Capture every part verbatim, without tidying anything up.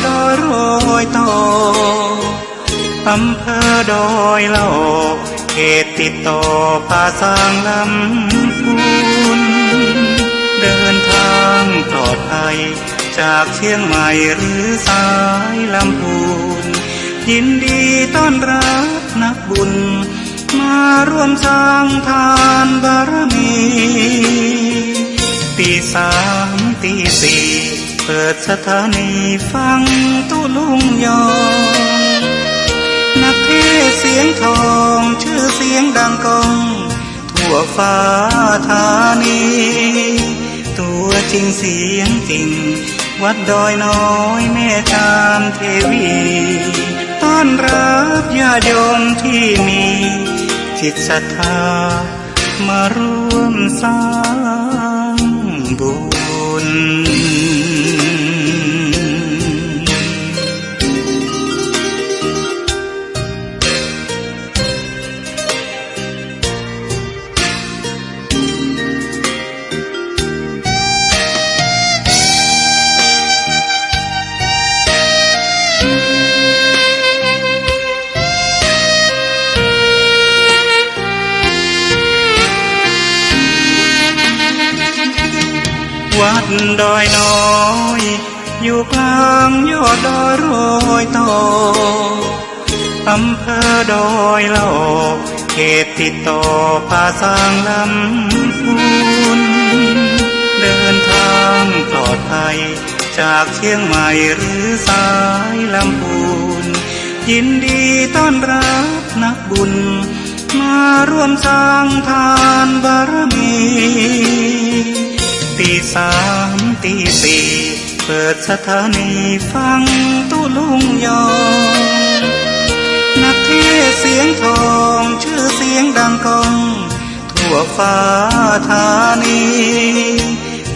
ดอยโรยต่อ อำเภอดอยหล่อ เขตติดต่อป่าซางลำพูน เดินทางปลอดภัย จากเชียงใหม่หรือสายลำพูน ยินดีต้อนรับนักบุญ มาร่วมสร้างทานบารมี ตีสามตีสี่ เปิดสถานีฟังตุ๊ลุงยอง นักเทศน์เสียงทอง ชื่อเสียงดังก้อง ทั่วฟ้าธานี ตัวจริงเสียงจริง วัดดอยน้อยแม่จามเทวี ต้อนรับญาติโยมที่มีจิตศรัทธา มาร่วมสร้างบุญ วัดดอยน้อย อยู่กลางยอดดอยโรยต่อ อำเภอดอยหล่อ เขตติดต่อป่าซางลำพูน เดินทางปลอดภัย จากเชียงใหม่หรือสายลำพูน ยินดีต้อนรับนักบุญ มาร่วมสร้างทานบารมี ตีสามตีสี่ เปิดสถานีฟังตุ๊ลุงยอง นักเทศน์เสียงทอง ชื่อเสียงดังก้อง ทั่วฟ้าธานี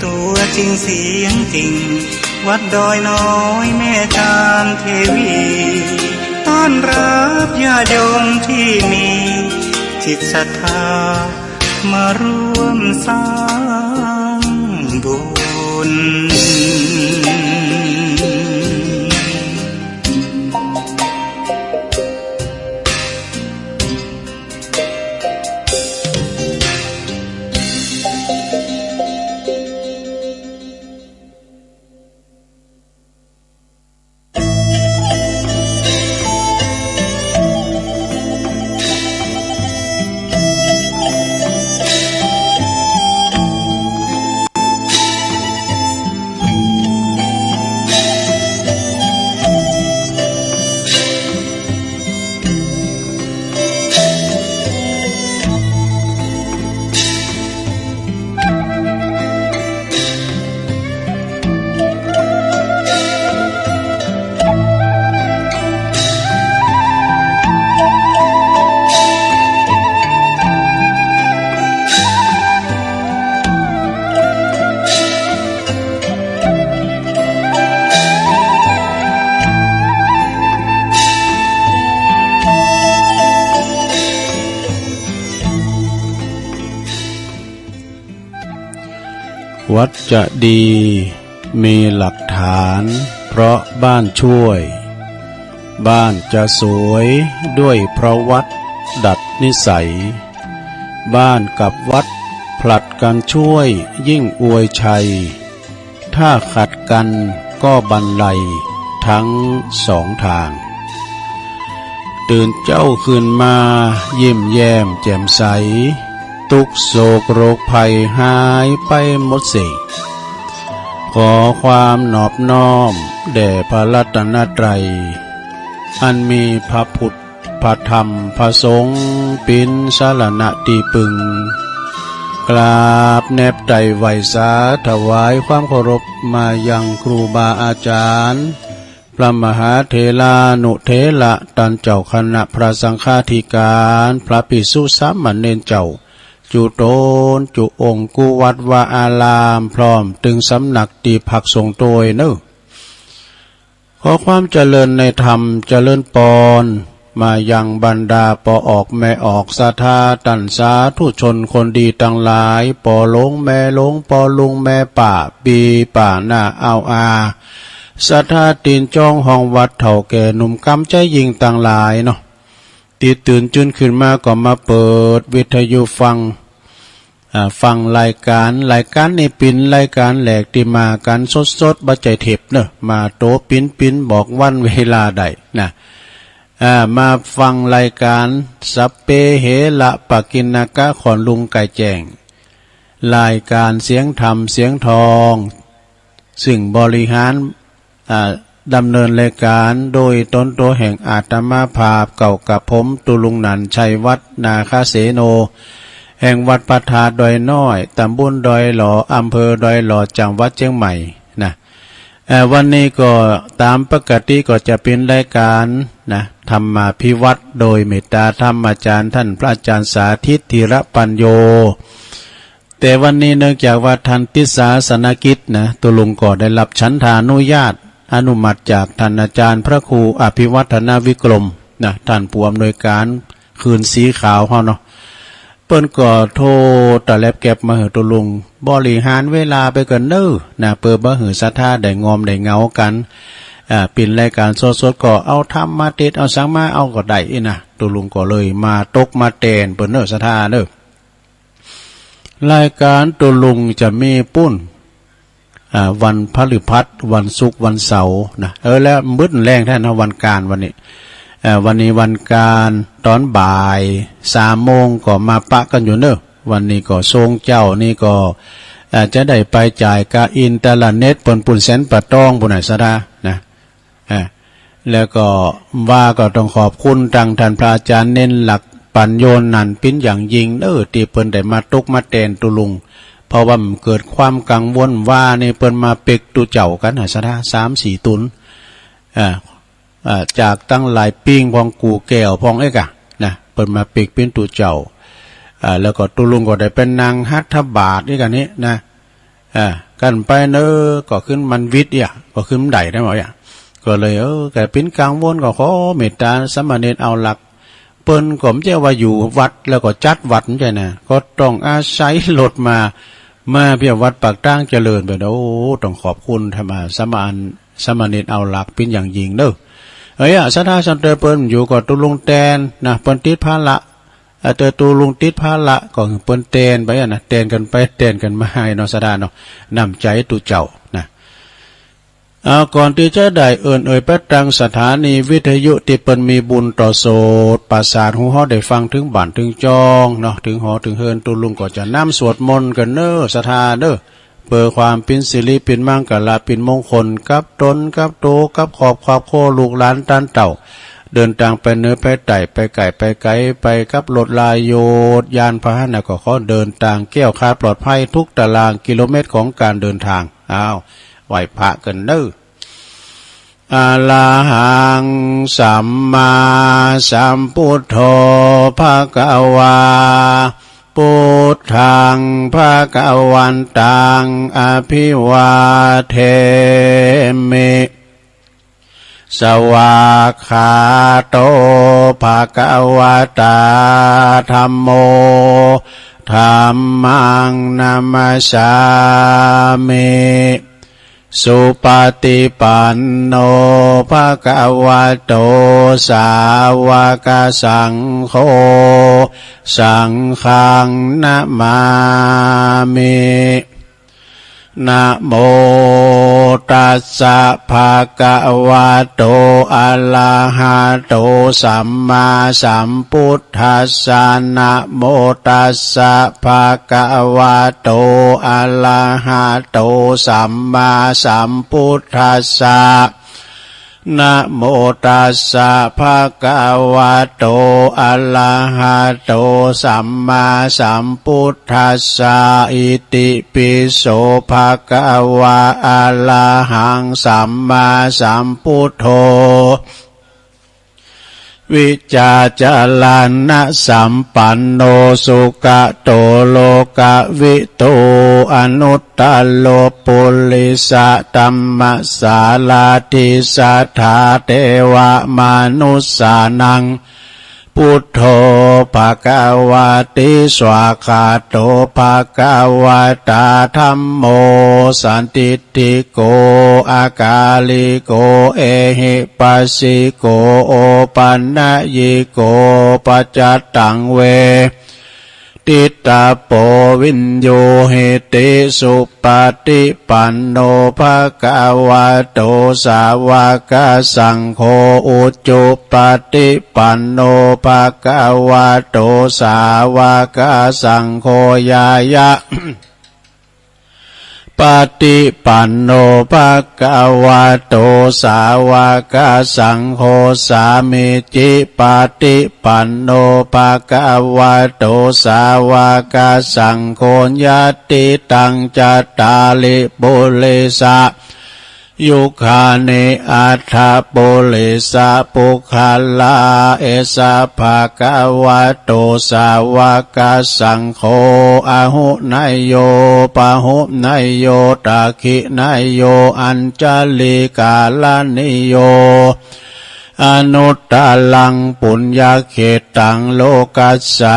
ตัวจริงเสียงจริง วัดดอยน้อยแม่จามเทวี ต้อนรับญาติโยมที่มีจิตศรัทธา มาร่วมสร้างบุญ วัดจะดีมีหลักฐาน เพราะบ้านช่วย บ้านจะสวยด้วยพระวัดดัดนิสัย บ้านกับวัดผลัดกันช่วยยิ่งอวยชัย ถ้าขัดกันก็บันไลทั้งสองทาง ตื่นเจ้าขึ้นมายิ้มแย้มแจ่มใส ทุกข์โศกโรคภัยหายไปหมดสิ้น ขอความนอบน้อมแด่พระรัตนตรัย อันมีพระพุทธ พระธรรมพระสงฆ์เป๋นสรณะตี้ปึง กราบแนบไตร่ไหว้สาถวายความเคารพมายังครูบาอาจารย์ พระมหาเถรานุเถระ ต้านเจ้าคณะพระสังฆาธิการ พระภิกษุสามเณรเจ้า จุตนจุองค์ กู้วัดวาอาราม พร้อมตึงสำนักตี้พักสงฆ์ตวยเนอ ขอความเจริญในธรรมเจริญปอน มายังบรรดาป้อออกแม่ออกศรัทธาต้านสาธุชนคนดีตังหลาย ป้อหลวงแม่หลวง ป้อลุงแม่ป้า ปี้ป้าน้าอ้าวอา ศรัทธาตินจ้องห้องวัดเฒ่าแก่หนุ่มกำใจยิ่งต่างหลายเนาะ ติดตื่นจื้นขึ้นมาก็มาเปิดวิทยุฟัง อ่า ฟังรายการ รายการนี้ปินรายการแหลกที่มากันสดๆ บ่ใจ้เทปเนอะ มาโตปินๆ บอกวันเวลาได้นะ อ่า มาฟังรายการสัพเพเหระปกิณณกะ ขอนลุงไก่แจ้ง รายการเสียงธรรมเสียงทอง ซึ่งบริหาร อ่า ดำเนินรายการโดยตนตัวแห่งอาตมาภาพเก่ากับผม ตุลุงหนันชัยวัฒน์ นาคเสโน แห่งวัดพระธาตุดอยน้อย ตำบลดอยหล่อ อำเภอดอยหล่อ จังหวัดเชียงใหม่นะ เอ่อ วันนี้ก็ตามปกติก็จะเป็นรายการนะ ธรรมาภิวัตน์ โดยเมตตาธรรมอาจารย์ท่านพระอาจารย์สาธิต ธีระปัญโญ แต่วันนี้เนื่องจากว่าท่านติดศาสนกิจนะ ตุลุงก็ได้รับฉันทานุญาต อนุมัติจากท่านอาจารย์พระครูอภิวัฒนวิกรมนะ ท่านผู้อำนวยการคืนสีขาวเฮาเนาะ เปิ้นก็โทรตะแล็บแก็บมาหื้อตุลุง บริหารเวลาไปก่อนเน้อนะ เปื้อบ่หื้อศรัทธาได้งอมได้เหงากัน อ่า ปินรายการสดๆ ก็เอาธรรมมาเทศน์ เอาสังมา เอาก็ได้อี้นะ ตุลุงก็เลยมาตกมาแตนเปิ้นเน้อศรัทธาเน้อ รายการตุลุงจะมีปุ้น อ่า วันพฤหัส วันศุกร์ วันเสาร์นะ เออ แล้วมืดแลงแท้นะ วันการวันนี้ เอ่อ วันนี้วันการ ตอนบ่ายสามโมงก็มาปะกันอยู่เน้อ วันนี้ก็ช่วงเช้านี่ก็ เอ่อ จะได้ไปจ่ายค่าอินเทอร์เน็ตเปิ้นปุ้นแสนป่าตองปุ้นน่ะศรัทธานะ อ่า แล้วก็ว่าก็ต้องขอบคุณตังท่านพระอาจารย์เณรหลักปัญโญนั้นเป็นอย่างยิ่งเน้อ ตี้เปิ้นได้มาตกมาแตนตุลุง เพราะว่ามันเกิดความกังวลว่านี่เปิ้นมาเปกตุ๊เจ้ากั๋นนะศรัทธา สามสี่ตุ๊น อ่า อ่า จากตังหลายปิ้งพ่อง กู่แก้วพ่องเอ๊ะกะนะ เปิ้นมาเปกเป๋นตุ๊เจ้า อ่า แล้วก็ตุลุงก็ได้ไปนั่งหัตถบาตรเอ๊ะกะนี้นะ อ่า กันไปเน้อ ก็ขึ้นมันวิดเอี้ย ก็ขึ้นมันได้ได้หมดเอี้ย ก็เลย เออ ก็เป๋นกังวล ก็ขอเมตตาสามเณรเอาหลัก เปิ้นก็บ่ใจ้ว่าอยู่วัดแล้วก็จัดวัดบ่ใจ้นะ ก็ต้องอาศัยรถมา มาเปียวัดปากตางเจริญไปเนาะ โอ้ ต้องขอบคุณธรรมะ สามเณร สามเณรเอาหลักเป๋นอย่างยิ่งเน้อ เอ้ย ศรัทธาสันเตอร์เปิ้นอยู่ก็ตุลุงแตนนะ เปิ้นติดภาระ อ่า เตอร์ตุลุงติดภาระก็เปิ้นแตนไปอะนะ แตนกั๋นไปแตนกั๋นมาให้เนาะศรัทธาเนาะ น้ำใจ๋ตุ๊เจ้านะ อ่า ก่อนตี้จะได้เอิ้นเอ่ยไปตังสถานีวิทยุตี้เปิ้นมีบุญต่อโสตประสาท ฮู้เฮาได้ฟังถึงบ้านถึงจองเนาะ ถึงหอถึงเฮือน ตุลุงก็จะนำสวดมนต์กั๋นเน้อศรัทธาเน้อ เปื้อความเป๋นสิริเป๋นมังคละเป๋นมงคลกับตนกับโตกับครอบครอบครัวลูกหลานต้านเต้า เดินตางไปเหนือไปใต้ไปใก้ไปไก๋ไปกับรถราโยชน์ยานพาหนะก็ขอเดินตางแคล้วคลาดปลอดภัยทุกตารางกิโลเมตรของการเดินทาง อ้าว ไหว้พระกั๋นเน้อ อะระหังสัมมาสัมพุทโธ ภะคะวา พุทธัง ภะคะวันตัง อะภิวาเทมิ สวากขาโต ภะคะวะตา ธัมโม ธัมมัง นะมัสสามิ สุปะฏิปันโน ภะคะวะโต สาวะกะสังโฆ สังฆัง นะมามิ นะโมตัสสะ ภะคะวะโต อะระหะโต สัมมาสัมพุทธัสสะ นะโมตัสสะ ภะคะวะโต อะระหะโต สัมมาสัมพุทธัสสะ นะโมตัสสะ ภะคะวะโต อะระหะโต สัมมาสัมพุทธัสสะ อิติปิโส ภะคะวะ อะระหัง สัมมาสัมพุทโธ วิจจารณะสัมปันโน สุขะโต โลกะวิทู อนุตตะโร ปุริสะธัมมะสาราธิ สัทธาเทวะมนุสสานัง Buddho bhagavāti. Svākkhāto bhagavatā dhammo sandiṭṭhiko akāliko ehipassiko opanayiko paccattaṃ ve ditabbo viññūhīti. Supaṭipanno bhagavato sāvakasaṅgho.Ujupaṭipanno bhagavato sāvakasaṅgho.Ñāya paṭipanno bhagavato sāvakasaṅgho. Sāmīcipaṭipanno bhagavato sāvakasaṅgho. Yadidaṃ cattāri purisayugāni aṭṭha purisapuggalā, esa bhagavato sāvakasaṅgho, āhuneyyo pāhuneyyo dakkhiṇeyyo añjalikaraṇīyo anuttaraṃ puññakkhettaṃ lokassāti.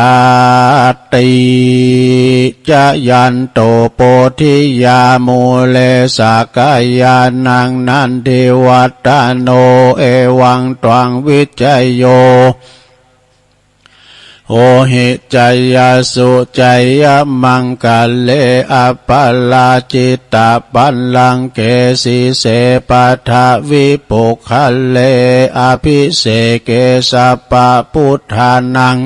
Jayanto bodhiyā mūle sakyānaṃ nandivaḍḍhano, evaṃ tvaṃ vijayo hohi jayassu jayamaṅgale, aparājitapallaṅke sīse paṭhavipokkhare, abhiseke sabbabuddhānaṃ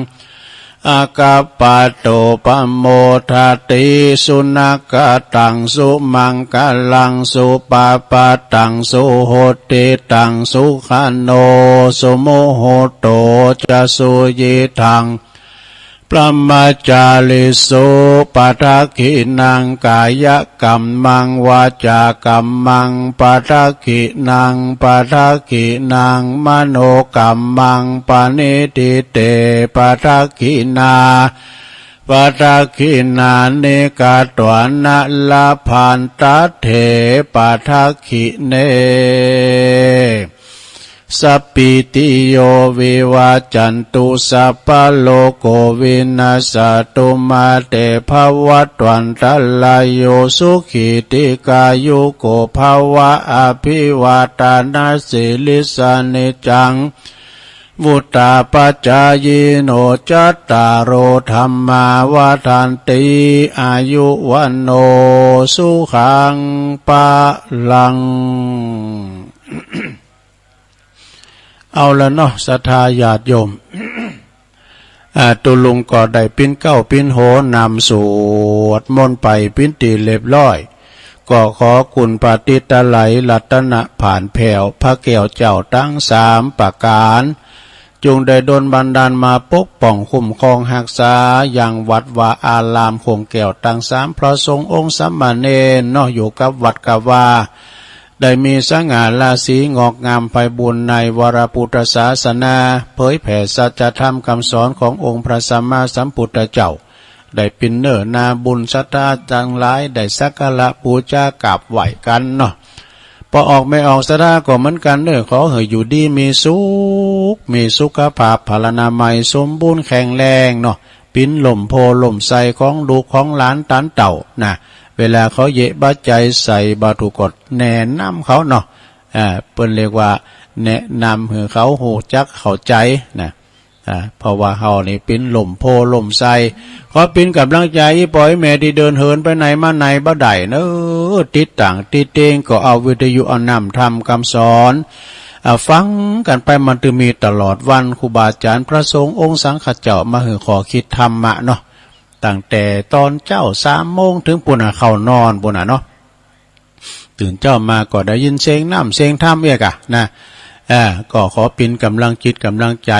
aggappatto pamodati. Sunakkhattaṃ sumaṅgalaṃ supabhātaṃ suhuṭṭhitaṃ, sukhaṇo sumuhutto ca suyiṭṭhaṃ brahmacārisu. Padakkhiṇaṃ kāyakammaṃ vācākammaṃ padakkhiṇaṃ, padakkhiṇaṃ manokammaṃ paṇidhī te padakkhiṇā. Padakkhiṇāni katvāna labhantatthe padakkhiṇe. Sabbītiyo vivajjantu sabbarogo vinassatu, mā te bhavatvantarāyo sukhī dīghāyuko bhava. Abhivādanasīlissa niccaṃ vuḍḍhāpacāyino cattāro dhammā vaḍḍhanti āyu vaṇṇo sukhaṃ balaṃ. เอาละเนาะ ศรัทธาญาติโยม อ่า ตุ๊ลุงก็ได้ปิ้นเกล้าปิ้นโหนนำสวดมนต์ไปปิ้นตี้เรียบร้อย ก็ขอคุณพระติตไลยรัตนผานแผ้ว พระแก้วเจ้าตังสามประก๋าน จุ่งได้ดลบันดาลมาปกป้องคุ้มครองฮักษา ยังวัดวาอารามโขงแก้วตังสาม พระสงฆ์องค์สามเณรเนาะ อยู่กับวัดกับวา ได้มีสง่าราศีงอกงามไพบูลย์ในวรพุทธศาสนา เผยแผ่สัจธรรมคำสอนขององค์พระสัมมาสัมพุทธเจ้า ได้ปิ้นเนื้อนาบุญศรัทธาตังหลาย ได้สักการะบูชากราบไหว้กั๋นเนาะ ป้อออกแม่ออกศรัทธาก็เหมือนกั๋นเนาะ ขอหื้ออยู่ดีมีสุข มีสุขภาพพลานามัยสมบูรณ์แข็งแรงเนาะ ปิ้นล่มโพธิ์ล่มไทรของลูกของหลานตานเต้านะ เวลาเขาเยียะบัตรใจ๋ใส่บาตรก็แนะนำเขาเนาะ อ่า เปิ้นเรียกว่าแนะนำหื้อเขาฮู้จักเข้าใจ๋นะ อ่า เพราะว่าเฮานี่ปิ้นล่มโพธิ์ล่มไทร ขอปิ้นก๋ำลังใจ๋อีป้ออีแม่ตี้เดินเหินไปไหนมาไหนบ่ได้เนาะ ติดตั้งติดเต็งก็เอาวิทยุเอาน้ำธรรมคำสอน อ่า ฟังกั๋นไปมันตึงมีตลอดวัน ครูบาอาจ๋ารย์พระสงฆ์องค์สังฆเจ้ามาหื้อข้อคิดธรรมะเนาะ ตั้งแต่ต๋อนเจ๊าสามโมงเถิงปู้นน่ะเข้านอนปู้นน่ะเนาะ ตื่นเจ๊ามาก็ได้ยินเสียงน้ำเสียงธรรมเอียกอะนะ เอ่อ ก็ขอปิ้นก๋ำลังจิตก๋ำลังใจ๋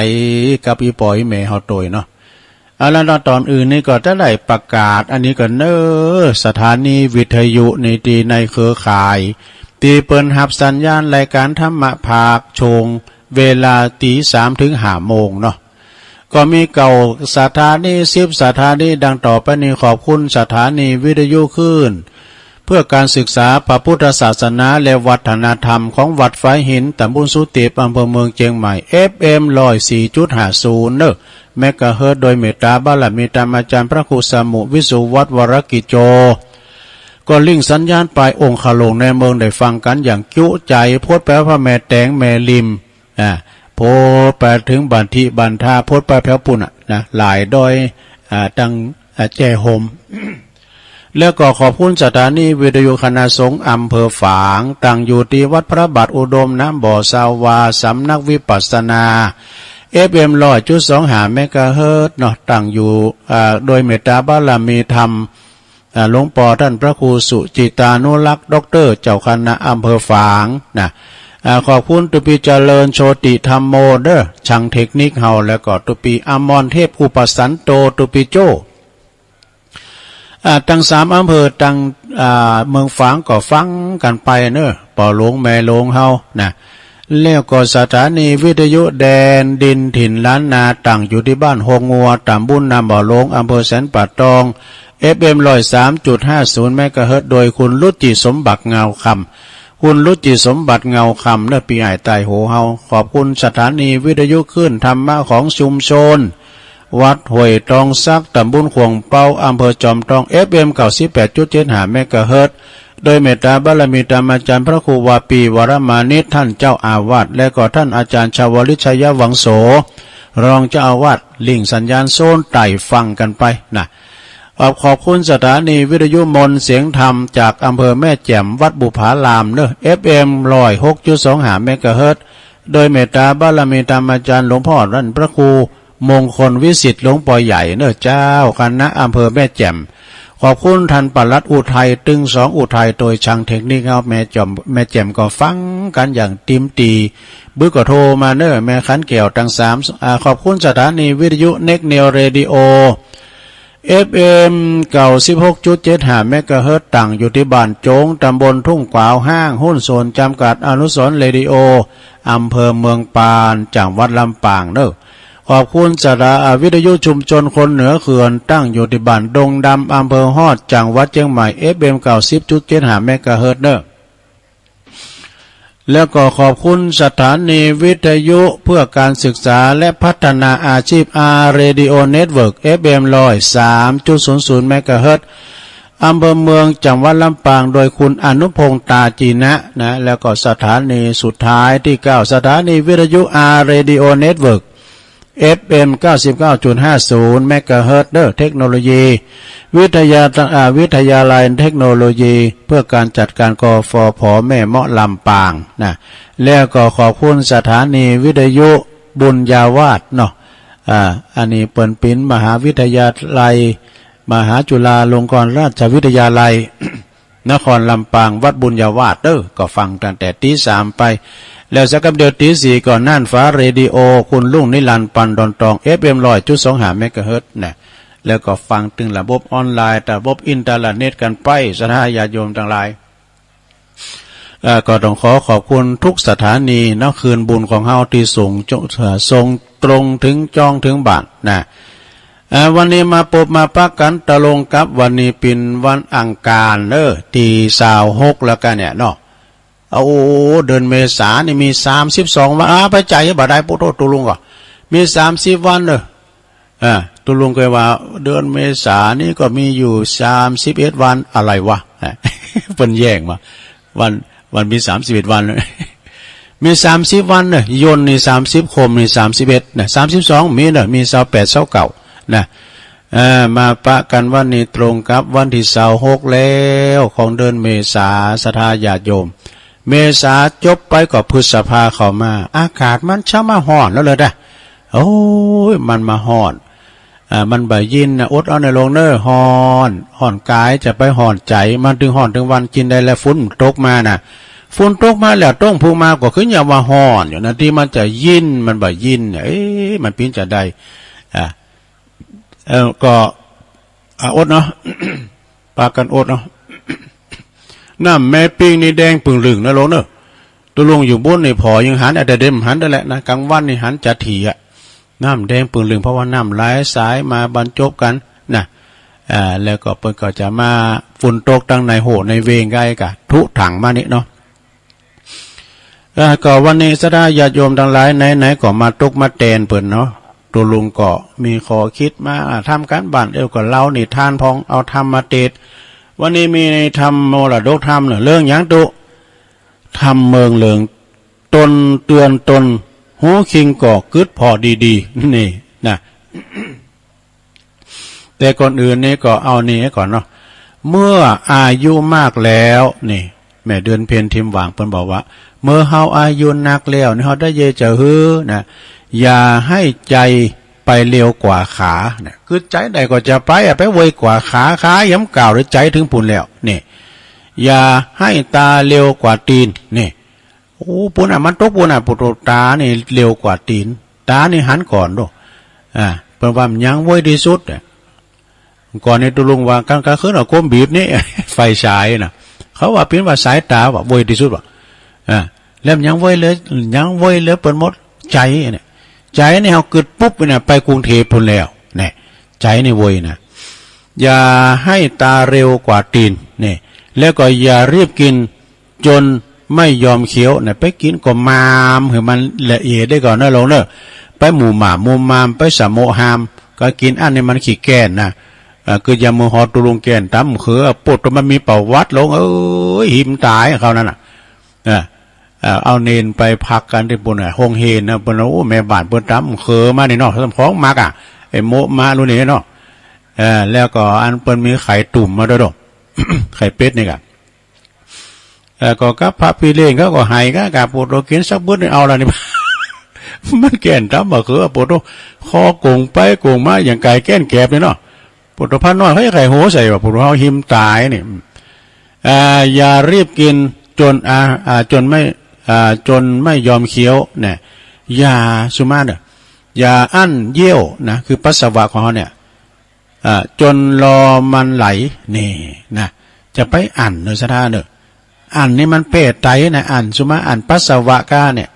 กับอีป้ออีแม่เฮาโตยเนาะ เอาละเนาะ ต๋อนอื่นนี่ก็จะได้ประกาศ อันนี้ก็เนาะ สถานีวิทยุในตี้ในเครือข่าย ตี้เปิ้นฮับสัญญาณรายการธรรมะภาคช่วงเวลาตีสามเถิงห้าโมงเนาะ ก็มีเก้าสถานี สิบสถานี ดังต่อไปนี้ ขอบคุณสถานีวิทยุคลื่น พื่อการศึกษาพระพุทธศาสนาและวัฒนธรรมของวัดฝายหิน ตำบลสุเตป อำเภอเมืองเชียงใหม่ เอฟเอ็ม ร้อยสี่จุดห้าศูนย์ เนอะ เมกะเฮิรตซ์ โดยเมตตาบารมีธรรมอาจารย์พระครูสมุวิสุวัฒน์ วรกิจโจ ก็ลิงก์สัญญาณไปองคาหลวงในเมืองได้ฟังกันอย่างจุใจ โพสต์ไปพระแม่แตงแม่ริม อ่า โพสต์ไปถึงบันทิบันทา โพสต์ไปแถวปุ้นน่ะนะ หลายดอย อ่า ตั้ง อ่า แจ้โฮม แล้วก็ขอบคุณสถานีวิทยุคณะสงฆ์อำเภอฝาง ตั้งอยู่ที่วัดพระบาทอุดมน้ำบ่อสาวา สำนักวิปัสสนา เอฟเอ็ม ร้อยจุดสองห้า เมกะเฮิรตซ์เนาะ ตั้งอยู่ อ่า โดยเมตตาบารมีธรรม อ่า หลวงปอท่านพระครูสุจิตานุรักษ์ ด็อกเตอร์ เจ้าคณะอำเภอฝางนะ อ่า ขอบคุณตุปีเจริญโชติธรรมโมเด้อ ช่างเทคนิคเฮา แล้วก็ตุปีอมรเทพอุปสันโต ตุปีโจ้ อ่า ตั้งสามอำเภอ ตั้ง อ่า เมืองฝางก็ฟังกันไปเนอะ ปอหลวงแม่หลวงเฮานะ แล้วก็สถานีวิทยุแดนดินถิ่นล้านนา ตั้งอยู่ที่บ้านโฮงงัว ตำบลน้ำบ่อหลวง อำเภอแสนป่าตอง เอฟเอ็ม ร้อยสามจุดห้าศูนย์ เมกะเฮิรตซ์ โดยคุณรุจิสมบัติเงาคำ คุณรุจิสมบัติเงาคำเนอะ ปี้อ้ายใต้หูเฮา ขอบคุณสถานีวิทยุคลื่นธรรมะของชุมชน วัดห้วยตองสัก ตำบลข่วงเปา อำเภอจอมทอง เอฟเอ็ม เก้าสิบแปดจุดเจ็ดห้า เมกะเฮิรตซ์ โดยเมตตาบารมีธรรมอาจารย์พระครูวาปีวรมานิต ท่านเจ้าอาวาส และก็ท่านอาจารย์ชาวลิตชัยวังโส รองเจ้าอาวาส ลิงก์สัญญาณโซนใต้ฟังกันไปนะ ขอบ ขอบคุณสถานีวิทยุมนต์เสียงธรรมจากอำเภอแม่แจ่ม วัดบุปผารามเนอะ เอฟเอ็ม ร้อยหกจุดสองห้า เมกะเฮิรตซ์ โดยเมตตาบารมีธรรมอาจารย์หลวงพ่อท่านพระครูมงคลวิสิทธิ์ หลวงปอใหญ่เนอะ เจ้าคณะอำเภอแม่แจ่ม ขอบคุณท่านปลัดอุทัย ตึงสองอุทัย โดยช่างเทคนิคเฮา แม่แจ่ม แม่แจ่มก็ฟังกันอย่างเต็มตี้ บึกก็โทรมาเนอะ แม่ขันแก้ว ตั้งสาม อ่า ขอบคุณสถานีวิทยุเน็กเนวเรดิโอ เอฟเอ็ม เก้าสิบหกจุดเจ็ดห้า เมกะเฮิรตซ์ ตั้งอยู่ที่บ้านโจง ตำบลทุ่งขวาวห้าง หุ้นส่วนจำกัดอนุสรณ์เรดิโอ อำเภอเมืองปาน จังหวัดลำปางเนอะ ขอบคุณสถา อ่า วิทยุชุมชนคนเหนือเขื่อน ตั้งอยู่ที่บ้านดงดำ อำเภอฮอด จังหวัดเชียงใหม่ เอฟเอ็ม เก้าสิบจุดเจ็ดห้า เมกะเฮิรตซ์เนอะ แล้วก็ขอบคุณสถานีวิทยุเพื่อการศึกษาและพัฒนาอาชีพ อาร์ เรดิโอ เน็ตเวิร์ก เอฟเอ็ม ร้อยสามจุดศูนย์ศูนย์ เมกะเฮิรตซ์ อำเภอเมือง จังหวัดลำปาง โดยคุณอนุพงษ์ ตาจีนะนะ แล้วก็สถานีสุดท้ายที่เก้า สถานีวิทยุ อาร์ เรดิโอ เน็ตเวิร์ก เอฟเอ็ม เก้าสิบเก้าจุดห้าศูนย์ เมกะเฮิรตซ์เนอะ เทคโนโลยี วิทยา อ่า วิทยาลัยเทคโนโลยีเพื่อการจัดการ กฟผ แม่เมาะ ลำปางนะ แล้วก็ขอบคุณสถานีวิทยุบุญญาวาสเนาะ อ่า อันนี้เปิ้นเป๋นมหาวิทยาลัย มหาจุฬาลงกรณราชวิทยาลัย นครลำปาง วัดบุญญาวาสเด้อ ก็ฟังตั้งแต่ตีสามไป แล้วสักกำเดียวตีสี่ก็น่านฟ้าเรดิโอ คุณลุงนิรันดร์ ปันดอนตอง เอฟเอ็ม ร้อยจุดสองห้า เมกะเฮิรตซ์นะ แล้วก็ฟังตึงระบบออนไลน์ ระบบอินเทอร์เน็ตกันไป ศรัทธาญาติโยมทั้งหลาย เอ่อ ก็ต้องขอขอบคุณทุกสถานีเนาะ คืนบุญของเฮาที่ส่ง เอ่อ ส่งตรงถึงจ้องถึงบ้านนะ อ่า วันนี้มาปบมาปะกันตะลงกับวันนี้เป๋นวันอังคารเนอะ ตี้ซาวหกแล้วกันเนี่ยเนาะ เอา โอ้ เดือนเมษานี่มีสามสิบสองวัน อ่า ไปใจบ่ได้ โอ้โธ่ ตุลุงก็มีสามสิบวันเนอะ อ่า ตุลุงก็ว่าเดือนเมษานี่ก็มีอยู่สามสิบเอ็ดวัน อะไรวะ เปิ้นแย้งว่า วัน วันมีสามสิบเอ็ดวัน มีสามสิบวันเนอะ ยนต์นี่สามสิบ คมนี่สามสิบเอ็ดนะ สามสิบสองมีเนอะ มีซาวแปด ซาวเก้านะ เอ่อ มาปะกันวันนี้ตรงกับวันที่ซาวหกแล้วของเดือนเมษา ศรัทธาญาติโยม เมษาจบไปก็พฤษภาเข้ามา อากาศมันช่างมาฮ้อนแล้วเลยนะ โอ้ย มันมาฮ้อน อ่า มันบ่ายินนะ อดเอาหน่อยลงเน้อ ฮ้อน ฮ้อนกายจะไปฮ้อนใจ มันตึงฮ้อนตึงวัน จิ่นใดแลฝนตกมานะ ฝนตกมาแล้ว ต้งผูกมาก็คือยังว่าฮ้อนอยู่นะ ตี้มันจะยิน มันบ่ายินเนี่ย เอ๊ะ มันเป๋นจะใด อ่า เออ ก็ อ่า อดเนาะ ปากันอดเนาะ น้ำแม่ปิงนี่แดงปึ่งลึงนะลงเนอะ ตุลุงอยู่บุ้นนี่ผ่อยังหัน อาจจะเด็มหันได้แหละนะ กลางวันนี่หันจะถี่อะ น้ำแดงปึ่งลึง เพราะว่าน้ำไหลสายมาบรรจบกันนะ อ่า แล้วก็เปิ้นก็จะมาฝนตกตังในโหในเวงไกก็ทุถังมานี่เนาะ เอ่อ ก็วันนี้ศรัทธาญาติโยมตังหลายไหนๆ ก็มาตกมาแตนเปิ้นเนาะ ตุ๊ลุงก็มีข้อคิดมา อ่า ทำการบ้าน เออ ก็เล่านิทานพอง เอาธรรมมาเตสน์ วันนี้มีธรรมมรดกธรรมเนาะ เรื่องหยังตุ๊ ธรรมเมืองเหลือง ตนเตือนตน ฮู้คิงก็กึ๊ดผ่อดีๆ นี่นะ แต่ก่อนอื่นนี่ก็เอานี่ก่อนเนาะ เมื่ออายุมากแล้วนี่ แม่เดือนเพ็ญทิมหว่างเปิ้นบอกว่า เมื่อเฮาอายุนักแล้วนี่ เฮาได้เยจะหื้อนะ อย่าให้ใจไปเร็วกว่าขานะ คือใจใดก็จะไปอะ ไปไวกว่าขา ขาย้ำกล่าวหรือใจถึงพุ้นแล้วนี่ อย่าให้ตาเร็วกว่าตีนนี่ โอ้ ปู้นน่ะ มันตกปู้นน่ะ ปู้โต ตานี่เร็วกว่าตีน ตานี่หันก่อนโด อ่า เปิ้นว่ามันยังไวที่สุดอะ ก่อนนี่ตุ๊ลุงว่า กลาง กลางคืนเอาโคมบีบนี่ ไฟฉายน่ะ เขาว่าเปิ้นว่าสายตาว่าไวที่สุดว่ะ อ่า แล้วมันยังไวเหลือ ยังไวเหลือเปิ้นหมด ใจเนี่ย ใจนี่เฮากึ๊ดปุ๊บเนี่ย ไปกรุงเทพฯพุ้นแล้ว เนี่ย ใจนี่ไวนะ อย่าให้ตาเร็วกว่าตีน เนี่ย แล้วก็อย่ารีบกิน จนไม่ยอมเคี้ยวนะ ไปกินก็มามหื้อมันละเอียดได้ก่อนนะลุงเนอะ ไปหมู่หม่าหมู่มาม ไปสะโมะฮาม ก็กินอั้นนี่มันขี้แก้นนะ เอ่อ คืออย่างมื้อฮอดตุ๊ลุงแก้นตำเขือ ปวดตัวมันมีประวัติลุงเอ้ย หิมต๋ายเขานั่นน่ะ เออ เอ่อ เอาเณรไปพักกันตี้ปู้นน่ะ โฮงเฮนนะ ปู้นน่ะ โอ้ แม่บ้านเปิ้นตำเขือมานี่เนาะ สำของมักอะ ไอ้โมะมะลูกนี่เนาะ เออ แล้วก็อันเปิ้นมีไข่ตุ่มมาด้วยดอก ไข่เป็ดนี่กะ เอ่อ ก็กับพระพี่เลี้ยงเขาก็ให้ก็ ก็ปวดตัวกินสักบึดนี่เอาละนี่ มันแก้นตำบักเขือ ปวดตัว คอโก่งไปโก่งมา อย่างไก่แก้นแกบนี่เนาะ ปวดตัว พระน้อยเขาจะไข่โหใส่ว่า ปวดตัวเฮาหิมต๋ายนี่ อ่า อย่ารีบกินจน อ่า อ่า จนไม่ อ่า จนไม่ยอมเคี้ยวเนี่ย อย่าสุมาเนอะ อย่าอั้นเยี่ยวนะ คือปัสสาวะของเฮาเนี่ย อ่า จนรอมันไหล นี่นะ จะไปอั้นเนอะศรัทธาเนอะ อั้นนี่มันเป๋ไตนะ อั้นสุมาอั้นปัสสาวะก้าเนี่ย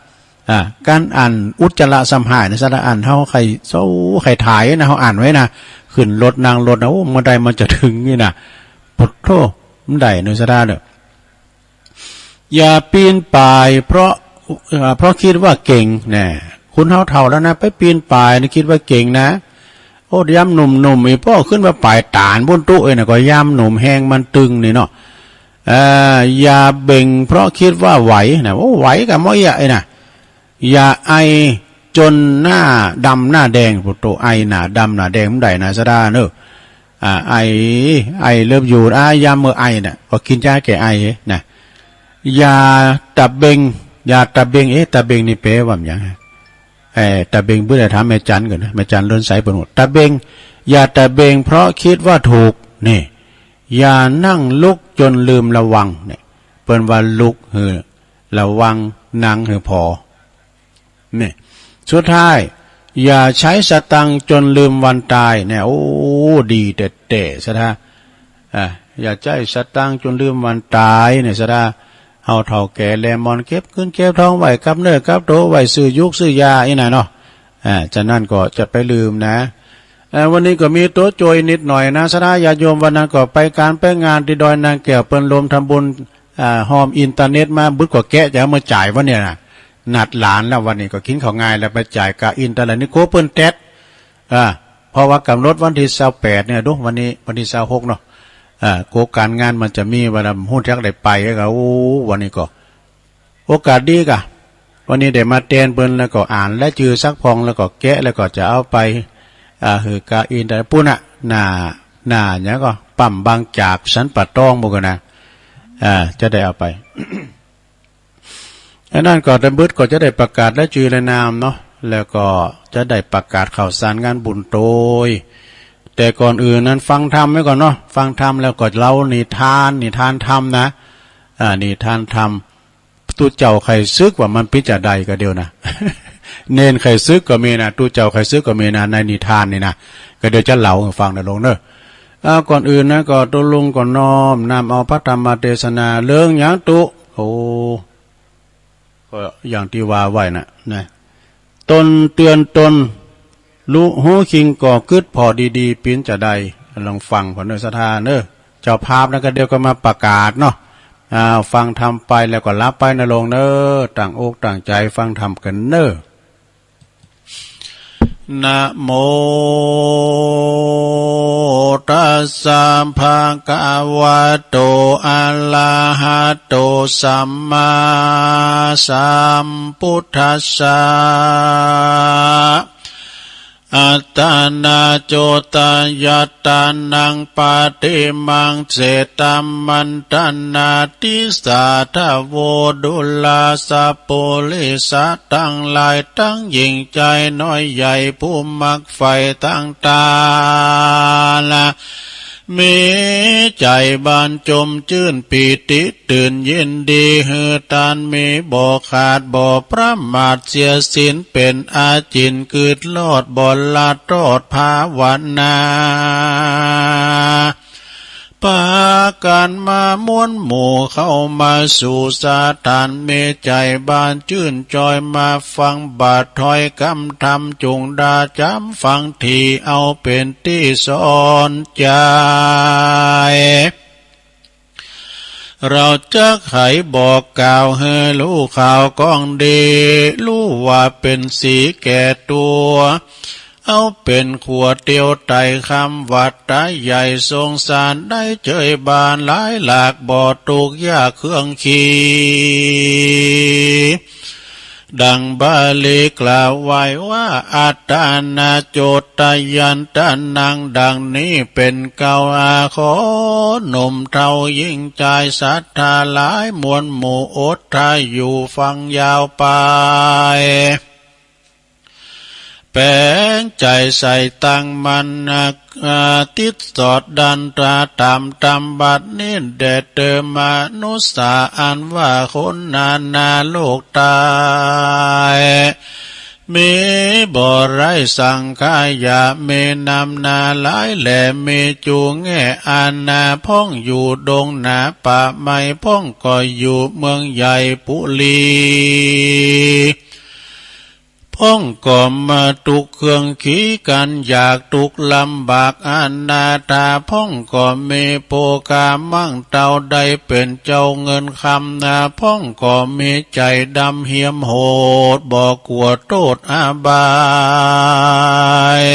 อ่า การอั้นอุจจาระซ้ำฮ้ายนะศรัทธา อั้นเฮาไข่เซาไข่ถ่ายนะ เฮาอั้นไว้นะ ขึ้นรถนั่งรถนะ โอ้ เมื่อใดมันจะถึงนี่นะ ปะโธ่ มันได้เนอะศรัทธาเนอะ อย่าปีนป่ายเพราะ เอ่อ เพราะคิดว่าเก่งแน่ คนเฮาเฒ่าแล้วนะ ไปปีนป่ายนี่คิดว่าเก่งนะ โอ้ ยามหนุ่มๆ อีป้อขึ้นมาป่ายตานปู้นตุ๊เอ้ยนะ ก็ยามหนุ่มแฮงมันตึงนี่เนาะ เอ่อ อย่าเบ่งเพราะคิดว่าไหวนะ โอ้ ไหวกะเมาะเอี้ยะไอ้นะ อย่าไอจนหน้าดำหน้าแดง ปวดตัว ไอหน้าดำหน้าแดงมันได้นะศรัทธาเนอะ อ่า ไอ ไอเลิฟยู อ่า ยามมื้อไอน่ะ ก็กินยาแก้ไอนะ อย่าตะเบง อย่าตะเบง เอ๊ะ ตะเบงนี่แปลว่าหยังฮะ เอ่อ ตะเบง บ่ได้ถามแม่จันก่อนนะ แม่จันเรือนใสเปิ้นฮู้ ตะเบง อย่าตะเบงเพราะคิดว่าถูก นี่ อย่านั่งลุกจนลืมระวัง เนี่ย เปิ้นว่าลุกหื้อระวัง นั่งหื้อผ่อ เนี่ย สุดท้าย อย่าใช้สตังค์จนลืมวันตาย เนี่ย โอ้ ดีแต๊แต๊ศรัทธา อ่า อย่าใช้สตังค์จนลืมวันตาย เนี่ยศรัทธา เฮาเฒ่าแก่แล้ว หมั่นเก็บเงินเก็บทองไว้กับเนื้อกับตัว ไว้ซื้อยูกซื้อยาอี้น่ะเนาะ อ่า ฉะนั้นก็จะไปลืมนะ เอ่อ วันนี้ก็มีตั๋วจ่วยนิดหน่อยนะศรัทธาญาติโยม วันนั้นก็ไปการไปงานตี้ดอยนางแก้ว เปิ้นรวมทำบุญ อ่า ฮอมอินเตอร์เน็ตมา บึดกว่าแกะจะเอามาจ่ายวันเนี่ยนะ นัดหลานแล้ว วันนี้ก็กินข้าวงายแล้ว ไปจ่ายกาอินเตอร์เน็ตนี่ โกเปิ้นแต๊ด อ่า เพราะว่ากำหนดวันที่ซาวแปดเนี่ย ดู วันนี้วันที่ซาวหกเนาะ อ่า โกการงานมันจะมี เวลาฮู้จักได้ไปก็ โอ้ วันนี้ก็ โอกาสดีกะ วันนี้ได้มาแตนเปิ้น แล้วก็อ่านรายจื่อสักพอง แล้วก็แกะ แล้วก็จะเอาไป อ่า หื้อกาอินเตอร์เน็ตปู้นน่ะ หน้า หน้าหยังก็ ปั๊มบางจาก สันป่าตอง หมู่กันนะ อ่า จะได้เอาไป อันนั้นก็ตะบึดก็จะได้ประกาศรายจื่อรายนามเนาะ แล้วก็จะได้ประกาศข่าวสารงานบุญโตย แต่ก่อนอื่นนั้นฟังธรรมไว้ก่อนเนาะ ฟังธรรมแล้วก็เล่านิทาน นิทานธรรมนะ อ่า นิทานธรรม ตุ๊เจ้าไข้ศึกว่ามันเป๋นจาใดก็เดียวนะ เณรไข้ศึกก็มีนะ ตุ๊เจ้าไข้ศึกก็มีนะ ในนิทานนี่นะ ก็เดี๋ยวจะเล่าหื้อฟังนะลุงเนอะ อ่า ก่อนอื่นนะ ก็ตุ๊ลุงก็น้อมนำเอาพระธรรมเทศนาเรื่องหยังตุ๊ โอ้ ก็อย่างตี้ว่าไว้น่ะ นะ ตนเตือนตน ฮู้ ฮู้คิงก็กึ๊ดผ่อดีๆ เป๋นจาใด ลองฟังก่อนเนอะศรัทธาเนอะ เจ้าภาพนั้นก็เดี๋ยวก็มาประกาศเนาะ อ่า ฟังธรรมไปแล้วก็หลับไปนะโยมเนอะ ตั้งอกตั้งใจฟังธรรมกันเนอะ นะโมตัสสะ ภะคะวะโต อะระหะโต สัมมาสัมพุทธัสสะ อัตตานัจโจตายัตตานัง ปะติมัง เสตามันตนาติสาทะโว ดูราสะปุริสะตังหลาย ตังหญิงจายน้อยใหญ่ ผู้มักใฝ่ตังตาละ มีใจ๋บานจมจื้น ปีติตื่นยินดี หื้อตานมีบ่ขาด บ่ประมาทเสียศีล เป๋นอาจิณ กึ๊ดรอด บ่ละทอด ภาวนา ปากั๋นมามวลหมู่ เข้ามาสู่สถาน มีใจ๋บานจื้นจอย มาฟังบาทถ้อยกำธรรม จุ่งดาจ๋ำฟัง ตี้เอาเป๋นตี้สอนใจ๋ เราจักไขบอกกล่าว หื้อฮู้ข่าวก้องดี ฮู้ว่าเป๋นสีแก่ตั๋ว เอาเป๋นขัวเตียวไต่ คำวัตตะใหญ่ สงสารได้เจยบาน หลายหลาก บ่ตุ๊กข์ยากเครื่องขี ดังบาลีกล่าวไว้ว่า อัตตานัจโจตายัตตานัง ดังนี้เป๋นเกล้า อา ขอหนุ่มเฒ่าหญิงจาย ศรัทธาหลายมวลหมู่ อดถ้าอยู่ฟังยาวไป แป๋งใจ๋ใส่ตั้งมั่น อา ติดสอดดันตรา ต๋ามธรรมบัดนี้แด่เตอ มนุสสา อันว่าคนนานาโลกตาย มีบ่อไร้สังขยา มีน้ำนาหลายแหล่ มีจูแง่อานา พ่องอยู่ดงหนาป่าไม้ พ่องก็อยู่เมืองใหญ่ปุรี พ่องก็มาตุ๊กข์เครื่องขี ก๋านยากตุ๊กข์ลำบาก อานาถา พ่องก็มีโภคามั่งเต้า ได้เป๋นเจ้าเงินคำนา พ่องก็มีใจ๋ดำเหียมโหด บ่กั๋วโต้ษอาบาย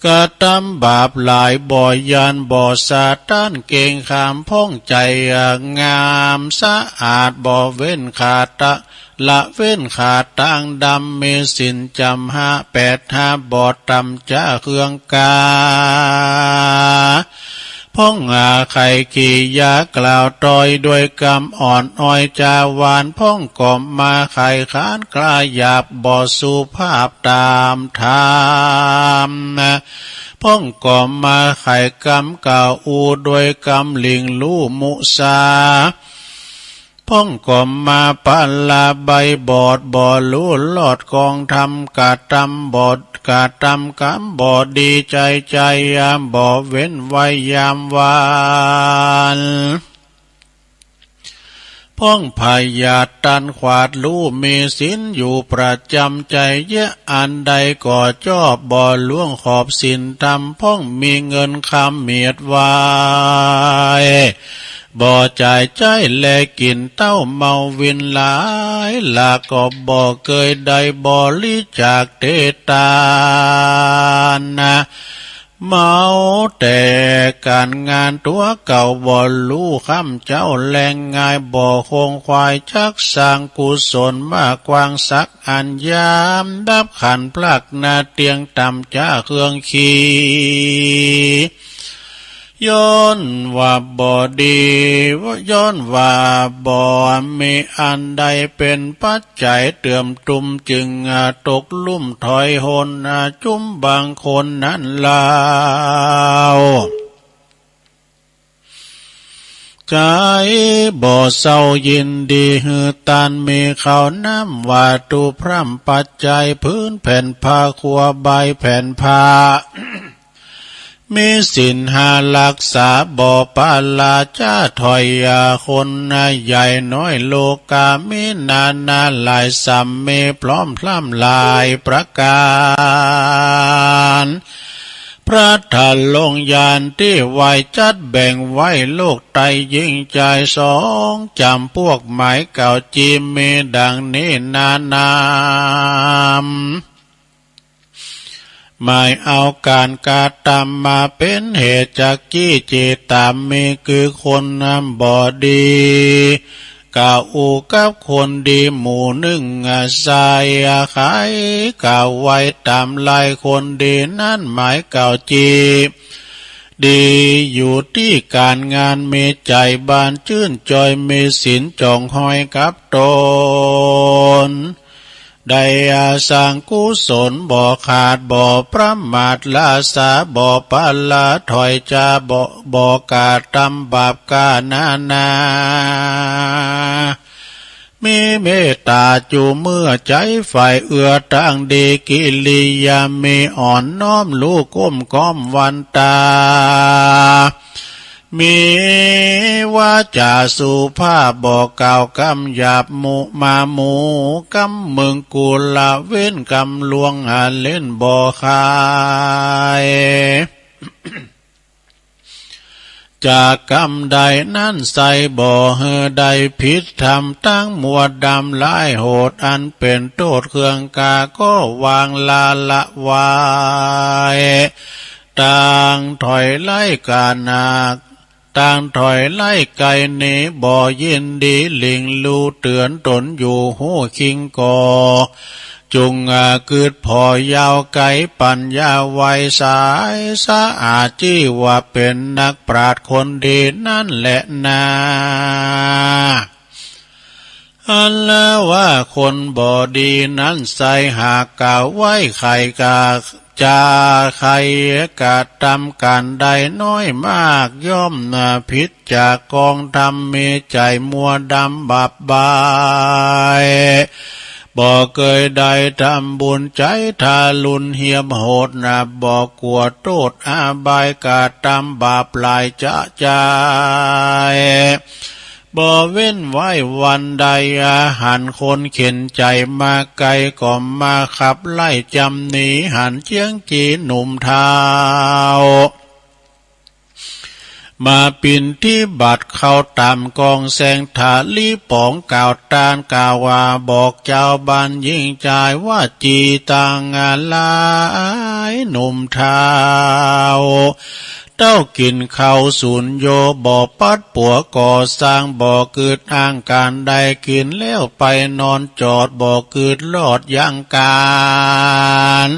กระตำบาปหลาย บ่ย่านบ่สะต้าน เก๋งขาม พ่องใจ๋งามสะอาด บ่เว้นขาดตะ ละเว้นขาดตางดำ มีศีลจ๋ำห้าแปดห้า บ่ต่ำจ๊าเครื่องกา พ่องอาไขขี่ยากล่าวตอย ด้วยกำอ่อนอ้อยจ๋าหวาน พ่องก็มาไขขานกล้าหยาบ บ่สุภาพต๋ามธรรม พ่องก็มาไขกำกล่าวอู้ ด้วยกำหลิ่งลู่มุสา พ่องก็มาปะละใบบอด บ่ฮู้รอดกองธรรม กระตำบ่ กระตำกรรมบ่ดีใจ๋ใจ๋ บ่เว้นไว้ยามวัน พ่องพยาธตันขวาดฮู้ มีศีลอยู่ประจ๋ำใจ๋ เยียะอันใดก็จอบ บ่ล่วงขอบศีลธรรม พ่องมีเงินคำเมียดไว้ บ่จ่ายใจ๊แลกิ๋นเต้าเมาวินหลายหลาก ก็บ่เกยได้บริจาคเตตานะ เมาแต่ก๋านงานตั๋วเก่า บ่ฮู้ค่ำเจ๊าแลงงาย บ่คงควายจักสร้างกุศล มากว้างสักอันยามดับขันพลักนา เตียงต่ำจ๊าเครื่องขี ย้อนว่าบ่ดี ย้อนว่าบ่มีอันใดเป๋นปัจจัยเติมตุ้ม จึงตกลุ่มถอยหนจุมบางคนนั้นลาว ใจ๋บ่เศร้ายินดี หื้อตานมีข้าวน้ำ วาตุพร่ำปัจจัย ผืนแผ่นผ้า ครัวใบแผ่นผ้า มีศีลห้ารักษา บ่ปะละจ๊าถอยยาคน ใหญ่น้อยโลกา มีนานาหลายสัม มีพร้อมพร่ำหลายประก๋าน พระธาตุลงยานตี้ไหว้จัดแบ่งไว้ลูกไตหญิงชายสองจ๋ำพวกหมายเก่าจีมีดังนี้นานา หมายเอาก๋านกระตำมาเป๋นเหตุจักจี้เจตามีคือคนบ่ดี กะอู้กับคนดีหมู่นึ่งอาศัยอาไข กะไว้ต๋ามไล่คนดีนั้นหมายเก่าจี ดีอยู่ตี้ก๋านงานมีใจ๋บานจื้นจอยมีศีลจ่องห้อยกับต๋น ได้อาสร้างกุศลบ่ขาดบ่ประมาทละสาบ่ปะละถอยจาบ่ บ่กระตำบาปกานานา มีเมตต๋าจูเมื่อใจ๋ฝ่ายเอื้อตางดีกิริยามีอ่อนน้อมลูกก้มก้อมวันตา มีวาจ๋าสุภาพบ่กล่าวกำหยาบหมู่มาหมู่กำเมิงกุละเว้นกำลวงอาเล่นบ่ขาย จากกำใดนั้นใส่บ่หื้อได้ผิดธรรมตั้งมัวดำหลายโหดอันเป๋นโต้ษเครื่องกาก็วางลาละไว้ ต่างถอยไล่กาหนัก ต่างถอยไล่ไกลหนีบ่ยินดีหลิงลู่เตื๋อนต๋นอยู่ฮู้คิงก่อ จุ่งอากืดผ่อยาวไกลปั๋ญญาไวสายสะอาดจี้ว่าเป๋นนักปราชญ์คนดีนั้นแหละนา อันละว่าคนบ่ดีนั้นใส่หากกล่าวไว้ใครกา จะใครกระตำก๋านใดน้อยมากย่อมผิดจากกองธรรมมีใจ๋มัวดำบาปบาย บ่เกยได้ทำบุญใจ๋ทารุณเหียมโหดนะ บ่กั๋วโต้ษอาบายกระตำบาปหลายจะจาย บ่เว้นไว้วันใดอาหันคนเข็ญใจ๋มาไกลก็มาขับไล่จ๋ำหนีหันเจียงจีหนุ่มเฒ่า มาปิณฑิบัติเข้าต๋ามกองแสงถาลีป๋องกล่าวตานกล่าวว่าบอกเจ้าบ้านหญิงจายว่าจีตังหลายหนุ่มเฒ่า เต้ากิ๋นข้าวสูญโยบ่ปัดปั๋วก่อสร้างบ่กึดอ้างก๋านได้กิ๋นแล้วไปนอนจอดบ่กึดรอดยังก๋าน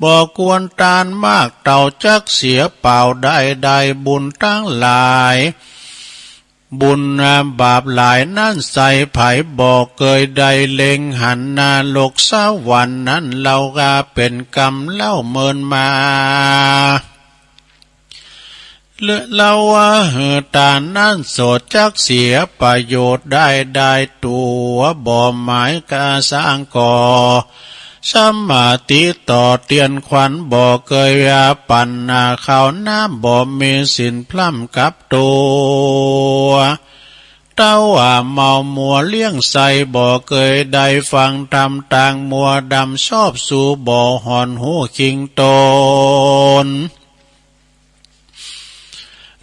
บ่ควรตานมากเต้าจักเสียเปล่าได้ได้บุญตังหลาย บุญบาปหลายนั้นใส่ไผบ่เกยได้เล็งหันนรกสวรรค์นั้นเล่ากาเป๋นกำเล่าเมินมา เล่าว่าหื้อตานนั้นโสดจักเสียประโยชน์ได้ได้ตั๋วบ่หมายกาสร้างก่อ สมาธิต่อเตียนขวัญบ่เกยอาปั๋นนาข้าวน้ำบ่มีศีลพร่ำกับตั๋ว เต้าว่าเมามัวเลี้ยงใส่บ่เกยได้ฟังธรรมตางมัวดำชอบสู่บ่หอนฮู้คิงต๋น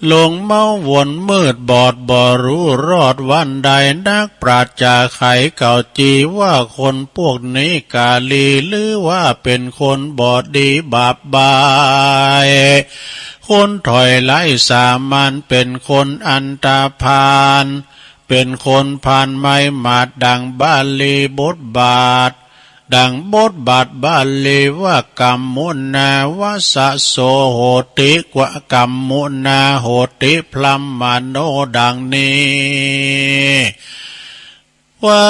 หลงเมาวนมืดบอดบ่ฮู้รอดวันใดนักปราชญ์จะไขเก่าจีว่าคนพวกนี้กาลีหรือว่าเป๋นคนบ่ดีบาปบาย คนถอยไล่สามัญเป๋นคนอันธพาล เป๋นคนพาลไม้หมาดดังบาลีบทบาท ดังบทบาทบาลีว่ากัมมุนาวัสสะโสโหติ กวะกัมมุนาโหติพรหมโนดังนี้ ว่า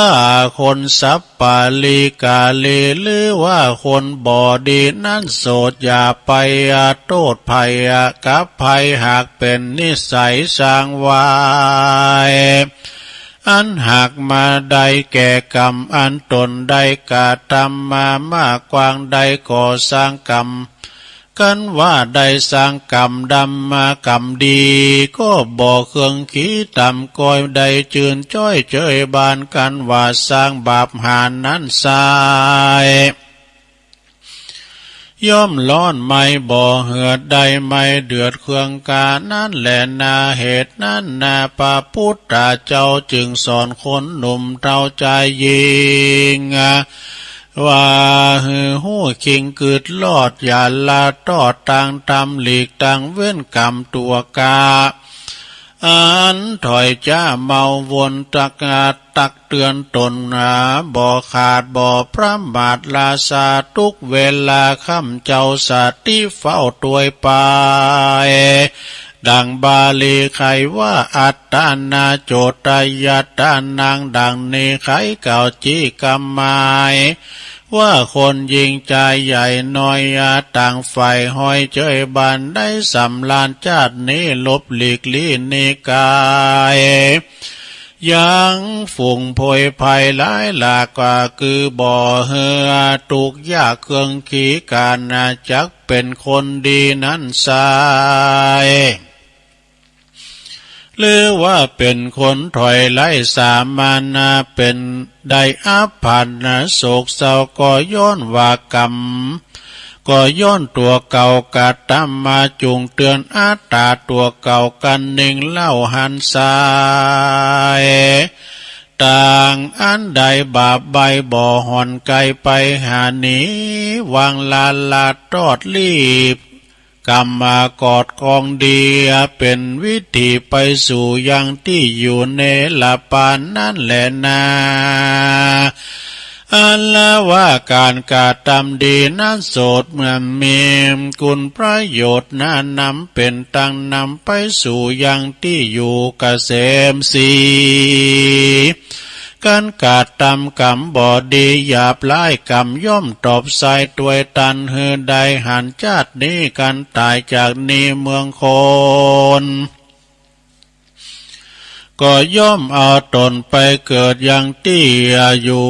คนสัปปาลีกาลีหรือว่าคนบ่ดีนั้นโสดอย่าไปโต้ษไผกับไผหากเป๋นนิสัยสร้างไว้ อันหากมาได้แก่กรรมอันตนได้กระทำมามากกว้างได้ก่อสร้างกรรม กันว่าได้สร้างกรรมดำมากรรมดี ก็บ่เคืองขี้ต่ำก้อยได้จื่นจ้อยเจยบานกันว่าสร้างบาปหานั้นไซร้ ย่อมร้อนไหม้บ่เหือด ได้ไหม้เดือดเคืองกา นั้นแหละนา เหตุนั้นนา พระพุทธเจ้าจึงสอนคนหนุ่มเฒ่าชายหญิง ว่าหื้อฮู้คิงกึดรอด อย่าละตอดตางธรรม หลีกตางเว้นกรรมตัวกา อันถอยจ้าเมาวนตัก ตักเตือนตนหนา บ่ขาดบ่ประมาท ราชาทุกเวลา ข้าพเจ้าสติเฝ้าตวยไป ดังบาลีไขว่า อัตตานา โจตยัตตานัง ดังนี้ไขกล่าวจี้กำหมาย ว่าคนหญิงชายใหญ่น้อย ต่างฝ่ายห้อยเจยบาน ได้สำราญชาตินี้ หลบหลีกลี้นิกาย ยังฝูงโพยภัยหลายหลากกว่า คือบ่เหือทุกข์ยากเครื่องขีการ จักเป็นคนดีนั้นไซร้ หรือว่าเป็นคนถอยไล่สามัญ เป็นได้อับพรรณโศกเศร้า ก็ย้อนว่ากรรม ก็ย้อนตัวเก่ากระทำมา จุ่งเตือนอัตตาตัวเก่า กันเน่งเล่าหันไซร้ ต่างอันใดบาปใบบ่ห่อนไกล ไปหาหนีวางลาลาตอดลีบ กรรมากอดกองดี เป็นวิธีไปสู่ยังที่อยู่ เนรปานนั้นแหละนา อันละว่าการกระทำดีนั้นโสด เมื่อมีคุณประโยชน์นานำ เป็นตังนำไปสู่ยังที่อยู่เกษมสี การกระทำกรรมบ่ดีหยาบร้าย กรรมย่อมตอบสายตวยตัน หื้อได้หันชาตินี้ กันตายจากนี้เมืองคน ก็ย่อมเอาตนไปเกิดยังที่อยู่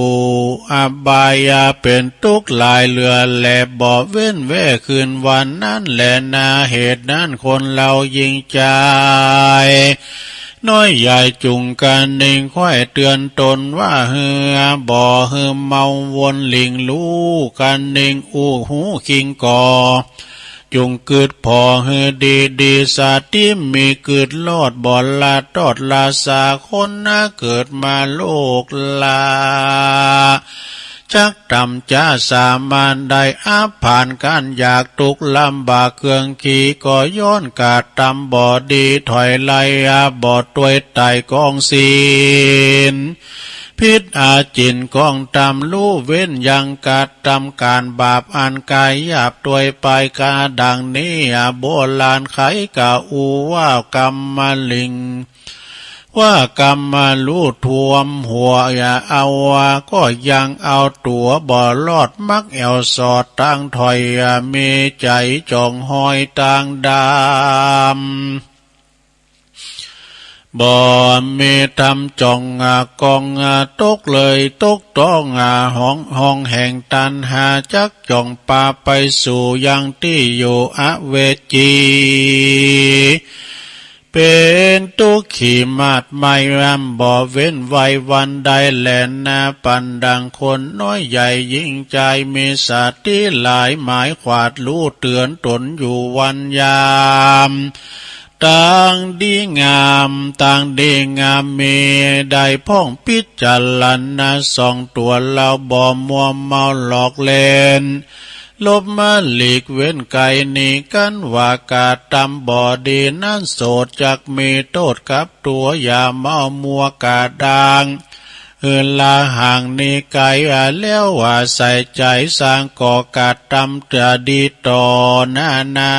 อบาย เป็นทุกข์หลายเหลือแล บ่เว้นแว่คืนวันนั้นแหละนา เหตุนั้นคนเราหญิงชาย น้อยใหญ่จุ่งกันเน่งไขว้เตือนตนว่า เหือบ่หื้อเมาวนหลิงลู่กันเน่งอู้ฮู้คิงก่อ จุ่งกึดผ่อหื้อดีดี สติมีกึดรอด บ่ละตอดราชาคนนา เกิดมาโลกลา จักทำจ้าสามารถได้อับผ่านการอยากทุกข์ลำบากเครื่องขี ก็ย้อนกระทำบ่ดี ถอยไล่อาบ่ตวยไต่กองศีล ผิดอาจินกองธรรม ลู่เว้นยังกระทำการบาปอันกายหยาบตวยไปกา ดังนี้โบราณไขกะอู้ว่ากรรมลิง ว่ากรรมลู่ท่วมหัว อย่าเอาว่าก็ยังเอาตัวบ่รอด มักแอ่วสอดตางถอย มีใจจ่องหอยตางดำ บ่มีธรรมจ่องกอง ตกเลยตกต้องห้องห้องแห่งตัณหา จักจ่องปาไปสู่ยังที่อยู่อเวจี เป็นทุกข์ขีมาดไม้รำ บ่เว้นไว้วันใดแลนา ปันดังคนน้อยใหญ่หญิงชาย มีสติหลายหมายขวาดลู่เตือนตนอยู่วันยาม ตางดีงาม ตางดีงามมีได้พ่องพิจารณาส่องตัวเรา บ่มัวเมาหลอกเล่น ลบมาหลีกเว้นไกลหนีกัน ว่ากระทำบ่ดีนั้นโสด จักมีโทษกับตัว อย่าเมามัวกระด้าง หื้อละห่างหนีไกล แล้วว่าใส่ใจสร้างก่อกระทำจะดีต่อนานา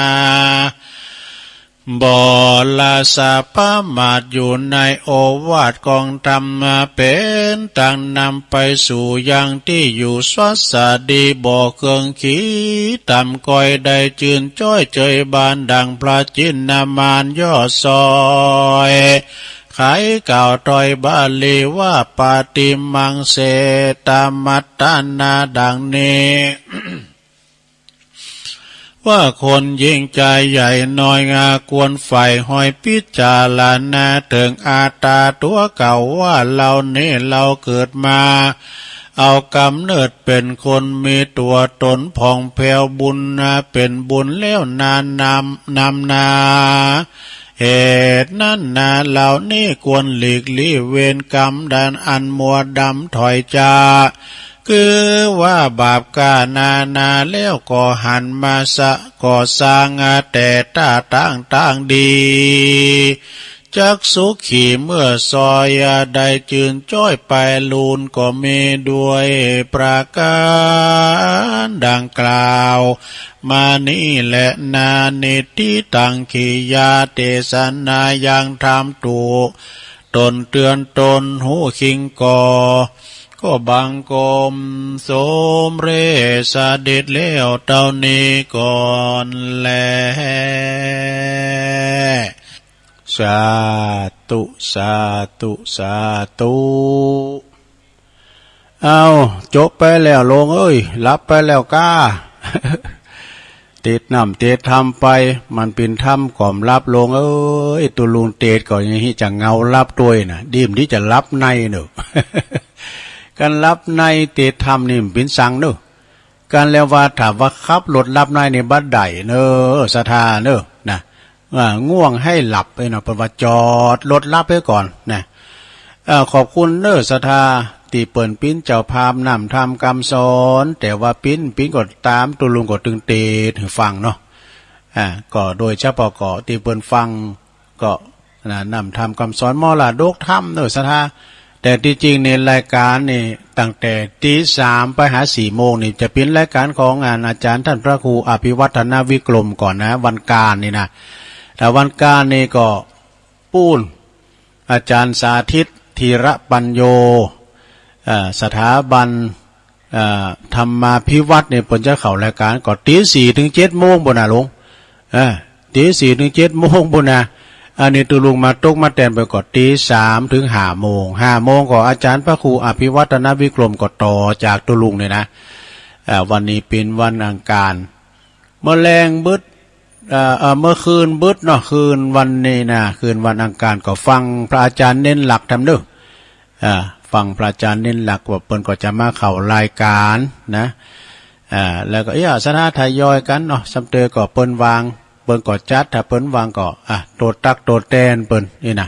บ่ละสะประมาทอยู่ในโอวาทกองธรรม มาเป็นตางนำไปสู่ยังที่อยู่สวัสดี บ่เครื่องขีต่ำก้อย ได้จื่นจ้อยเจยบาน ดังพระจินนมานยอดซอย ไขกล่าวถ้อยบาลีว่า ปาติมังเสตมัตตานา ดังนี้ ว่าคนหญิงชายใหญ่น้อยงา ควรใฝ่ห้อยพิจารณา ถึงอัตตาตัวเก่าว่า เรานี้เราเกิดมา เอากำเนิดเป็นคนมีตัวตนผ่องแผ้ว บุญนาเป็นบุญแล้วนานนำนำนา เหตุนั้นนาเหล่านี้ควรหลีกลี้เวรกรรมด้านอันมัวดำถอยจาก คือว่าบาปกล้านานาแล้วก็หันมาสะก่อสร้างแต่ต้าตั้งตั้งดี จักสุขีเมื่อซอยได้จืนจ้อยไปลูนก็มีด้วยประการดังกล่าวมานี้แหละนา นิติตัง ขียาเตสนายังธรรมตุตนเตือนตนฮู้คิงก่อ ก็บังคมสมเร็จเสด็จแล้วเต้านี้ก่อนแล สาธุ สาธุ สาธุ เอา จบไปแล้วโลงเอ้ย หลับไปแล้วก้า เตสน้ำเตสธรรมไป มันเป๋นธรรมก่อมหลับโลงเอ้ย ตุ๊ลุงเตสก็ยังฮิจะเหงาหลับตวยนะ ดีมดีจะหลับในเนอะ การหลับในเตสธรรมนี่มันเป๋นสังเนอะ กันแล้วว่าถ้าว่าขับรถหลับในนี่บ่ได้เนอะ ศรัทธาเนอะ นะ อ่า ง่วงให้หลับไปเนาะ เปิ้นว่าจอดรถหลับไปก่อนนะ เอ่อ ขอบคุณเนอะ ศรัทธา ตี้เปิ้นเป๋นเจ้าภาพนำธรรมกำสอน แต่ว่าเป๋น เป๋นก็ตาม ตุ๊ลุงก็ตึงเตสน์หื้อฟังเนาะ อ่า ก็โดยเฉพาะก็ตี้เปิ้นฟัง ก็นะ นำธรรมกำสอนมรดกธรรมเนอะ ศรัทธา แต่ตี้จริงนี่รายการนี่ตั้งแต่ตีสามไปหาสี่โมงนี่จะเป๋นรายการของงานอาจารย์ท่านพระครูอภิวัฒนวิกรมก่อนนะ วันการนี่นะ แต่วันการนี่ก็ปู้น อาจารย์สาธิต ธีระปัญโญ เอ่อ สถาบัน เอ่อ ธรรมาภิวัฒน์นี่เปิ้นจะเข้ารายการก็ตีสี่ถึงเจ็ดโมงปู้นนะหลวง เออ ตีสี่ถึงเจ็ดโมงปู้นนะ อันนี้ตุ๊ลุงมาตกมาแตนไปก็ตีสามถึงห้าโมง ห้าโมงก็อาจารย์พระครูอภิวัฒนวิกรมก็ต่อจากตุ๊ลุงนี่นะ เอ่อ วันนี้เป๋นวันอังคาร เมื่อแลงบึด เอ่อ เอ่อ เมื่อคืนบึดเนาะ คืนวันนี้นะ คืนวันอังคารก็ฟังพระอาจารย์เน้นหลักธรรมเนอะ อ่า ฟังพระอาจารย์เน้นหลักว่าเปิ้นก็จะมาเข้ารายการนะ อ่า แล้วก็ เอ้ย ศรัทธาทยอยกันเนาะ ซ้ำเตอก็เปิ้นว่าง เปิ้นก็จัด ถ้าเปิ้นว่างก็ อ่ะ โตตักโตแตนเปิ้นนี่นะ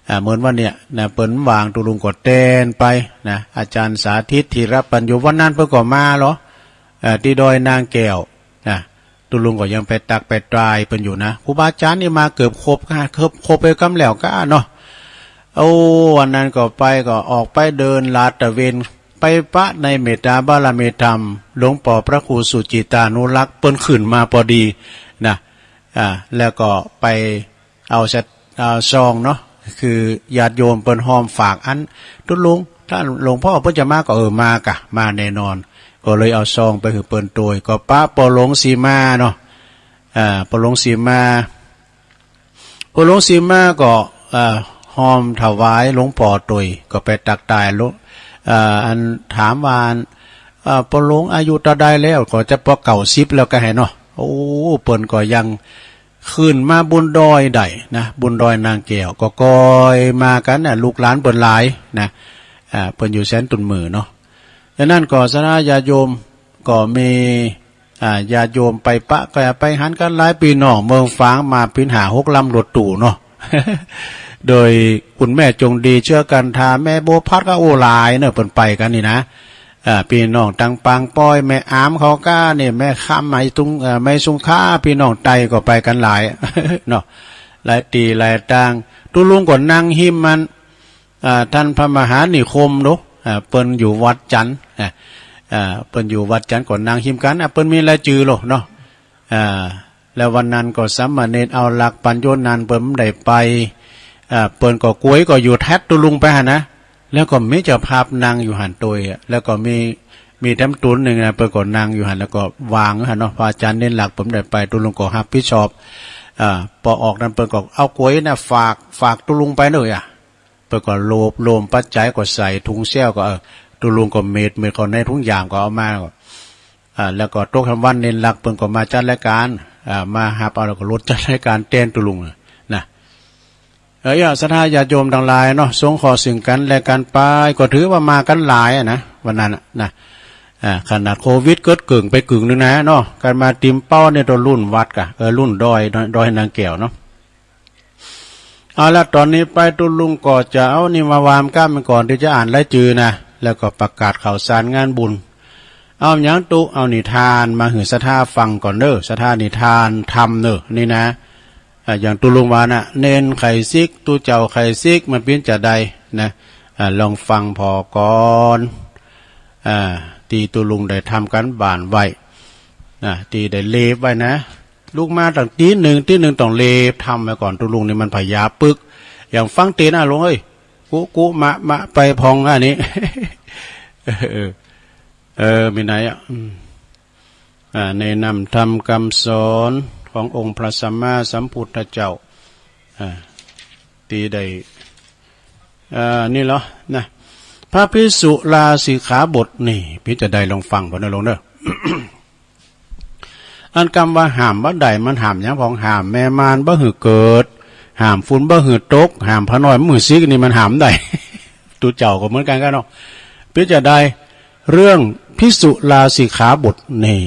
อ่า เหมือนวันเนี้ยนะ เปิ้นว่างตุ๊ลุงก็แตนไปนะ อาจารย์สาธิต ธีระปัญโญ วันนั้นเปิ้นก็มาเหรอ อ่า ตี้ดอยนางแก้วนะ ตุ๊ลุงก็ยังไปตักไปตายเปิ้นอยู่นะ ครูบาอาจารย์นี่มาเกือบครบ เกือบครบไปกำแล้วก้าเนาะ โอ้ วันนั้นก็ไป ก็ออกไปเดินลาดตระเวน ไปปะในเมตตาบารมีธรรม หลวงป้อพระครูสุจิตานุรักษ์เปิ้นขึ้นมาพอดีนะ อ่า แล้วก็ไป เอาซะ เอาซองเนาะ คือญาติโยมเปิ้นฮ้อมฝากอัน ตุ๊ลุง ถ้าหลวงพ่อเปิ้นจะมาก็ เออ มาก่ะ มาแน่นอน ก็เลยเอาซองไปหื้อเปิ้นตวย ก็ปะป้อหลวงสีมาเนาะ อ่า ป้อหลวงสีมา ป้อหลวงสีมาก็ อ่า ฮ้อมถวายหลวงป้อตวย ก็ไปตักตายหลวง อ่า อันถามว่า อ่า ป้อหลวงอายุเต้าใดแล้ว ก็จะปอเก้าสิบแล้วก็แหะเนาะ โอ้ เปิ้นก็ยัง ขึ้นมาบนดอยได้นะ บนดอยนางแก้ว ก็ก่อยมากันนะ ลูกหลานเปิ้นหลายนะ อ่า เปิ้นอยู่แสนตุนหมื่นเนาะ ฉะนั้นก็ศรัทธาญาติโยมก็มี อ่า ญาติโยมไปปะ ก็ไปหันกันหลาย ปี้น้องเมืองฝางมาเป๋นห้าหกลำรถตู้เนาะ โดยคุณแม่จงดีเชื้อกันทา แม่บัวพัดก็ โอ้ หลายเนาะ เปิ้นไปกันนี่นะ อ่า ปี้น้องตังปางปอย แม่อามเขาก้านี่ แม่คำ ไม้ตุง เอ่อ ไม้สุงค่า ปี้น้องไตก็ไปกันหลาย เนาะ หลายตี้หลายตาง ตุ๊ลุงก็นั่งฮิมมัน อ่า ท่านพระมหานิคมเนาะ อ่า เปิ้นอยู่วัดจันทน์ อ่า อ่า เปิ้นอยู่วัดจันทน์ก็นั่งฮิมกัน อ่า เปิ้นมีรายจื่อโลเนาะ อ่า แล้ววันนั้นก็สามเณรเอาหลักปัญโญนั้นเปิ้นบ่ได้ไป อ่า เปิ้นก็กวยก็อยู่แท็ดตุ๊ลุงไปหั่นนะ แล้วก็มีเจ้าภาพนั่งอยู่หั่นตวยอะ แล้วก็มี มีแถมตุ๊ลุงหนึ่งนะ เปิ้นก็นั่งอยู่หั่น แล้วก็วางหั่นเนาะ พระอาจารย์เน้นหลักเปิ้นบ่ได้ไป ตุ๊ลุงก็รับผิดชอบ อ่า ปอออกนั้นเปิ้นก็เอากวยนะ ฝาก ฝากตุ๊ลุงไปเนาะ อ่ะ เปิ้นก็รวบรวมปัจจัยก็ใส่ถุงเสี้ยวก็ เออ ตุ๊ลุงก็เม็ด เม็ดเข้าในถุงยางก็เอามา อ่า แล้วก็ตกค่ำวันเน้นหลักเปิ้นก็มาจัดรายการ อ่า มาฮับเอา แล้วก็รถจัดรายการแตนตุ๊ลุงนะ เออ ศรัทธาญาติโยมทั้งหลายเนาะ สงเคราะห์ซึ่งกันและกันไป ก็ถือว่ามากันหลายอะนะ วันนั้นอะนะ อ่า ขนาดโควิดเกิดเกิ่งไปกึ่งหนึ่งนะเนาะ กันมาติมเป้าเนี่ย ตัวรุ่นวัดกะ เออ รุ่นดอย ดอย ดอยนางแก้วเนาะ เอาละ ตอนนี้ไปตุ๊ลุงก็จะเอานี่มาวางก้ามันก่อนที่จะอ่านรายจื่อนะ แล้วก็ประกาศข่าวสารงานบุญ เอาหยังตุ๊ เอานิทานมาหื้อศรัทธาฟังก่อนเน้อ ศรัทธานิทานธรรมเน้อ นี่นะ อ่ะ อย่างตุ๊ลุงว่านะ เณรไข้สิก ตุ๊เจ้าไข้สิก มันเป๋นจาใดนะ อ่ะ ลองฟังผ่อก่อน อ่ะ ตี้ตุ๊ลุงได้ทำการบ้านไว้นะ ตี้ได้เล็บไว้นะ ลุกมาตั้งตี๋หนึ่ง ตี๋หนึ่งต้องเล็บทำไว้ก่อน ตุ๊ลุงนี่มันพยาปึก อย่างฟังเตนะลุงเอ้ย กุกุมะมะไปพองอันนี้ เออ เออ มีไหนอ่ะ อืม อ่า แนะนำธรรมคำสอนขององค์พระสัมมาสัมพุทธเจ้า อ่า ตี้ได้ อ่า นี่เหรอ นะ พระภิกษุลาสิกขาบท นี่ เป๋นจาใดลองฟังก่อนนะลุงเน้อ อันกำว่าห้ามบ่ได้ มันห้ามหยังพ่อง ห้ามแม่ม่านบ่หื้อเกิด ห้ามฝุ่นบ่หื้อตก ห้ามพระน้อยบ่หื้อสิก นี่มันห้ามได้ ตุ๊เจ้าก็เหมือนกันกันเนาะ เป๋นจาใด เรื่องภิกษุลาสิกขาบท นี่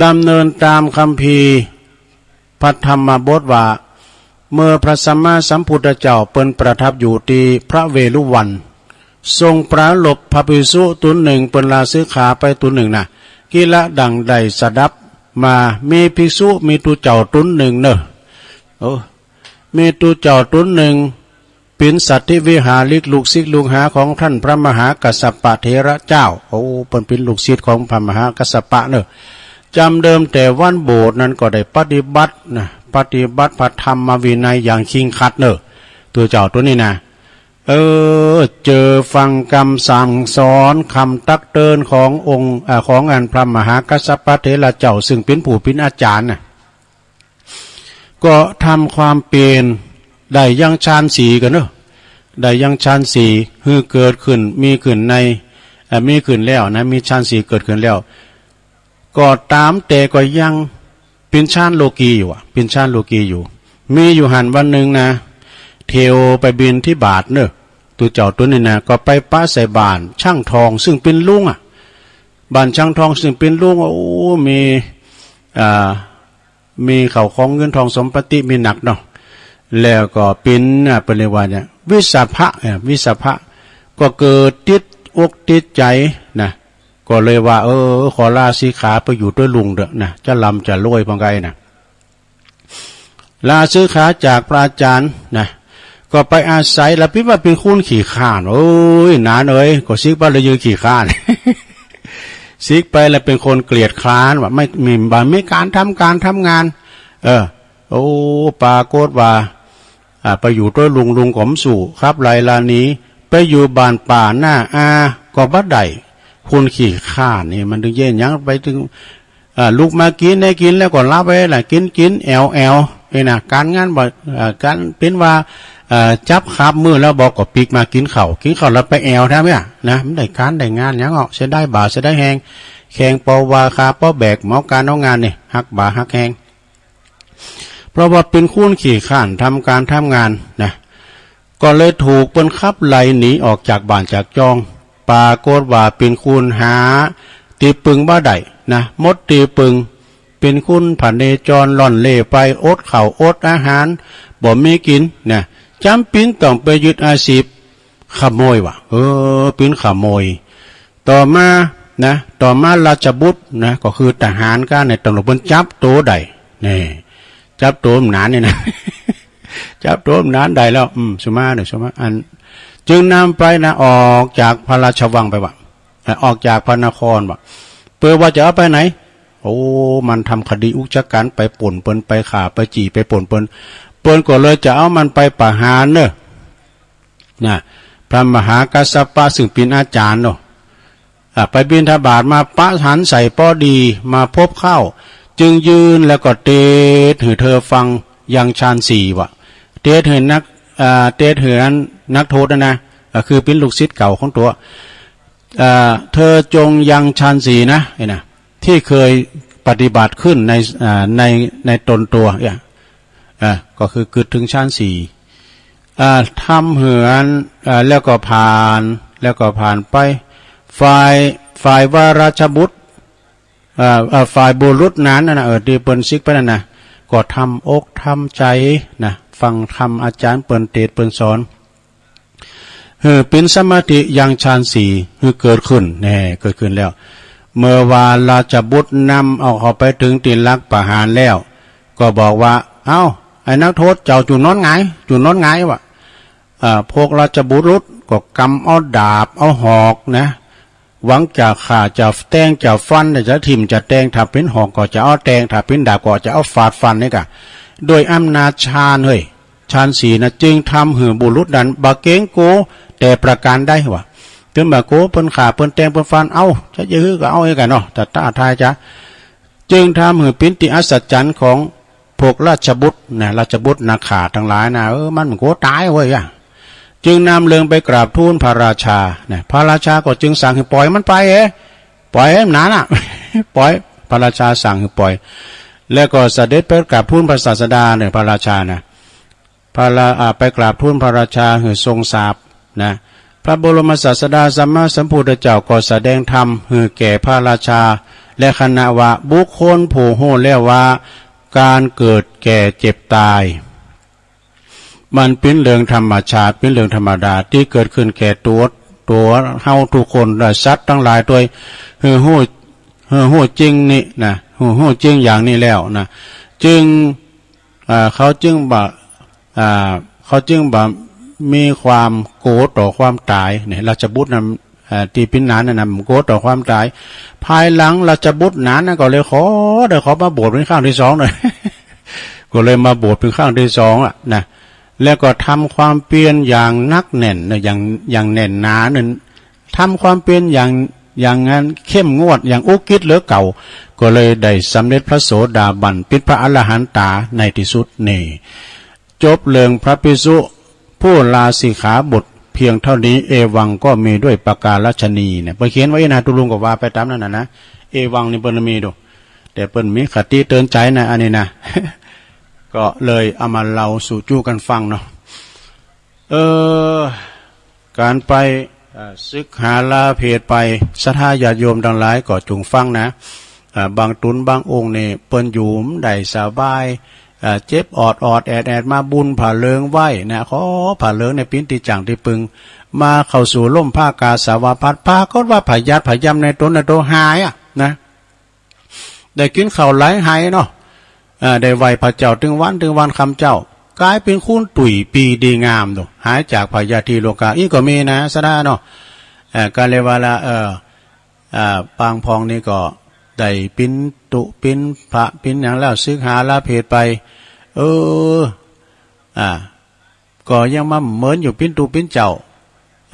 ดำเนินตามคัมภีร์พระธรรมบทว่า เมื่อพระสัมมาสัมพุทธเจ้าเปิ้นประทับอยู่ตี้พระเวฬุวัน ทรงปรารภพระภิกษุต๋นหนึ่ง เปิ้นลาสิกขาไปต๋นหนึ่งนะ กิละดั่งได้สดับมา มีภิกษุ มีตุ๊เจ้าต๋นหนึ่งเน้อ โอ้ มีตุ๊เจ้าต๋นหนึ่ง เป๋นสัตถิวิหาริก ลูกศิษย์ลูกหาของท่านพระมหากัสสปะเถระเจ้า โอ้ เปิ้นเป๋นลูกศิษย์ของพระมหากัสสปะเน้อ จำเดิมแต่วันบวชนั้นก็ได้ปฏิบัตินะ ปฏิบัติพระธรรมวินัยอย่างเคร่งครัดเน้อ ตุ๊เจ้าต๋นนี้นะ เออ เจอฟังคำสั่งสอน คำตักเตือนขององค์ อ่า ของอันพระมหากัสสปะเถระเจ้า ซึ่งเป๋นผู้เป๋นอาจ๋ารย์นะ ก็ทำความเปลี่ยนได้ยังฌานสี่ก่อนเนาะ ได้ยังฌานสี่ คือเกิดขึ้น มีขึ้นใน เอ่อ มีขึ้นแล้วนะ มีฌานสี่เกิดขึ้นแล้ว ก็ต๋ามแต่ก็ยังเป๋นฌานโลกีอยู่อะ เป๋นฌานโลกีอยู่ มีอยู่หั้นวันหนึ่งนะ เที่ยวไปบิณฑบาตเนาะ ตุ๊เจ้าต๋นนี้นะ ก็ไปปะใส่บ้านช่างทอง ซึ่งเป๋นลุงอะ บ้านช่างทอง ซึ่งเป๋นลุง โอ้ มี อ่า มีข้าวของเงินทองสมบัติมีนักเนาะ แล้วก็เป๋น อ่า เปิ้นเรียกว่าเนี่ย วิสาทะ อ่า วิสาทะ ก็เกิดติดอกติดใจ๋นะ ก็เลยว่า เออ ขอลาสิกขาไปอยู่ตวยลุงเถอะนะ จะร่ำจะรวยพ่องไกนะ ลาสิกขาจากพระอาจ๋ารย์นะ ก็ไปอาศัย แล้วเป๋นว่าเป๋นคนขี้คร้าน โอ๊ย หนานเอ๋ย ก็สิกไปแล้วยังขี้คร้าน สิกไปแล้วเป๋นคนเกลียดคร้าน ว่าไม่มี บ่มีก๋านทำก๋านทำงาน เออ โอ้ ปรากฏว่า อ่า ไปอยู่ตวยลุง ลุงก็บ่สู้ ขับไล่ลาหนี ไปอยู่บ้านป้าน้าอา ก็บ่ได้ คนขี้คร้านนี่มันตึงเย้ยหยังไปตึง อ่า ลุกมากิน ได้กินแล้วก็หลับไปล่ะ กินกินแอ่วแอ่ว นี่นะ ก๋านงานบ่ อ่า ก๋านเป๋นว่า อ่า จับคาบมื้อแล้วบ่ก็ปิ๊กมากิ๋นข้าว กิ๋นข้าวแล้วไปแอ่วแท้เนี่ยนะ บ่ได้ก๋านได้งานหยังออก เสียดายบ่าเสียดายแฮง แข่งปอว่าข้าปอแบก บ่เอาก๋านเอางานนี่ หักบ่าหักแฮง เพราะว่าเป๋นคนขี้คร้านทำก๋านทำงานนะ ก็เลยถูกเปิ้นขับไล่หนีออกจากบ้านจากจอง ปรากฏว่าเป๋นคนหาตี้ปึงบ่ได้นะ หมดตี้ปึง เป๋นคนพเนจรล่อนเล่ไป อดข้าวอดอาหาร บ่มีกิ๋นนะ จ๋ำเป๋นต้องไปยึดอาชีพขโมยว่ะ เออ เป๋นขโมย ต่อมานะ ต่อมาราชบุตรนะ ก็คือทหารก้าในตำรวจเปิ้นจับโตได้ นี่ จับโตมานานนี่นะ จับโตมานานได้แล้ว อืม สุมาเด้อ สุมา อัน จึงนำไปนะ ออกจากพระราชวังไปว่ะ เอ่อ ออกจากพระนครว่ะ เปิ้นว่าจะเอาไปไหน โอ้ มันทำคดีอุกชะกัญ ไปปล้นเปิ้น ไปฆ่า ไปจี้ ไปปล้นเปิ้น เปิ้นก็เลยจะเอามันไปประหารเนอะ นะ พระมหากัสสปะซึ่งเป๋นอาจ๋ารย์เนาะ อ่า ไปบิณฑบาตมาปะหันใส่พอดี มาพบเข้า จึงยืนแล้วก็เตสน์หื้อเธอฟังยังฌานสี่ว่ะ เตสน์หื้อนัก อ่า เตสน์หื้ออันนักโทษนะนะ ก็คือเป๋นลูกศิษย์เก่าของตั๋ว อ่า เธอจงยังฌานสี่นะ ไอ้นะ ที่เคยปฏิบัติขึ้นใน อ่า ใน ในตนตั๋ว เนี่ย อ่า ก็คือกึ๊ดเถิงฌานสี่ อ่า ทำหื้ออัน อ่า แล้วก็ผ่าน แล้วก็ผ่านไป ฝ่าย ฝ่ายวรราชบุตร อ่า อ่า ฝ่ายบุรุษนั้นน่ะนะ เออ ตี้เปิ้นสิกไปนั่นนะ ก็ทำอกทำใจ๋นะ ฟังธรรมอาจ๋ารย์เปิ้นเตสน์เปิ้นสอน หื้อเป๋นสมาธิอย่างฌานสี่ หื้อเกิดขึ้น แน่ เกิดขึ้นแล้ว เมื่อว่าราชบุตรนำเอาเขาไปเถิงตี้หลักประหารแล้ว ก็บอกว่า เอ้า ไอ้นักโทษเจ้า เจ้านอนหงาย เจ้านอนหงาย ว่า อ่า พวกราชบุรุษก็กำเอาดาบ เอาหอกนะ หวังจะฆ่า จะแตง จะฟัน จะทิ่ม จะแตง ถ้าเป๋นหอกก็จะเอาแตง ถ้าเป๋นดาบก็จะเอาฟาดฟันนี่กะ ด้วยอำนาจฌาน เฮ้ย ฌานสี่นะ จึงทำหื้อบุรุษนั้นบ่เกรงกลัวแต่ประการใด ว่า เถิงบ่าโกลัวเปิ้นฆ่า เปิ้นแตง เปิ้นฟัน เอ้า จะจะหื้อก็เอาเองกะเนาะ แต่ท้าทายจะ จึงทำหื้อเป๋นตี้อัศจรรย์ของพวกราชบุตรนะ ราชบุตรนักฆ่าตังหลายนะ เออ มันบ่โกลัวต๋ายเว้ยอะ จึงนำเรื่องไปกราบทูลพระราชานะ พระราชาก็จึงสั่งหื้อปล่อยมันไป เอ ปล่อยมันนะ ปล่อย พระราชาสั่งหื้อปล่อย แล้วก็เสด็จไปกราบทูลพระศาสดาเนี่ย พระราชานะ พระรา- อ่า ไปกราบทูลพระราชาหื้อทรงทราบนะ พระบรมศาสดาสัมมาสัมพุทธเจ้าก็แสดงธรรมหื้อแก่พระราชาและคณะว่า บุคคลผู้ฮู้แล้วว่า ก๋านเกิดแก่เจ็บต๋าย มันเป๋นเรื่องธรรมชาติ เป๋นเรื่องธรรมดาตี้เกิดขึ้นแก่ตั๋ว ตั๋วเฮาทุกคน และสัตว์ตังหลายตวย หื้อฮู้ หื้อฮู้จริงนี้นะ หื้อฮู้จริงอย่างนี้แล้วนะ จึง อ่า เขาจึงบ่ อ่า เขาจึงบ่มีความโกลัวต่อความต๋ายเนี่ย ราชบุตรนั้น อ่า ตี้เป๋นหนานนั้นนะ บ่โกลัวต่อความต๋าย ภายหลังราชบุตรหนานนั้นก็เลยขอ ได้ขอมาบวชเป๋นครั้งตี้สองเลย ก็เลยมาบวชเป๋นครั้งตี้สองอะนะ แล้วก็ทำความเพียรอย่างหนักแน่นนะ อย่าง อย่างแน่นหนานั้น ทำความเพียรอย่าง อย่างนั้นเข้มงวด อย่างอุกฤษต์เหลือเก่า ก็เลยได้สำเร็จพระโสดาบัน เป๋นพระอรหันตาในตี้สุดนี่ จบเรื่องพระภิกษุผู้ลาสิกขาบทเพียงเท่านี้ เอวังก็มีด้วยประการฉะนี้เนี่ย เปิ้นเขียนไว้นะ ตุ๊ลุงก็ว่าไปต๋ามนั้นน่ะนะ เอวังนี่เปิ้นมีดู แต่เปิ้นมีคติเตือนใจ๋นะ อันนี้นะ ก็เลยเอามาเล่าสู่จู้กั๋นฟังเนาะ เออ ก๋านไป เอ่อ สึกหาลาเพศไป ศรัทธาญาติโยมตังหลายก็จุ่งฟังนะ อ่า บางตนบางองค์นี่เปิ้นอยู่บ่ได้สบาย อ่า เจ็บออดๆ แอดๆ มาบุญผ้าเหลืองไว้นะ ขอผ้าเหลืองเนี่ยเป๋นตี้จั่งตี้ปึง มาเข้าสู่ร่มผ้ากาสาวพัสต์ ปรากฏว่าพยาธิพยำในตนในตัวหายอะนะ ได้กินข้าวหลายไหเนาะ เอ่อ ได้ไหว้พระเจ้าตึงวันตึงวันค่ำเจ๊า ก๋ายเป๋นคนตุ้ยปี้ดีงามโด หายจากพยาธิโรคา อี้ก็มีนะ ศรัทธาเนาะ เอ่อ ก็เลยว่าละ เอ่อ เอ่อ บางพองนี่ก็ได้เป๋นตุ๊เป๋นพระเป๋นหยังแล้ว สึกหาลาเพศไป เออ อ่า ก็ยังมาเหมือนอยู่ปิ้นตุ๊ปิ้นเจ้า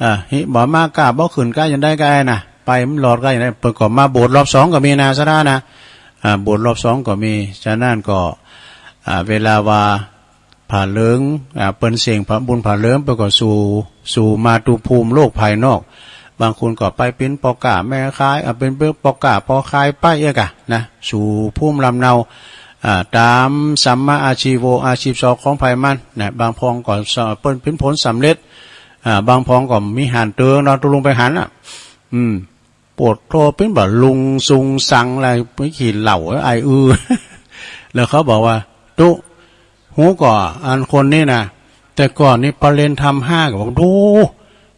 อ่า หิบ่มาก้าบ่ขึ้นก้าอย่างใดก็ไอ้น่ะ ไปมันหลอดก้าอย่างใด เปิ้นก็มาบวชรอบสองก็มีนะ ศรัทธานะ อ่า บวชรอบสองก็มี ฉะนั้นก็ อ่า เวลาว่าผ้าเหลือง อ่า เปิ้นเสงผ้าบุญผ้าเหลือง เปิ้นก็สู่ สู่มาตุภูมิโลกภายนอก บางคนก็ไปเป็นป้อก้าแม่ขาย อ่า เป็นป้อก้าป้อขายไปเอี้ยกะนะ สู่ภูมิลำเนา อ่า ต๋ามสัมมาอาชีโว อาชีพสองของไผมันนะ บางพองก็ส- เปิ้นเป็นผลสำเร็จ อ่า บางพองก็มีหันเติงเนาะ ตุ๊ลุงไปหันอ่ะ อืม ปวดโทเป็นบ่าลุงซุงซังอะไร ไปขี้เหล้าไอ้อือ แล้วเขาบอกว่า ตุ๊ ฮู้ก่อ อันคนนี้นะ แต่ก่อนนี่ประเรียนธรรมห้าก็บอก ดู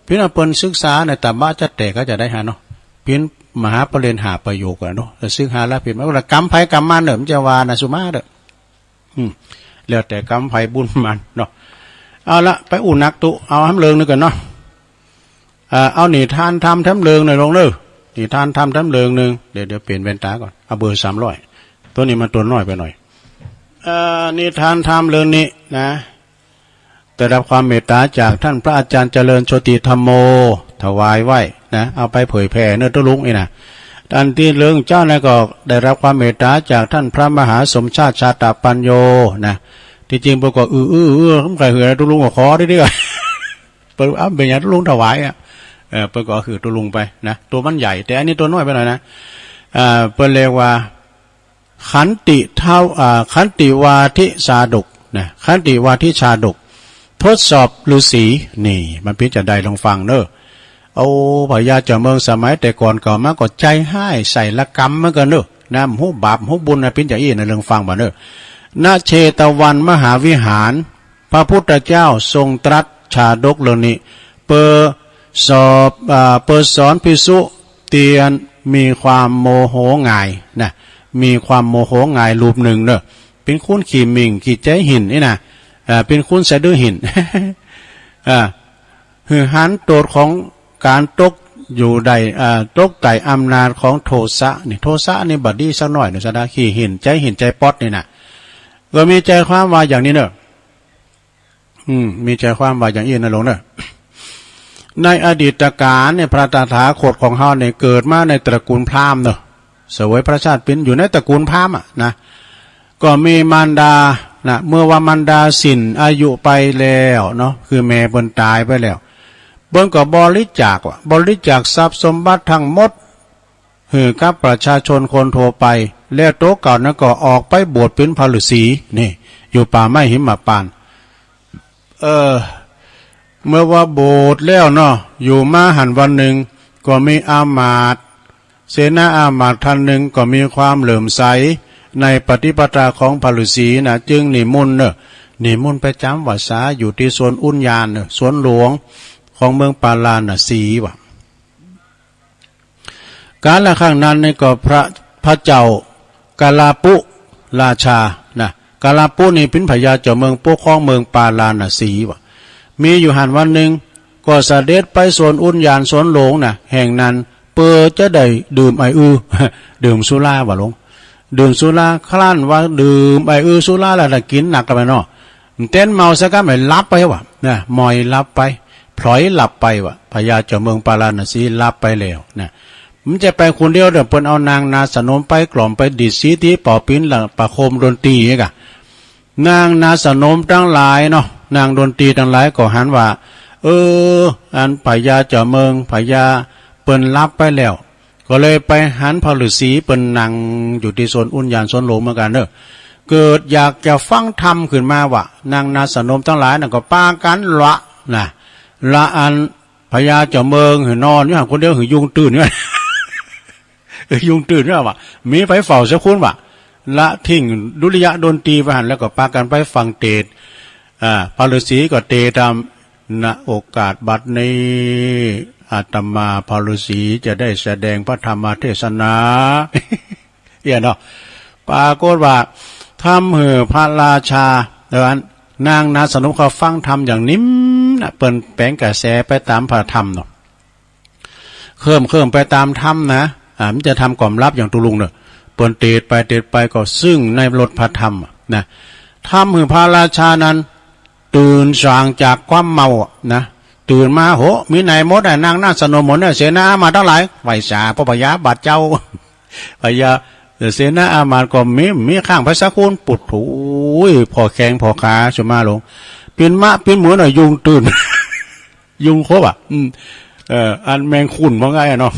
เปิ้นเอาเปิ้นศึกษาในตะบะจะแตกก็จะได้หาเนาะ เปิ้นมหาประเรียนห้าประโยคอะเนาะ แต่ศึกหาแล้วเปิ้นมา กรรมไผกรรมมันเนอะ มันจะว่านะสุมาเด้อ อืม แล้วแต่กรรมไผบุญมันเนาะ เอาละ ไปอู้นักตุ๊ เอาแถมเรื่องหนึ่งก่อนเนาะ อ่า เอานิทานธรรมแถมเรื่องหน่อยลงเนอะ นิทานธรรมแถมเรื่องหนึ่ง เดี๋ยว เดี๋ยวเปลี่ยนแว่นตาก่อน เอาเบอร์สามร้อย ตัวนี้มันตัวน้อยไปหน่อย อ่า นิทานธรรมเรื่องนี้นะ ได้รับความเมตตาจากท่านพระอาจารย์เจริญโชติธัมโม ถวายไว้นะ เอาไปเผยแผ่เนอะตุ๊ลุงนี่นะ อันตี้เรื่องเจ้านั้นก็ได้รับความเมตตาจากท่านพระมหาสมชาติชาตปัญโญนะ ตี้จริงเปิ้นก็อื้ออื้ออื้อ บ่ใค่หื้อตุ๊ลุงก็ขอได้ดีกว่า เปิ้น เอ้า เป๋นหยังตุ๊ลุงถวายอ่ะ เออ เปิ้นก็หื้อตุ๊ลุงไปนะ ตัวมันใหญ่ แต่อันนี้ตัวน้อยไปหน่อยนะ อ่า เปิ้นเรียกว่า ขันติเท้า อ่า ขันติวาทิชาดกนะ ขันติวาทิชาดก ทดสอบฤๅษี นี่ มันเปียงจะได๋ลองฟังเนอะ โอ้ พญาเจ้าเมืองสมัยแต่ก่อนเก่ามาก็ใจฮ้ายใส่ละกรรมเหมือนกันเนอะ นะ บ่ฮู้บาปบ่ฮู้บุญนะ เปียงจะอี้นะ ลองฟังบ่าเนอะ ณ เชตวันมหาวิหาร พระพุทธเจ้าทรงตรัสชาดกเรื่องนี้ เพื่อสอบ อ่า เพื่อสอนภิกษุ เตียนมีความโมโหง่ายนะ มีความโมโหง่ายรูปหนึ่งเนอะ เป็นคนขี้หมิ่งขี้ใจหินนี่นะ เอ่อ เป็นคนสะดือหิน อ่า หือหันโตดของการตกอยู่ได้ อ่า ตกใต้อำนาจของโทสะนี่ โทสะนี่บ่ดีสักหน่อยเนอะ สะดาขี้หิน ใจหินใจป๊อดนี่นะ ก็มีใจความว่าอย่างนี้เนอะ อืม มีใจความว่าอย่างอี้นะหลวงเนอะ ในอดีตกาลเนี่ย พระตถาคตของเฮาเนี่ย เกิดมาในตระกูลพราหมณ์เนอะ เสวยพระชาติเป็นอยู่ในตระกูลพราหมณ์อะนะ ก็มีมารดานะ เมื่อว่ามารดาสิ้นอายุไปแล้วเนาะ คือแม่เปิ้นตายไปแล้ว เปิ้นก็บริจาคว่ะ บริจาคทรัพย์สมบัติทั้งหมด หื้อกับประชาชนคนทั่วไป แล้วโตเก่านั้นก็ออกไปบวชเป็นพระฤๅษี นี่ อยู่ป่าไม้หิมพานต์ เออ เมื่อว่าบวชแล้วเนาะ อยู่มาหั้นวันหนึ่ง ก็มีอามาตย์ เสนาอามาตย์ท่านหนึ่งก็มีความเลื่อมใสในปฏิปทาของพระฤๅษีนะ จึงนิมนต์เนอะ นิมนต์ไปจำพรรษาอยู่ที่สวนอุทยานเนอะ สวนหลวงของเมืองปาราณสีว่ะ กาลครั้งนั้นนี่ก็พระ พระเจ้ากาลาปุราชานะ กาลาปุนี่เป็นพญาเจ้าเมืองปกครองเมืองปาราณสีว่ะ มีอยู่หั้นวันหนึ่ง ก็เสด็จไปสวนอุทยานสวนหลวงนะ แห่งนั้น เพื่อจะได้ดื่มไออื้อ ดื่มสุราว่ะหลวง ดื่มสุรา ครั้นว่าดื่มไออื้อสุราแล้วน่ะ กินหนักกันไปเนาะ เต้นเมาซะก็ไม่หลับไปว่ะนะ หมอยหลับไป พลอยหลับไปว่ะ พญาเจ้าเมืองปาราณสีหลับไปแล้วนะ มันจะไปคนเดียวเด้อ เปิ้นเอานางนาสนมไปกล่อมไปดีดสีตีเป่าปีนละประโคมดนตรีนี่กะ นางนาสนมทั้งหลายเนาะ นางดนตรีทั้งหลายก็หันว่า เออ อันพญาเจ้าเมือง พญาเปิ้นหลับไปแล้ว ก็เลยไปหันพระฤๅษีเปิ้นนั่งอยู่ที่สวนอุทยานสวนหลวงเหมือนกันเนอะ เกิดอยากจะฟังธรรมขึ้นมาว่ะ นางนาสนมทั้งหลายนั่นก็ปากันละนะ ละอันพญาเจ้าเมืองหื้อนอนอยู่หั้นคนเดียว หื้อยุงตื่นอยู่ เออ ยุงตื่นอยู่ว่ะ มีไผเฝ้าสักคนว่ะ ละทิ้งดุริยะดนตรีไว้หั้น แล้วก็ปากันไปฟังเตสน์ อ่า พระฤๅษีก็เตสน์ธรรม ณ โอกาสบัดนี้ อาตมาพระฤๅษีจะได้แสดงพระธรรมเทศนา เอี้ยเนาะ ปรากฏว่าทำหื้อพระราชา เออ อันนางนาสนมเขาฟังธรรมอย่างนิ่มนะ เปิ้นแป๋งกระแสไปตามพระธรรมเนาะ เคิ่มเคิ่มไปตามธรรมนะ อ่า มันจะทำความลับอย่างตุลุงเนอะ เปิ้นเตสน์ไปเตสน์ไปก็ซึ่งในรสพระธรรมอะนะ ทำหื้อพระราชานั้น ตื่นสว่างจากความเมาอะนะ ตื่นมา โห มีไหนหมดอะ นางนาสนมหมดเนี่ย เสนาอามาตย์ทั้งหลาย ไหว้สาพระพญาบาทเจ้า พญา เสนาอามาตย์ก็มี มีข้างไผสักคน ปุดโถย พ่อแข้งพ่อขา สุมาลง เป็นมะ เป็นเหมือนอะ ยุงตื่น ยุงขบอะ อืม เอ่อ อันแมงคุณว่าไงอะเนาะ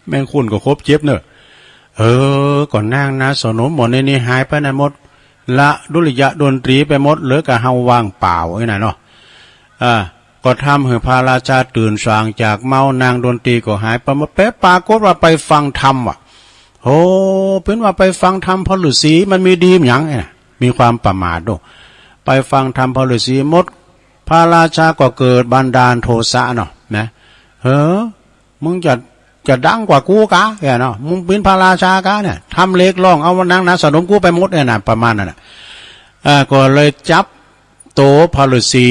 แมงคุณก็ขบเจ็บเนอะ เออ ก็นางนาสนมหมดในนี้หายไปไหนหมด ละดุริยะดนตรีไปหมด เหลือก็เฮาว่างเปล่าไอ้นั่นเนาะ อ่า ก็ทำให้พระราชาตื่นสว่างจากเมา นางดนตรีก็หายไปหมด แป๊บปรากฏว่าไปฟังธรรมว่ะ โอ้ เป็นว่าไปฟังธรรมพระฤๅษี มันมีดีหยังไอ้น่ะ มีความประมาทโด ไปฟังธรรมพระฤๅษีหมด พระราชาก็เกิดบันดาลโทสะเนาะ นะ เฮ้อ มึงจะ จะดังกว่ากูกา เนี่ยเนาะ มึงเป็นพระราชากาเนี่ย ทำเรียกร้องเอานางนาสนมกูไปหมดเนี่ยนะ ประมาณนั้นน่ะ อ่า ก็เลยจับโตพระฤๅษี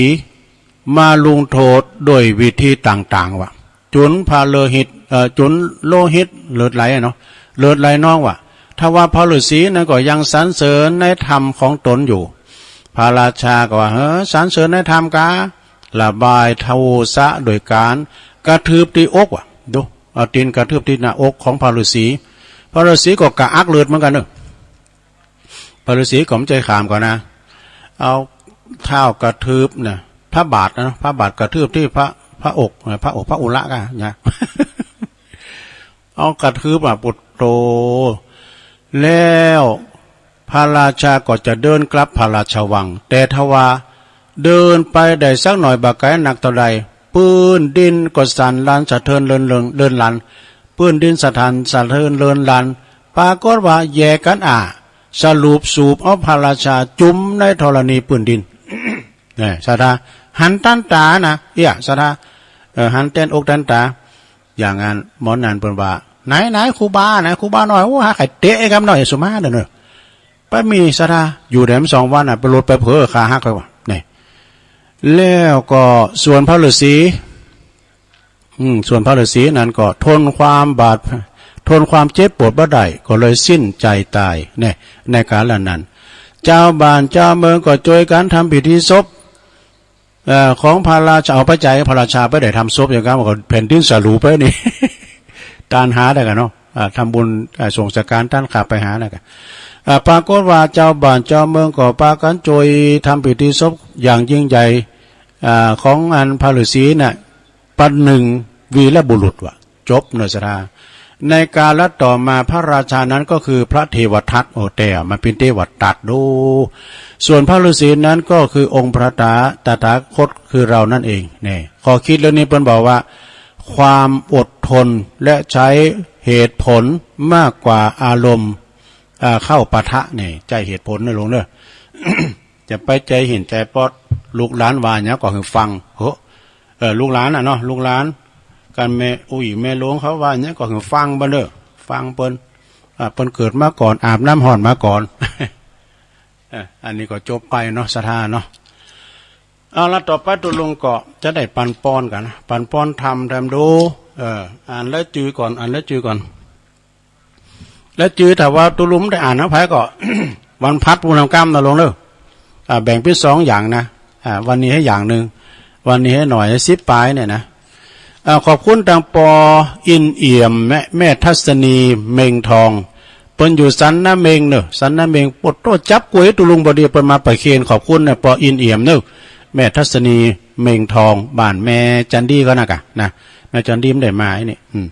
มาลงโทษด้วยวิธีต่างๆ ว่ะ จนพระโลหิต เอ่อ จนโลหิตเลือดไหลอะเนาะ เลือดไหลนองว่ะ ทว่าพระฤๅษีนั้นก็ยังสรรเสริญในธรรมของตนอยู่ พระราชาก็ว่า เฮ้อ สรรเสริญในธรรมกา ระบายโทสะโดยการกระทืบที่อกว่ะ ดู เอาตีนกระทืบที่หน้าอกของพระฤๅษี พระฤๅษีก็กระอักเลือดเหมือนกันเนอะ พระฤๅษีก็ไม่ใช่ขามก่อนนะ เอาเท้ากระทืบนะ พระบาทนะ พระบาทกระทืบที่พระ พระอกนะ พระอก พระอุระกะนะ เอากระทืบอะ ปุตโต แล้วพระราชาก็จะเดินกลับพระราชวัง แต่ทว่า เดินไปได้สักหน่อยบ่ไกลนักเท่าใด พื้นดินก็สั่นลานสะเทือนเลินเลินเลินลัน พื้นดินสะท้านสะเทือนเลินลัน ปรากฏว่าแยกกันอ่ะ สรุปสูบเอาพระราชาจุ่มในธรณีพื้นดิน เนี่ยศรัทธา หันตันต๋านะ เอี้ยศรัทธา เออ หันแตนอกแตนต๋า อย่างนั้น หมอนั้นเปิ้นว่า ไหน ไหน ครูบา ไหน ครูบาน้อย โอ้ หาไข่เตะไอ้กำน้อยสุมาเด้อเนอะ ไปมีศรัทธา อยู่แดมสองวันน่ะ ไปหลุดไปเผลอขาหักไปว่ะ นี่ แล้วก็ส่วนพระฤาษี อืม ส่วนพระฤาษีนั้นก็ทนความบาด ทนความเจ็บปวดบ่ได้ ก็เลยสิ้นใจตาย เนี่ย ในกาลนั้น ชาวบ้านชาวเมืองก็ช่วยกันทำพิธีศพ เอ่อ ของพระราชา เอาปัจจัยพระราชาไปได้ทำศพอย่างนั้น มันก็แผ่นดินสะหรูไปนี่ ตานหาได้กันเนาะ อ่า ทำบุญ อ่า ส่งสังฆทาน ตานข้าไปหาได้กัน อ่า ปรากฏว่าชาวบ้านชาวเมืองก็ปากันช่วยทำพิธีศพอย่างยิ่งใหญ่ อ่า ของอันพระฤาษีน่ะ ประหนึ่งวีรบุรุษว่ะ จบเนอะศรัทธา ในกาลต่อมาพระราชานั้นก็คือพระเทวทัต โอ้ แต่มาเป็นเทวทัตดู ส่วนพระฤาษีนั้นก็คือองค์พระตถา ตถาคตคือเรานั่นเอง เนี่ย ข้อคิดเรื่องนี้เปิ้นบอกว่า ความอดทนและใช้เหตุผลมากกว่าอารมณ์ อ่า เข้าปะทะ เนี่ย ใช้เหตุผลนะลุงเนอะ จะไปใช้หินใช้ป๊อด ลูกหลานว่าหยังก็หือฟัง เฮ้อ เออ ลูกหลานน่ะเนาะ ลูกหลาน กันแม่อุ้ยแม่หลวงเขาว่าหยังก็หือฟังเปิ้นเด้อ ฟังเปิ้น อ่า เปิ้นเกิดมาก่อน อาบน้ำฮ้อนมาก่อน เออ อันนี้ก็จบไปเนาะ ศรัทธาเนาะ เอาละ ต่อไปตุ๊ลุงก็จะได้ปันป้อนกันนะ ปันป้อนธรรม ธรรมดู เออ อ่านรายจื่อก่อน อ่านรายจื่อก่อน แล้วจื่อถ้าว่าตุ๊ลุงได้อ่านนะ ไผก็ วันพัดปูนำกล้ำนะลุงเนอะ อ่า แบ่งเป็นสองอย่างนะ อ่า วันนี้ให้อย่างหนึ่ง วันนี้ให้หน่อย สิบปลายเนี่ยนะ อ่า ขอบคุณตังปออินเอี่ยม แม่ แม่ทัศนีเมงทอง เปิ้นอยู่สันนาเมงเนอะ สันนาเมง ปวดโตจับกล้วยตุ๊ลุงพอดี เปิ้นมาประเคน ขอบคุณนะ ปออินเอี่ยมเนอะ แม่ทัศนีเมงทอง บ้านแม่จันดีเขานะกะ นะ แม่จันดีมันได้มาไอ้นี่ อืม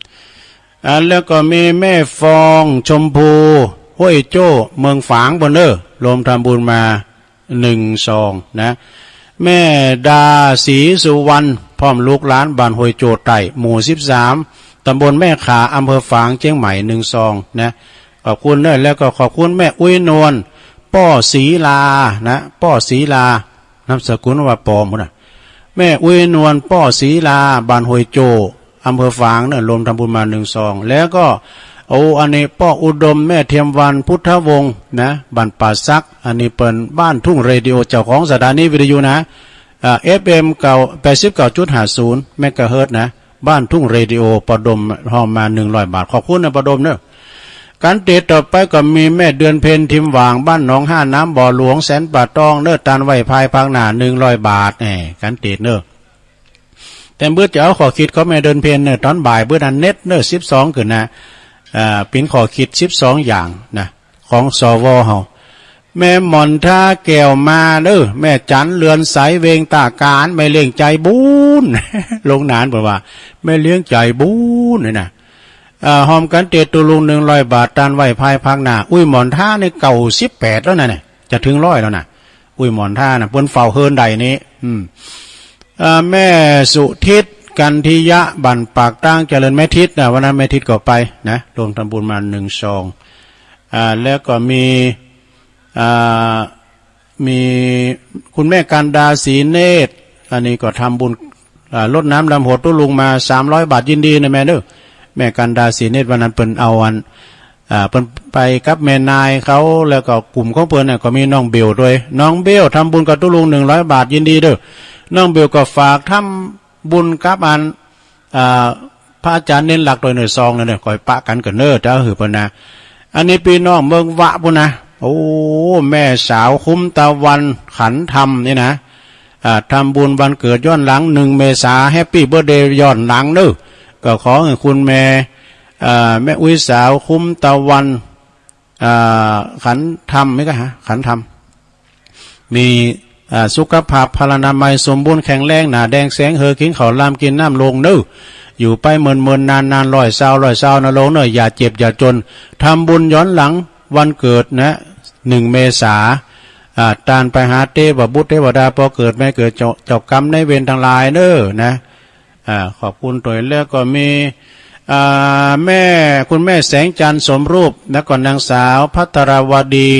อ่า แล้วก็มีแม่ฟองชมพู ห้วยโจ้ เมืองฝางเปิ้นเนอะ รวมทำบุญมาหนึ่งซองนะ แม่ดาศรีสุวรรณ พร้อมลูกหลาน บ้านห้วยโจ้ใต้ หมู่สิบสาม ตำบลแม่ข่า อำเภอฝาง เชียงใหม่ หนึ่งซองนะ ขอบคุณเนอะ แล้วก็ขอบคุณแม่อุ้ยนวล ป้อศรีลานะ ป้อศรีลา นามสกุลว่าปอมพุ้นน่ะ แม่อุ้ยนวล ป้อศรีลา บ้านห้วยโจ้ อำเภอฝางเนี่ย รวมทำบุญมาหนึ่งซอง แล้วก็ โอ้ อันนี้ป้ออุดม แม่เทียมวัน พุทธวงศ์นะ บ้านป่าสัก อันนี้เปิ้นบ้านทุ่งเรดิโอ เจ้าของสถานีวิทยุนะ อ่า เอฟเอ็ม เก้า แปดสิบเก้าจุดห้าศูนย์ เมกะเฮิรตซ์นะ บ้านทุ่งเรดิโอ ปอดม ฮอมมาหนึ่งร้อยบาท ขอบคุณนะปอดมเนอะ กันเตะต่อไปก็มีแม่เดือนเพ็ญ ทิมหว่าง บ้านหนองห้าน้ำ บ่อหลวง แสนป่าตองเนอะ ตันไหว้พายภาคหน้า หนึ่งร้อยบาท แหม กันเตะเนอะ แต่มื้อจะเอาข้อคิดของแม่เดือนเพ็ญเนอะ ตอนบ่ายมื้อนั้นเน็ตเนอะ สิบสองขึ้นนะ อ่า เป็นข้อคิดสิบสองอย่างนะ ของ สว เฮา แม่หม่อนท่าแก้วมาเด้อ แม่จันเรือนใส เวงตาการ แม่เลี้ยงใจบุญ ลงนานเปิ้นว่า แม่เลี้ยงใจบุญนี่นะ เอ่อ ฮอมกันเตะตุ๊ลุงหนึ่งร้อยบาท ตันไหว้พายภาคหน้า อุ้ยหม่อนท่านี่เก้าสิบแปดแล้วนะเนี่ย จะถึงร้อยแล้วนะ อุ้ยหม่อนท่านะ เปิ้นเฝ้าเฮือนใดนี่ อืม เอ่อ แม่สุทิศ กันทิยะ บ้านปากตางเจริญ แม่ทิศนะ วันนั้นแม่ทิศก็ไปนะ รวมทำบุญมาหนึ่งซอง อ่า แล้วก็มี อ่า มีคุณแม่กันดา ศรีเนตร อันนี้ก็ทำบุญ อ่า รดน้ำดำหัวตุ๊ลุงมา สามร้อยบาท ยินดีนะแม่เด้อ แม่กันดา ศรีเนตร วันนั้นเปิ้นเอาอัน อ่า เปิ้นไปกับแม่นายเขา แล้วก็กลุ่มของเปิ้นน่ะ ก็มีน้องเบลด้วย น้องเบลทำบุญกับตุ๊ลุง หนึ่งร้อยบาท ยินดีเด้อ น้องเบลก็ฝากทำบุญกับอัน อ่า พระอาจารย์เน้นหลักโดยหน่วยซองนั่นเนี่ย คอยปะกันกันเนอ เจ้าหือเปิ้นนะ อันนี้พี่น้องเมืองวะพุ้นนะ โอ้ แม่สาวคุ้มตะวัน ขันธรรมนี่นะ อ่า ทำบุญวันเกิดย้อนหลัง หนึ่งเมษา แฮปปี้เบิร์ธเดย์ย้อนหลังเนอะ ก็ขอให้คุณแม่ อ่า แม่อุ๊ยสาวคุ้มตะวัน อ่า ขันธรรมไหมกะฮะ ขันธรรม มี อ่า สุขภาพพลานามัยสมบูรณ์แข็งแรง หน้าแดงแสงเฮอ กินข้าวลามกินน้ำลงเนอะ อยู่ไปเมินๆ นานๆ ร้อยซาว ร้อยซาวนะลงเนอะ อย่าเจ็บอย่าจน ทำบุญย้อนหลังวันเกิดนะ หนึ่งเมษา อ่า ตานไปหาเตวบุตรเตวดา ปอเกิดแม่เกิด เจ้า เจ้ากรรมนายเวรตังหลายเน้อนะ อ่า ขอบคุณตวย แล้วก็มี อ่า แม่ คุณแม่แสงจันทร์สมรูป แล้วก็นางสาวภัทรวดี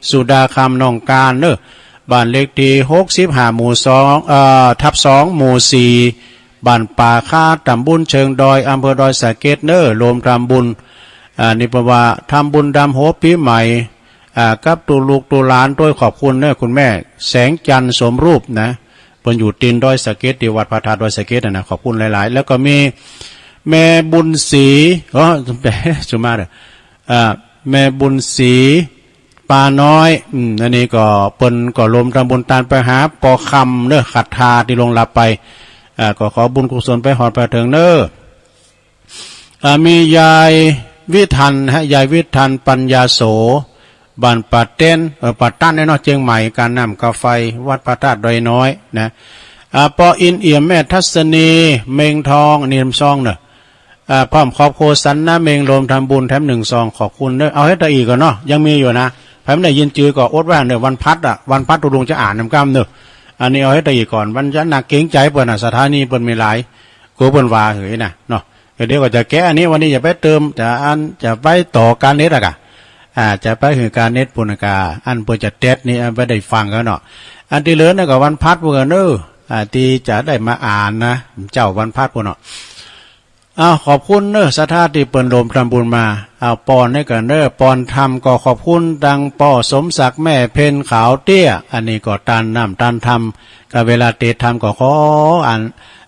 สุดาคำ น้องการเน้อ บ้านเลขที่หกสิบห้า หมู่สอง เอ่อ ทับสอง หมู่สี่ บ้านป่าคา ตำบลเชิงดอย อำเภอดอยสะเก็ดเน้อ รวมทำบุญ อ่า นี่เปิ้นว่าทำบุญดำหัวปีใหม่ อ่า กับตูลูกตูหลานตวย ขอบคุณเน้อ คุณแม่แสงจันทร์สมรูปนะ เปิ้นอยู่ตีนดอยสะเก็ด ที่วัดพระธาตุดอยสะเก็ดน่ะนะ ขอบคุณหลายๆ แล้วก็มีแม่บุญศรี เออ สุมาเด้อ อ่า แม่บุญศรี ปาน้อย อืม อันนี้ก็เปิ้นก็รวมทำบุญตานไปหาปอคำเน้อ ขัดทาที่ล่วงลับไป อ่า ก็ขอบุญกุศลไปฮอดไปเถิงเน้อ อ่า มียายวิทันฮะ ยายวิทันปัญญาโส บ้านป่าเต้น เอ่อ ป่าตันเนาะ เจียงใหม่ การน้ำกาไฟ วัดพระธาตุดอยน้อยนะ อ่า ปออินเอี่ยม แม่ทัศนี เมงทอง นี่ลำซองเนาะ อ่า พร้อมครอบครัวสันนะเมง รวมทำบุญแถมหนึ่งซอง ขอบคุณเน้อ เอาเฮ็ดตะอีกก่อนเนาะ ยังมีอยู่นะ ใผบ่ได้ยินจื่อก็อดไว้เน้อ วันพัดอะ วันพัดตุลุงจะอ่านนำกำเน้อ อันนี้เอาเฮ็ดตะอีกก่อน วันจะหนักเกรงใจเปิ้นน่ะ สถานีเปิ้นมีหลาย กลัวเปิ้นว่าเหยนะเนาะ เดี๋ยวก็จะแก้อันนี้ วันนี้อย่าไปเติม จะอัน จะไปต่อการเน็ตอะกะ อ่า จะไปหื้อการเน็ตปุ้นอะกะ อันเปิ้นจะแต๊ดนี่ อันไปได้ฟังกันเนาะ อันตี้เหลือนี่ก็วันพัดปุ้นกันเน้อ อ่า ตี้จะได้มาอ่านนะ เจ้าวันพัดปุ้นเนาะ อ้าว ขอบคุณเน้อ ศรัทธาตี้เปิ้นรวมทำบุญมา อ้าว ปอนให้กันเน้อ ปอนทำก็ขอบคุณตังป้อสมศักดิ์ แม่เพ็ญขาวเตี้ย อันนี้ก็ตานน้ำตานทำ ก็เวลาเตรียมทำก็ขออัน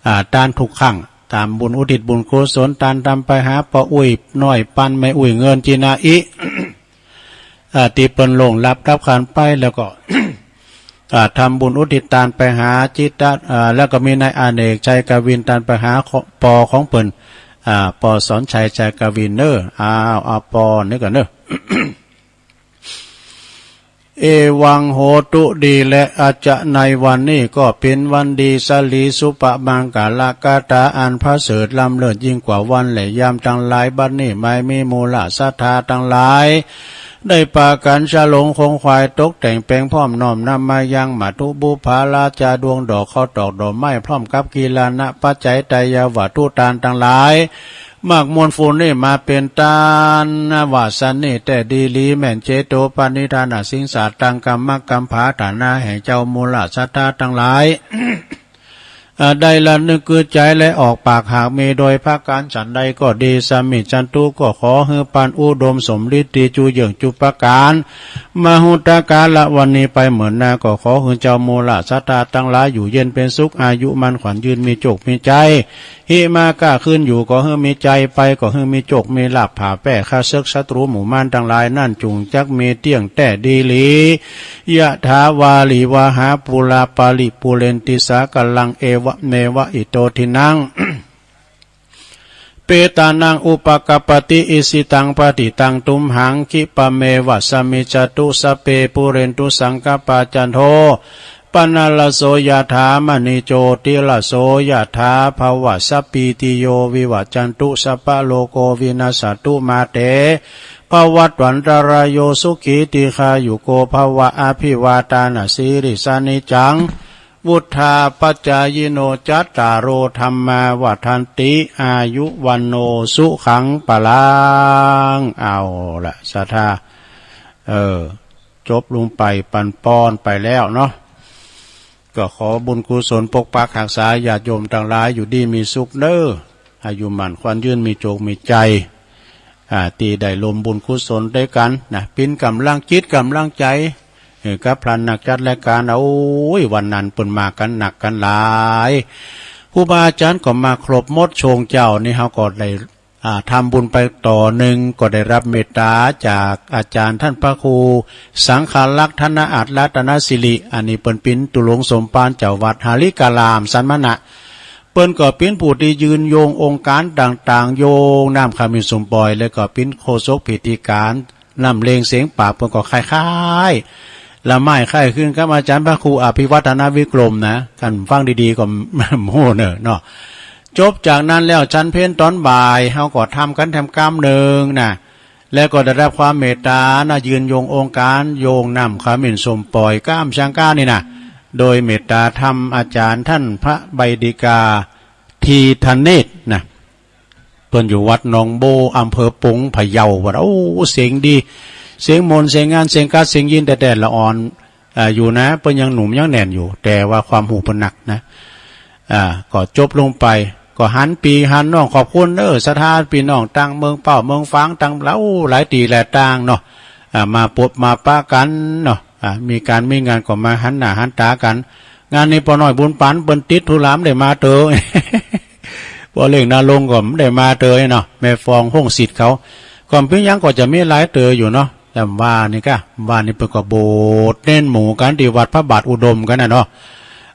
อ่า ตานทุกครั้ง ตามบุญอุทิศบุญกุศล ตานทำไปหาป้ออุ้ยน้อย ปันแม่อุ้ยเงิน จินาอิ อ่า ตี้เปิ้นล่วงลับดับขันไป แล้วก็ อ่า ทำบุญอุทิศตานไปหาจิตตะ อ่า แล้วก็มีนายอเนก ชัยกวิน ตานไปหาป้อของเปิ้น อ่า ป้อสอนชัย ชัยกวินเน้อ อ้าว เอาปอนนี่ก่อนเน้อ เอวังโหตุ ดีแล อาจจะในวันนี้ก็เป๋นวันดี สลีสุปมังคละกถาอันประเสริฐล้ำเลิศยิ่งกว่าวันและยามตังหลาย บัดนี้หมายมีมูลศรัทธาตังหลาย ได้ปากั๋นฉลองขงขวาย ตกแต่งแป๋งพร้อมน้อมนำมายังมัตถุบุปผาราชาดวงดอกข้าวตอกดอกไม้ พร้อมกับกิลานะปัจจัยไตรยวัตถุตานตังหลาย มากมวลฟูนนี้มาเป๋นตาน วาสนี้แต๊ดีหลี แม่นเจโตปณิธานอสิงสาตัง กรรมะกำผาฐานะแห่งเจ้ามูลศรัทธาตังหลาย อ่า ได้ละนึกคือใจ๋และออกปากหากมีโดยประก๋านฉันใดก็ดี สมิจฉันตุ ก็ขอหื้อปานอุดมสมฤทธิ์ตี้จูเยื่องจุประก๋าน มหุตตะกาละวันนี้ไปเหมือนหน้า ก็ขอหื้อเจ้ามูลศรัทธาตังหลายอยู่เย็นเป๋นสุข อายุมั่นขวัญยืน มีโจคมีชัย หิมาก้าขึ้นอยู่ก็หื้อมีชัย ไปก็หื้อมีโจคมีลาภ ผ่าแป้ข้าเสิกศัตรูหมู่มารตังหลายนั้นจุ่งจักมีเตี้ยงแต๊ดีหลี ยะถาวาริวหาปูราปาริปูเรนติสาคารัง เอวะเมวะอิโตทินัง เปตานังอุปกัปปติ อิชิตังปฏิตังตุมหัง ขิปะเมวะสมิจฉตุ สัพเพปูเรนตุสังกัปปา จันโท ปนรสโสยะถา มะณิโจติรสโสยะถา ภวะสัพพีติโย วิวัจจันตุ สัพพะโลโกวินัสสะตุ มาเต ภวัตวันตรายโย สุขีทีฆายุโก ภวะ อภิวาทานะสีลิสสะ นิจจัง วุฑฒาปจายิโน จัตตาโร ธัมมา วัฑฒันติ อายุ วัณโณ สุขัง พลัง เอาละ ศรัทธา เออ จบลงไป ปันปอนไปแล้วเนาะ ก็ขอบุญกุศลปกปักฮักษาญาติโยมตังหลายอยู่ดีมีสุขเน้อ อายุมั่นขวัญยืน มีโจคมีชัย อ่า ตี้ได้รวมบุญกุศลตวยกั๋นนะ เป๋นก๋ำลังจิตก๋ำลังใจ๋ เออ กับพระนักจัดรายก๋าน โอ้ย วันนั้นเปิ้นมากั๋นนักกั๋นหลาย ครูบาอาจ๋ารย์ก็มาครบหมด ช่วงเจ๊านี่เฮาก็ได้ อ่า ทำบุญไปต่อเนื่อง ก็ได้รับเมตตาจากอาจ๋ารย์ต้านพระครูสังฆลักษณ์ ธนอัตรัตนสิริ อันนี้เปิ้นเป๋นตุ๊หลวงสมภารเจ้าวัดหริการามสันมณะ เปิ้นก็เป๋นผู้ตี้ยืนโยงองค์ก๋านต่างๆ โยงน้ำขมิ้นสุมปอย แล้วก็เป๋นโฆษกพิธีก๋าน น้ำเล่งเสียงปากเปิ้นก็คล้ายๆ ละไม้คล้ายคลึงกับอาจ๋ารย์พระครูอภิวัฒนวิกรมนะ ท่านฟังดีๆ ก็ ฮู้เน้อเนาะ จบจากนั้นแล้วฉันเพลตอนบ่าย เฮาก็ทำกั๋นแถมกำนึ่งนะ แล้วก็ได้รับความเมตตานะ ยืนโยงองค์การโยงน้ำขมิ้นส้มปล่อยก้ามช้างก้านี่นะ โดยเมตตาธรรมอาจารย์ท่านพระใบดิกา ทีทเนศนะ เปิ้นอยู่วัดหนองโบ อำเภอปงพะเยา ว่า โอ้ เสียงดี เสียงม่วน เสียงงาน เสียงกัด เสียงยิน แต่แต่ละอ่อน เอ่อ อยู่นะ เปิ้นยังหนุ่มยังแน่นอยู่ แต่ว่าความรู้เปิ้นหนักนะ อ่า ก็จบลงไป ก็หันปี้หันน้อง ขอบคุณเด้อ ศรัทธาพี่น้อง ตังเมืองเป้า เมืองฝาง ตังหลาย หลายตี้หลายตางเนาะ อ่า มาปบมาปะกั๋นเนาะ อ่า มีก๋านมีงานก็มาหันหน้าหันต๋ากั๋น งานนี้ป้อน้อยบุญปั๋นเปิ้นติดธุระบ่ได้มาเตอ ป้อเล็กนารงค์ก็บ่ได้มาเตอเนาะ แม่ฟอง ฮงสิทธิ์เขา ก็บ่เป๋นหยัง ก็จะมีหลายเตออยู่เนาะ แต่ว่านี่ก้า ว่านี่เปิ้นก็บวชเณรหมู่กั๋นตี้วัดพระบาทอุดมกั๋นน่ะเนาะ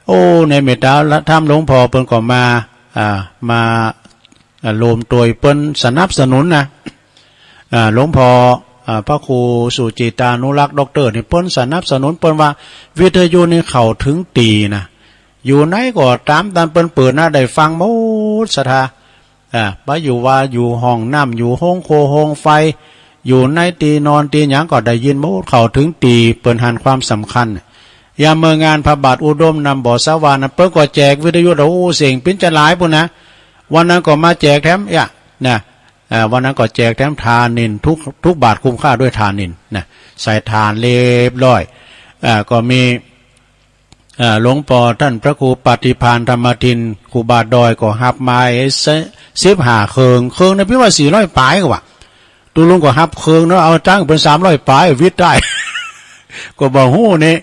โอ้ ในเมตตาธรรมหลวงพ่อเปิ้นก็มา อ่า มา อ่า โฮมโตยเปิ้นสนับสนุนนะ อ่า หลวงพ่อ อ่า พระครูสุจิตานุรักษ์ ด็อกเตอร์ นี่เปิ้นสนับสนุน เปิ้นว่าวิทยุนี่เข้าเถิงตี้นะ อยู่ไหนก็ต๋าม ต๋ามเปิ้นเปิดนะ ได้ฟังหมด ศรัทธา อ่า บ่อยู่ว่าอยู่ห้องน้ำ อยู่โฮงครัวโฮงไฟ อยู่ในตี้นอนตี้หยังก็ได้ยินหมด เข้าเถิงตี้ เปิ้นหันความสำคัญ ยามเมืองานพระบาทอุดมนำบ่อสะหว่านั้น เปิ้นก็แจกวิทยุ โอ้ เสียงปิ้นจะหลายปู้นนะ วันนั้นก็มาแจกแถม เอี้ย นะ อ่า วันนั้นก็แจกแถมถ่านนี่ ทุก ทุกบาทคุ้มค่าด้วยถ่านนี่นะ ใส่ถ่านเรียบร้อย อ่า ก็มี อ่า หลวงป้อต้านพระครูปฏิภาณธรรมทิน ครูบาดอยก็ฮับมา เอ๊ะ สิบห้าเครื่อง เครื่องนี่ปิ้นว่าสี่ร้อยป๋ายกว่า ตุ๊ลุงก็ฮับเครื่องเนาะ เอาตังค์เปิ้นสามร้อยป๋าย วิทย์ได้ ก็บ่ฮู้นี่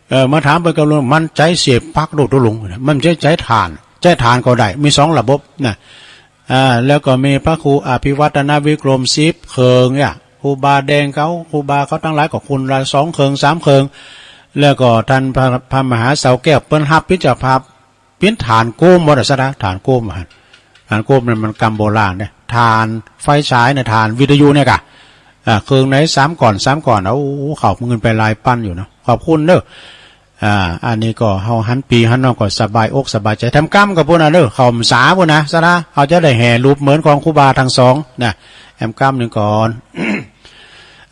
เอ่อ มาถามเปิ้นกับลุง มันใจ๊เสียบปลั๊กโลดตุ๊ลุง มันใจ๊ ใจ๊ถ่าน ใจ๊ถ่านก็ได้ มีสองระบบนะ อ่า แล้วก็มีพระครูอภิวัฒนวิกรม สิบเครื่องเนี่ย ครูบาแดงเขา ครูบาเขาตังหลายก็คนละสองเครื่อง สามเครื่อง แล้วก็ต้านพระ พระมหาเสาแก้ว เปิ้นฮับปิ้นเจ้าภาพ ปิ้นถ่านโกมหมดอะ ศรัทธา ถ่านโกมอะ ถ่านโกมนั่นมันกำโบราณเนี่ย ถ่านไฟฉายเนี่ย ถ่านวิทยุเนี่ยก่ะ อ่า เครื่องไหนสามก้อน สามก้อน โอ้ เข้าเงินไปหลายปันอยู่เนาะ ขอบคุณเด้อ อ่า อันนี้ก็เฮาหันปี้หันน้องก็สบายอกสบายใจ๋ แถมกำกับปู้นน่ะเด้อ เข้าพรรษาปู้นนะ ศรัทธา เฮาจะได้แห่รูปเหมือนของครูบาทั้งสองนะ แถมกำหนึ่งก่อน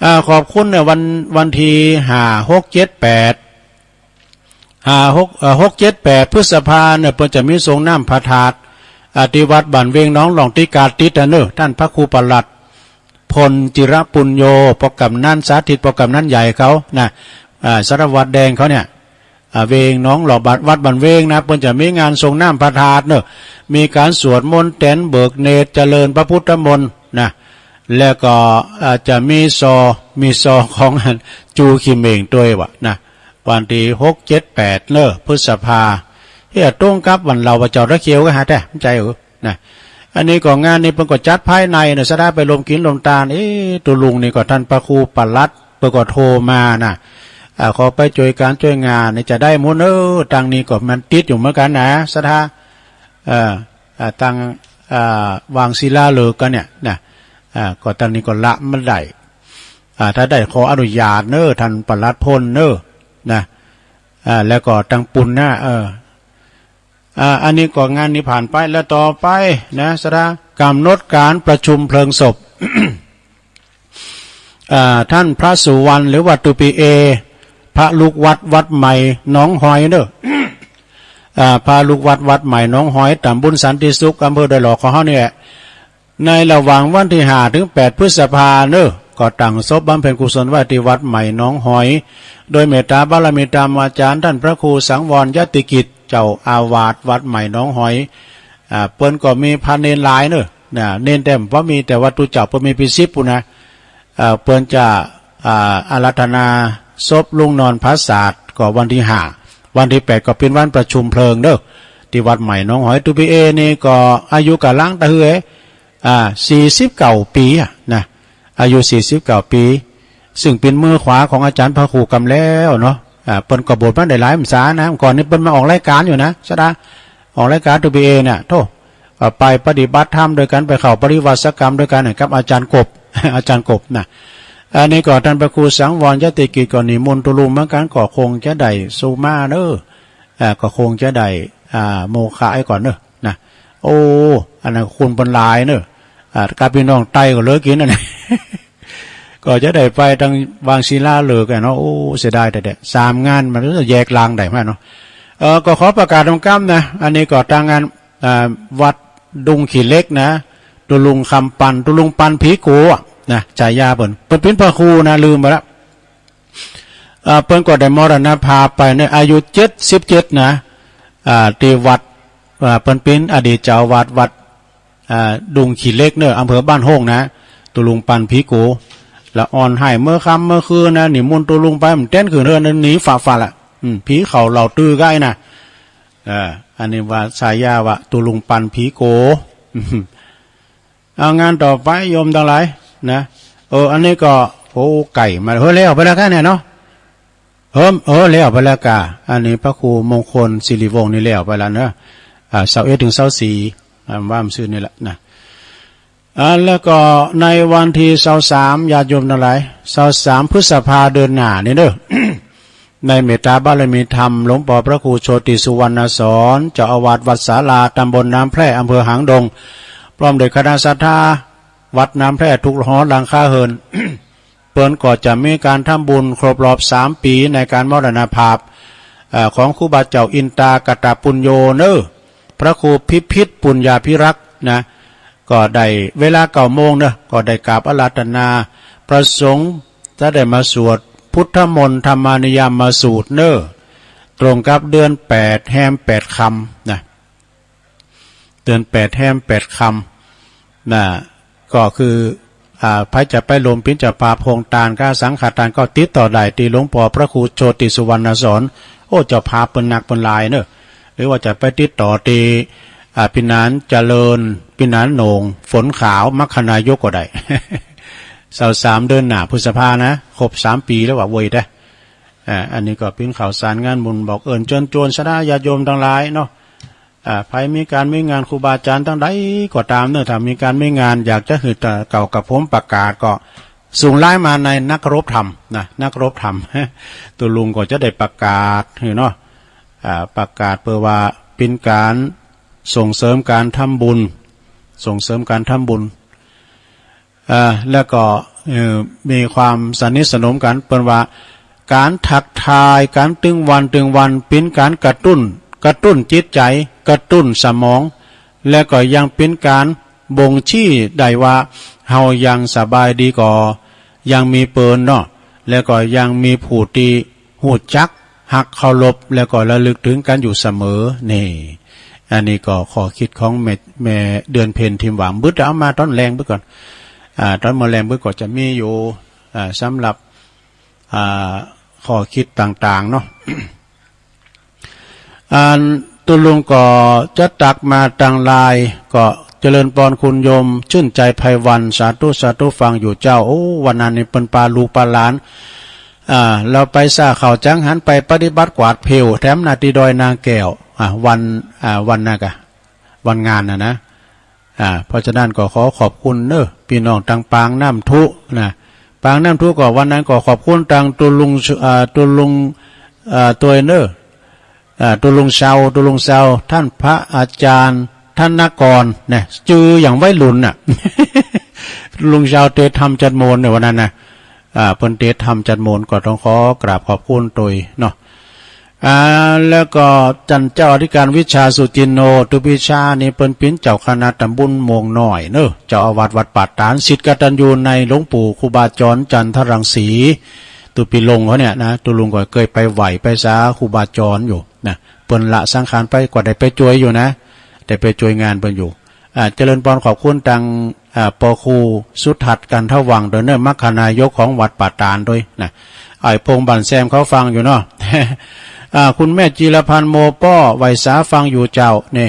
อ่า ขอบคุณเนี่ย วัน วันตี้ห้า หก เจ็ด แปด ห้า หก เอ่อ หก เจ็ด แปด พฤษภาเนี่ย เปิ้นจะมีสรงน้ำพระธาตุ อ่า ตี้วัดบ้านเวงหนองหล่องตี้กาดติดอะเนอะ ต้านพระครูปลัด พลจิรปุญโญ ป้อกำนันสาธิต ป้อกำนันใหญ่เขานะ อ่า สารวัตรแดงเขาเนี่ย อ่า เวงหนองหล่อง วัด วัดบ้านเวงนะ เปิ้นจะมีงานสรงน้ำพระธาตุเนอะ มีก๋านสวดมนต์แตนเบิกเนตร เจริญพระพุทธมนต์นะ แล้วก็ อ่า จะมีซอ มีซอของ จูขี้เหม่งตวยว่ะนะ วันตี้หก เจ็ด แปด เนอะ พฤษภา เฮ้ย ตรงกับวันเหล่าพระเจ้าตะเคียวก็หาแต่ ใจ๋เออ นะ อันนี้ก็งานนี้เปิ้นก็จัดภายในนะ ศรัทธาไปรวมกิ๋นรวมตาน เอ๊ะ ตุ๊ลุงนี่ก็ต้านพระครูปลัด เปิ้นก็โทรมานะ อ่า ขอไปจ้วยก๋านจ้วยงานนี่จะได้หมดเนอะ ตังนี้ก็มันติดอยู่เหมือนกั๋นนะ ศรัทธา เอ่อ อ่า ตัง อ่า วางศิลาฤกษ์กั๋นเนี่ยนะ อ่า ก็ตังนี้ก็ละบ่ได้ อ่า ถ้าได้ขออนุญาตเนอะ ต้านปลัดพลเนอะ นะ อ่า แล้วก็ตังปู้นนะ เออ อ่า อันนี้ก็งานนี้ผ่านไป แล้วต่อไปนะ ศรัทธา กำหนดก๋านประชุมเพลิงศพ อ่า ต้านพระสุวรรณ หรือว่าตุ๊ปีเอ พระลูกวัดวัดใหม่หนองหอยเนอะ อ่า พระลูกวัดวัดใหม่หนองหอย ตำบลสันติสุข อำเภอดอยหล่อของเฮานี่แหละ ในระหว่างวันตี้ห้าเถิงแปดพฤษภาเนอะ ก็ตั้งศพบำเพ็ญกุศลไว้ตี้วัดใหม่หนองหอย โดยเมตตาบารมีธรรมอาจารย์ต้านพระครูสังวรยติกิจ เจ้าอาวาสวัดใหม่หนองหอย อ่า เปิ้นก็มีพระเณรหลายเนอะ นะ เณรแต่บ่มี แต่ว่าตุ๊เจ้าเปิ้นมีเป๋นสิบปู้นนะ เอ่อ เปิ้นจะ อ่า อาราธนาศพลุงนอนผาสาท ก็วันตี้ห้า วันตี้แปดก็เป๋นวันประชุมเพลิงเนอะ ตี้วัดใหม่หนองหอย ตุ๊ปีเอนี่ก็อายุก๋ำลังตะเฮือ อ่า สี่สิบเก้าปี๋อะนะ อายุสี่สิบเก้าปี๋ ซึ่งเป๋นมือขวาของอาจารย์พระครูกำแล้วเนาะ อ่า เปิ้นก็บวชมาได้หลายพรรษานะ ก่อนนี้เปิ้นมาออกรายก๋านอยู่นะ ศรัทธา ออกรายก๋านตุ๊ปีเอเนี่ย โธ่ เอ่อ ไปปฏิบัติธรรมด้วยกั๋น ไปเข้าปริวาสกรรมด้วยกั๋นกับอาจารย์กบ อาจารย์กบนะ อันนี้ก็ต้านพระครูสังวรยติกิจก็นิมนต์ตุ๊ลุงเหมือนกั๋น ก็คงจะได้สุมาเนอะ อ่า ก็คงจะได้ อ่า โมฆะไว้ก่อนเนอะ นะ โอ้ อันนั้นคุณเปิ้นหลายเนอะ อ่า กับพี่น้องใต้ก็เหลือกิ๋นอันนี้ ก็จะได้ไปทางวังศิลาฤกษ์อะเนาะ โอ้ เสียดายแท้ๆ สามงานมันแยกลางได้มาเนาะ เออ ก็ขอประกาศตรงกล้ำนะ อันนี้ก็ทางงาน อ่า วัดดุงขี้เหล็กนะ ตุลุงคำปัน ตุลุงปันผีโกอะนะ ฉายาเปิ้น เปิ้นเป็นพระครูนะ ลืมไปละ อ่า เปิ้นก็ได้มรณภาพไปในอายุเจ็ดสิบเจ็ดนะ อ่า ที่วัด อ่า เปิ้นเป็นอดีตเจ้าวัดวัด อ่า ดุงขี้เหล็กเนอะ อำเภอบ้านโฮ่งนะ ตุลุงปันผีโก ละอ่อนไห้เมื่อค่ำเมื่อคืนนะ นิมนต์ตุลุงไป มันเต้นขึ้นเฮือนหนีฝ่าๆ ละ อืม ผีเข้าเหล่าตื้อไก่นะ เออ อันนี้ว่าฉายาว่าตุลุงปันผีโก เอางานต่อไปโยมทั้งหลายนะ เออ อันนี้ก็ โอ้ ไก่มา เฮ้ย แล้วไปแล้วกันเนี่ยเนาะ เออ เออ แล้วไปแล้วกา อันนี้พระครูมงคลสิริวงศ์นี่แล้วไปแล้วเนอะ อ่า ซาวเอ็ดถึงซาวสี่ อ่า ว่ามันซื่อนี่แหละนะ อ่า แล้วก็ในวันที่ซาวสาม ญาติโยมทั้งหลาย ซาวสาม พฤษภาเดือนหน้านี่เนอะ ในเมตตาบารมีธรรม หลวงปอพระครูโชติสุวรรณสอน เจ้าอาวาสวัดศาลา ตำบลน้ำแพร่ อำเภอหางดง พร้อมด้วยคณะศรัทธาวัดน้ำแพร่ทุกหอหลังคาเรือน เปิ้นก็จะมีการทำบุญครบรอบสามปีในการมรณภาพ เอ่อ ของครูบาเจ้าอินตากตปุญโญเนอะ พระครูพิพิธปุญญาภิรักษ์นะ ก็ได้เวลาเก้าโมงเนอะ ก็ได้กราบอาราธนาพระสงฆ์ จะได้มาสวดพุทธมนต์ธรรมานิยามสูตรเนอะ ตรงกับเดือนแปดแฮมแปดค่ำนะ เดือนแปดแฮมแปดค่ำนะ ก็คือ อ่า ใผจะไปร่วมเป็นเจ้าภาพโฮงทาน ค่าสังฆทาน ก็ติดต่อได้ที่หลวงปอพระครูโชติสุวรรณสอน โอ้ เจ้าภาพเปิ้นนักเปิ้นหลายเนอะ หรือว่าจะไปติดต่อที่ อ่า พี่หนานเจริญ พี่หนานโหน่ง ฝนขาว มรรคนายกก็ได้ ซาวสามเดือนหน้าพฤษภานะ ครบสามปีแล้วว่าเว้ยเด้อ อ่า อันนี้ก็เป็นข่าวสารงานบุญบอกเอิ้นเชิญชวนศรัทธาญาติโยมทั้งหลายเนาะ อ่า ใผมีการมีงานครูบาอาจารย์ทั้งใดก็ตามเนอะ ถ้ามีการมีงานอยากจะหื้อเก่ากับผมประกาศก็ส่งไลน์มาในนักรบธรรมนะ นักรบธรรม ตุลุงก็จะได้ประกาศหื้อเนาะ อ่า ประกาศเพื่อว่าเป็นการส่งเสริมการทำบุญ ส่งเสริมการทำบุญ อ่า แล้วก็ เอ่อ มีความสนิทสนมกัน เปิ้นว่า การทักทาย การตึงวันตึงวัน เป็นการกระตุ้น กระตุ้นจิตใจ กระตุ้นสมอง แล้วก็ยังเป็นการบ่งชี้ได้ว่า เฮายังสบายดีก่อ ยังมีเปิ้นเนาะ แล้วก็ยังมีผู้ที่ ฮู้จักฮักเคารพ แล้วก็ระลึกถึงกันอยู่เสมอ นี่ อันนี้ก็ข้อคิดของแม่ แม่เดือนเพ็ญ ที่ว่าบึดเอามาตอนแลงบึดก่อน อ่า ตอนมื้อแลงบึดก็จะมีอยู่ อ่า สำหรับ อ่า ข้อคิดต่างๆ เนาะ อันตุลุงก็จะตักมาตังไลน์ ก็เจริญปอนคุณโยม ชื่นใจไพวัน สาธุ สาธุ ฟังอยู่เจ้า โอ้ วันนั้นนี่เปิ้นปาลูกปาหลาน อ่า เราไปซ่าข้าวจังหันไปปฏิบัติกวาดเพว แถมหน้าที่ดอยนางแก้ว อ่า วัน อ่า วันนั้นกะ วันงานน่ะนะ อ่า เพราะฉะนั้นก็ขอขอบคุณเนอะ พี่น้องทางปางน้ำทุนะ ปางน้ำทุก็วันนั้นก็ขอบคุณทางตุลุง อ่า ตุลุง อ่า ตวยเนอะ อ่า ตุลุงเชา ตุลุงเชา ท่านพระอาจารย์ธนกรเนี่ย จื่ออย่างวัยรุ่นน่ะ ตุลุงเชาเตรียมทำจัดโมนในวันนั้นนะ อ่า เปิ้นเตรียมทำจัดโมน ก็ต้องขอกราบขอบคุณตวยเนาะ อ่า แล้วก็ท่านเจ้าอธิการวิชาสุจินโน ตุปิชานี่เปิ้นเป๋นเจ้าคณะตำบลม่วงน้อยเนอะ เจ้าอาวาสวัดป่าตาด ศิษย์กตัญญูในหลวงปู่ครูบาจรจันทรังสี ตุปิลงเขาเนี่ยนะ ตุลุงก็เคยไปไหว้ไปสาครูบาจรอยู่นะ เปิ้นละสังขารไปก็ได้ไปช่วยอยู่นะ ได้ไปช่วยงานเปิ้นอยู่ อ่า เจริญปอนขอบคุณตัง อ่า ปอครูสุทัศน์ กันทวังค์ โดยเนอะ มรรคนายกของวัดป่าตาดด้วยนะ ไอ้พงษ์บ้านแซมเขาฟังอยู่เนาะ อ่า คุณแม่จีรพันธ์ โมป้อ ไหว้สาฟังอยู่เจ้า นี่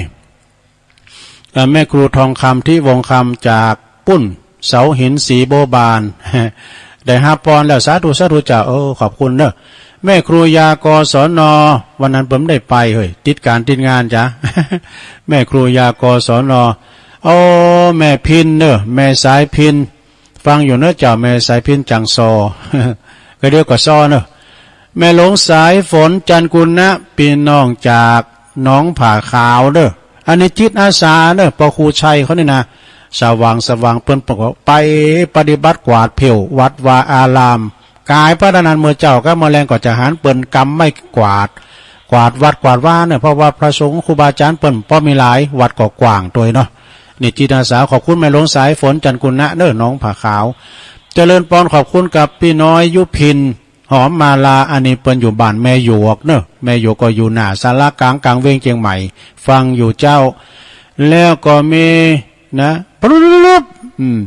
อ่า แม่ครูทองคำ ทิวงศ์คำ จากปุ้น เสาหินสีโบบาน ได้ฮับปอนแล้ว สาธุ สาธุเจ้า เออ ขอบคุณเนอะ แม่ครูยา กศน วันนั้นผมได้ไป เฮ้ย ติดการติดงานจ้ะ แม่ครูยา กศน โอ้ แม่พินเนอะ แม่สายพิน ฟังอยู่เนอะเจ้า แม่สายพินจังซอ ก็เดียวก็ซอเนอะ แม่หลวงสายฝน จันกุณะ พี่น้องจากหนองผาขาวเนอะ อันนี้จิตอาสาเนอะ ปอครูชัยเขานี่นะ สว่างสว่างเปิ้นก็ไปปฏิบัติกวาดผิววัดวาอาราม กายพระนั้นเมื่อเจ้าก็เมื่อแลงก็จะหันเปิ้นกำไม้กวาด กวาดวัดกวาดวาเนี่ย เพราะว่าพระสงฆ์ครูบาอาจารย์เปิ้นบ่มีหลาย วัดก็กว้างตัวยเนาะ นี่จิตอาสาขอบคุณแม่หลวงสายฝน จันทร์กุณะเน้อ หนองผาขาว เจริญปอน ขอบคุณกับพี่น้อยยุพิน หอมมาลา อันนี้เปิ้นอยู่บ้านแม่หยวกเนอะ แม่หยวกก็อยู่หน้าศาลากลางกลางเวียงเชียงใหม่ ฟังอยู่เจ้า แล้วก็มีนะ ปรุบอืม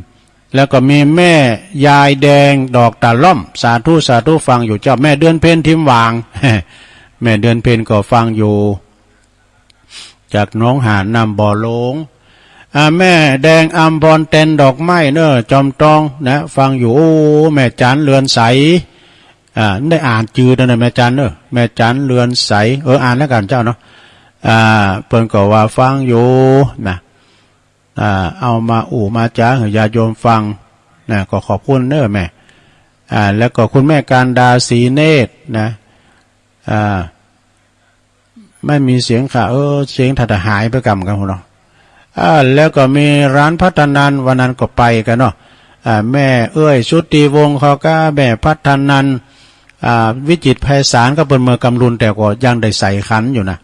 แล้วก็มีแม่ยายแดงดอกตะล่อม สาธุ สาธุ ฟังอยู่เจ้า แม่เดือนเพ็ญทิมหวาง แม่เดือนเพ็ญก็ฟังอยู่ จากหนองหานน้ำบ่อหลง อ่า แม่แดงอำพร แตนดอกไม้เนอะ จอมตองนะ ฟังอยู่ โอ้ แม่จันเรือนใส อ่า ได้อ่านจื่อแล้วนะ แม่จันเนอะ แม่จันเรือนใส เออ อ่านแล้วกันเจ้าเนาะ อ่า เปิ้นก็ว่าฟังอยู่นะ อ่า เอามาอู้มาจ๋าหื้อญาติโยมฟังนะ ก็ขอบคุณเนอะแม่ อ่า แล้วก็คุณแม่การดาศรีเนตรนะ อ่า ไม่มีเสียงค่ะ เออ เสียงถ้าจะหายไปกำกันพุ้นเนาะ อ่า แล้วก็มีร้านพัฒนัน วันนั้นก็ไปกันเนาะ อ่า แม่เอื้อยชุติวงศ์เขาก็แม่พัฒนัน อ่า วิจิตรไพศาลก็เปิ้นเมื่อกำลุน แต่ก็ยังได้ใส่ขันอยู่นะ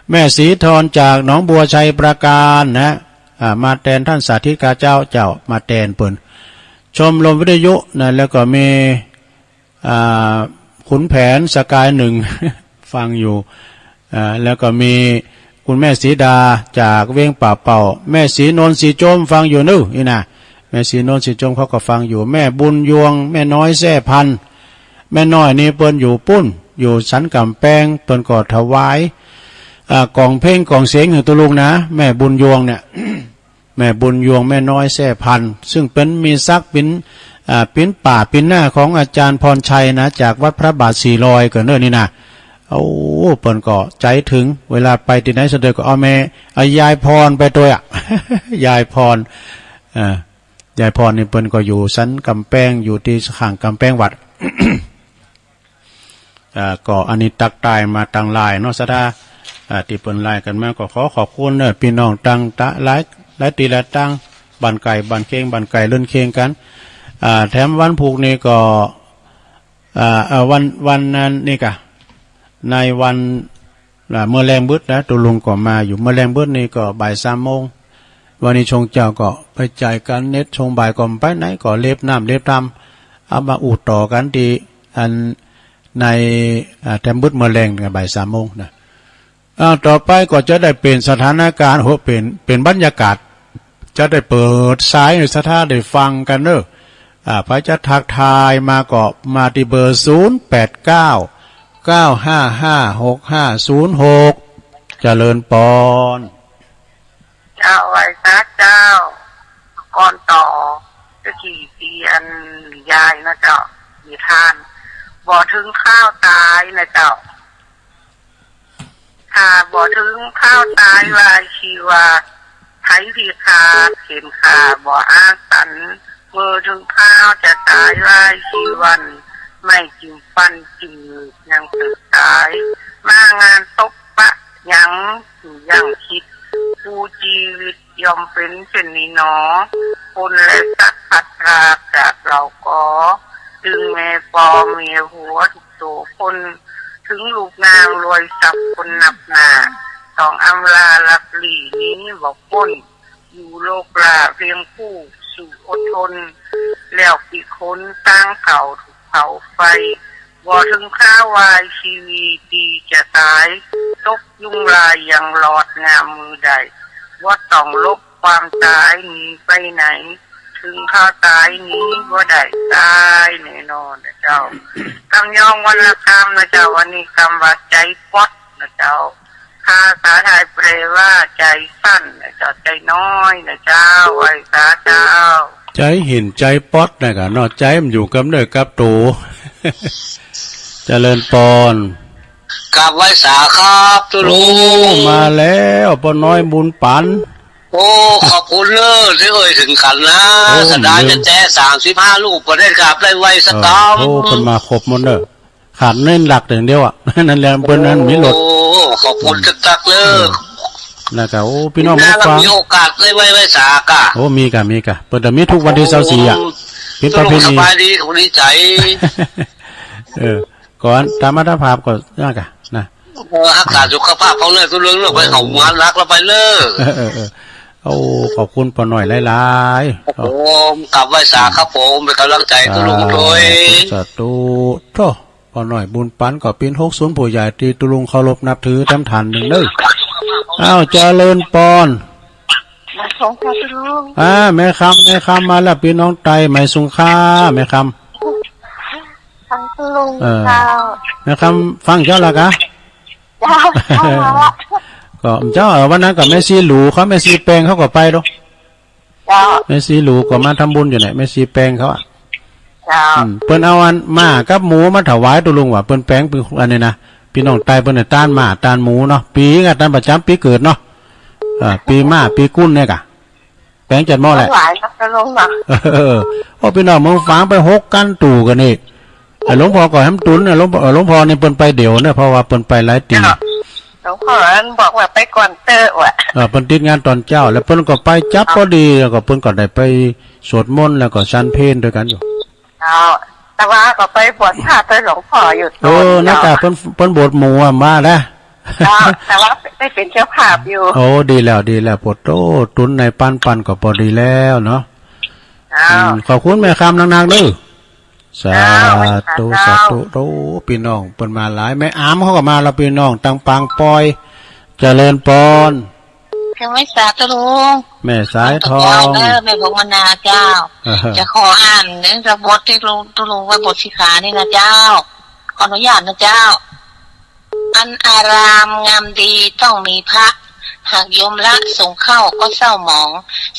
แม่ศรีธรจากหนองบัวชัยปราการนะ อ่า มาแตนท่านสาธิตกาเจ้า เจ้ามาแตนเปิ้น ชมรมวิทยุนะ แล้วก็มี อ่า ขุนแผนสกายหนึ่ง ฟังอยู่ อ่า แล้วก็มีคุณแม่สีดาจากเวียงป่าเป่า แม่สีนวลสีโจมฟังอยู่เนอะ นี่นะ แม่สีนวลสีโจมเขาก็ฟังอยู่ แม่บุญยวง แม่น้อยแซ่พันธุ์ แม่น้อยนี่เปิ้นอยู่ปุ้น อยู่สันกำแพง เปิ้นก็ถวาย อ่า กล่องเพลงกล่องเสียงหื้อตุลุงนะ แม่บุญยวงเนี่ย แม่บุญยวง แม่น้อยแซ่พันธุ์ ซึ่งเปิ้นมีศักดิ์เปิ้น อ่า เปิ้นป้าเปิ้นน้าของอาจารย์พรชัยนะ จากวัดพระบาทสี่ร้อยก็เนอะนี่นะ โอ้ เปิ้นก็ใจถึง เวลาไปตี้ไหนซะเดอก็เอาแม่ เอายายพรไปตัวยอะ ยายพร อ่า ยายพรนี่เปิ้นก็อยู่สันกำแพง อยู่ตี้ข้างกำแพงวัด อ่า ก็อันนี้ตักตายมาตังหลายเนาะ ศรัทธา อ่า ตี้เปิ้นไลน์กันมา ก็ขอขอบคุณเนอะ พี่น้องตังตะหลาย หลายตี้หลายตัง บ้านไก่บ้านเคียง บ้านไก่เรือนเคียงกัน อ่า แถมวันพุธนี่ก็ อ่า เอ่อ วัน วันนั้นนี่กะ ในวัน อ่า เมื่อแลงบึดนะ ตุลุงก็มาอยู่ เมื่อแลงบึดนี่ก็บ่ายสามโมง วันนี้ช่วงเจ๊าก็ไปจ่ายการเน็ต ช่วงบ่ายก็ไปไหนก็เล็บน้ำเล็บตำ เอามาอู้ต่อกันตี้อันใน อ่า แถมบึดเมื่อแลงนะ บ่ายสามโมงนะ อ่า ต่อไปก็จะได้เปลี่ยนสถานการณ์ โห เปลี่ยน เปลี่ยนบรรยากาศ จะได้เปิดสายให้ศรัทธาได้ฟังกันเนอะ อ่า ใผจะทักทายมาก็มาตี้เบอร์ ศูนย์แปดเก้า เก้าห้าห้า หกห้าศูนย์หก เจริญปอน เจ้า ไหว้สาเจ้า ก่อนต่อ ตะกี้ตี้อันยายนะเจ้า นิทาน บ่เถิงคราวตายนะเจ้า ถ้าบ่เถิงคราวตายวายชีวา ไผที่ขาดเข็นฆ่าบ่อาสัน เมื่อเถิงคราวจะตายวายชีวัน ไม้จิ้มฟันจิ้มหงึกยังเสิร์ฟตาย มางานศพปะหยังสิยังคิด ผู้ชีวิตย่อมเป็นเช่นนี้หนอ คนและสัตว์พลัดพรากจากเราก็ ถึงแม่พ่อแม่ผัวทุกโตคน ถึงลูกนางรวยทรัพย์คนนับหน้า ต้องอำลาลับหลีหนีบ่พ้น อยู่โลกลาเพียงผู้สู้อดทน แล้วกี่คนต่างเฒ่าถูกเผาไฟ บ่เถิงคราววายชีวีตี้จะตาย ตกยุงลายยังรอดงามมือใด บ่ต้องหลบความตายหนีไปไหน เถิงคราวตายหนีบ่ได้ ตายแน่นอนนะเจ้า กำยองวรรณกรรมนะเจ้า วันนี้กำว่าใจป๊อดนะเจ้า ภาษาไทยแปลว่าใจสั้นนะเจ้า ใจน้อยนะเจ้า ไหว้สาเจ้า ใจหินใจป๊อดนะกะเนาะ ใจมันอยู่กับเนื้อกับตัว เจริญปอน กราบไหว้สาครับ ตุลุง โอ้ มาแล้ว ป้อน้อยบุญปัน โอ้ ขอบคุณเนอะ ที่เอ่ยถึงกันนะ โอ้ ศรัทธา เรื่อง จะแจ้สามสิบห้ารูป ก็ได้กราบได้ไหว้สัก เออ กำ โอ้ เพิ่นมาครบหมดเนอะ ขาดเน้นหลักอย่างเดียวอะ นั่นแหละ เปิ้นนั้นมีรถ โอ้ ขอบคุณจักๆ เนอะ เออ นะครับ โอ้ พี่น้อง หน้า ผู้ฟัง เรามีโอกาสได้ไหว้ ไหว้สาค่ะ โอ้ มีค่ะ มีค่ะ เปิดแต่มีทุกวันที่ซาวสี่อะ โอ้ เป็นประเพณี สบายดี คนดีใจ เออ ก่อน ธรรมะภาพก็นั่นค่ะ นะ เออ รักษาสุขภาพเขาเลย ตัวเรื่องเรื่องไปเขางานรักเราไปเลย เออ เออ เออ โอ้ ขอบคุณป้อน้อยหลายๆ ครับผม กราบไหว้สาครับผม เป็นกำลังใจ สาธุ ตุลุงด้วย สาธุ โธ่ ป้อน้อยบุญปันก็เป๋นหกศูนย์ผู้ใหญ่ตี้ตุลุงเคารพนับถือตำท่านหนึ่งเด้อ อ้าว เจริญปอน มาส่งค่ะตุลุง อ่า แม่คำ แม่คำมาแล้ว พี่น้องไต มาส่งค่ะ แม่คำ ฟังตุลุง เออ เจ้า แม่คำ ฟังเจ้าละกะ เจ้า เข้ามาละ ก็เจ้า เออ วันนั้นกับแม่ชีหลูเขา แม่ชีแปงเขาก็ไปดอก เจ้า แม่ชีหลูก็มาทำบุญอยู่เนี่ย แม่ชีแปงเขาอะ เจ้า อืม เปิ้นเอาอันหม้ากับหมูมาถวายตุลุงว่ะ เปิ้นแปงเปิ้นอันนี้นะ พี่น้องไตเปิ้นน่ะต้านหม้าต้านหมูเนาะ ปี๋กะต้านประจ๋ำปี๋เกิดเนาะ เออ ปี๋หม้าปี๋กุ้นเนี่ยกะ แปงจัดหม้อแหละ ถวายนะตุลุงเนาะ เออ โอ้ พี่น้องเมืองฝางไปหกกันตู่กันนี่ ไอ้หลวงพ่อก็แหมตุน ไอ้หลวงพ่อ หลวงพ่อนี่เปิ้นไปเดี่ยวเนี่ย เพราะว่าเปิ้นไปหลายตี้ เจ้า หลวงพ่ออันบอกว่าไปก่อนเต๊อะว่ะ เออ เปิ้นติดงานตอนเจ๊า แล้วเปิ้นก็ไปจั๊บพอดี แล้วก็เปิ้นก็ได้ไปสวดมนต์ แล้วก็ฉันเพลด้วยกันอยู่ เจ้า แต่ว่าก็ไปบวชพระเต๊อะหลวงพ่ออยู่ เออ ตอน นั่นกะ เจ้า เปิ้น เปิ้นบวชหมู่อะมาแล้ว เจ้า แต่ว่าได้เป็นเจ้าภาพอยู่ โอ้ ดีแล้ว ดีแล้ว โผดโต้ ตุนในปันปันก็พอดีแล้วเนาะ เจ้า อืม ขอบคุณแม่คำนักๆ เด้อ สาธุ เจ้า สาธุ โอ้ พี่น้องเปิ้นมาหลาย แม่อามเขาก็มาแล้ว พี่น้องตังปางปอย เจริญปอน เชียงใหม่สาธุลุง แม่สายทอง เออ แม่พงมนาเจ้า เออ จะขออ่านเรื่องบทที่ลุง ตุลุงว่าบทสิกขานี่นะเจ้า ขออนุญาตนะเจ้า อันอารามงามดีต้องมีพระ หากโยมละสงฆ์เข้าก็เศร้าหมอง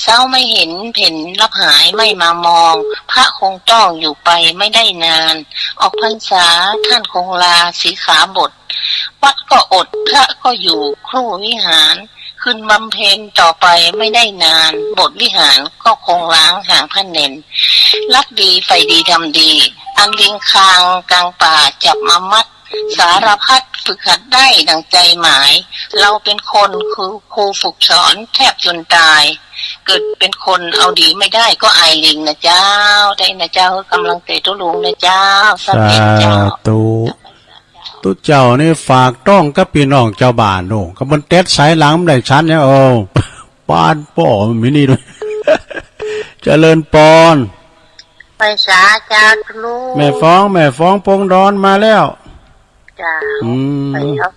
เศร้าไม่เห็นเห็นลับหายไม่มามอง พระคงต้องอยู่ไปไม่ได้นาน ออกพรรษาท่านคงลาสิกขาบท วัดก็อดพระก็อยู่ครูวิหาร ขึ้นบำเพ็ญต่อไปไม่ได้นาน โบสถ์วิหารก็คงร้างหางพระเนน รักดีใฝ่ดีทำดี อันลิงคางกลางป่าจับมามัด สารพัดฝึกหัดได้ดังใจหมาย เราเป็นคนคือครูฝึกสอนแทบจนตาย เกิดเป็นคนเอาดีไม่ได้ก็อายลิงนะเจ้า ได้นะเจ้า กำลังใจตุลุงนะเจ้า สาธุเจ้า สาธุ ตุ๊เจ้านี่ฝากต้องกับพี่น้องเจ้าบ้านโน่ ก็มันเต็ดสายหลังมันได้ฉันเนี่ย โอ้ ปานป้อมันมีนี่ด้วย เจริญปอน ไปสาเจ้าตุลุง แม่ฟ้อง แม่ฟ้องปงดอนมาแล้ว เจ้า อืม ไปเอา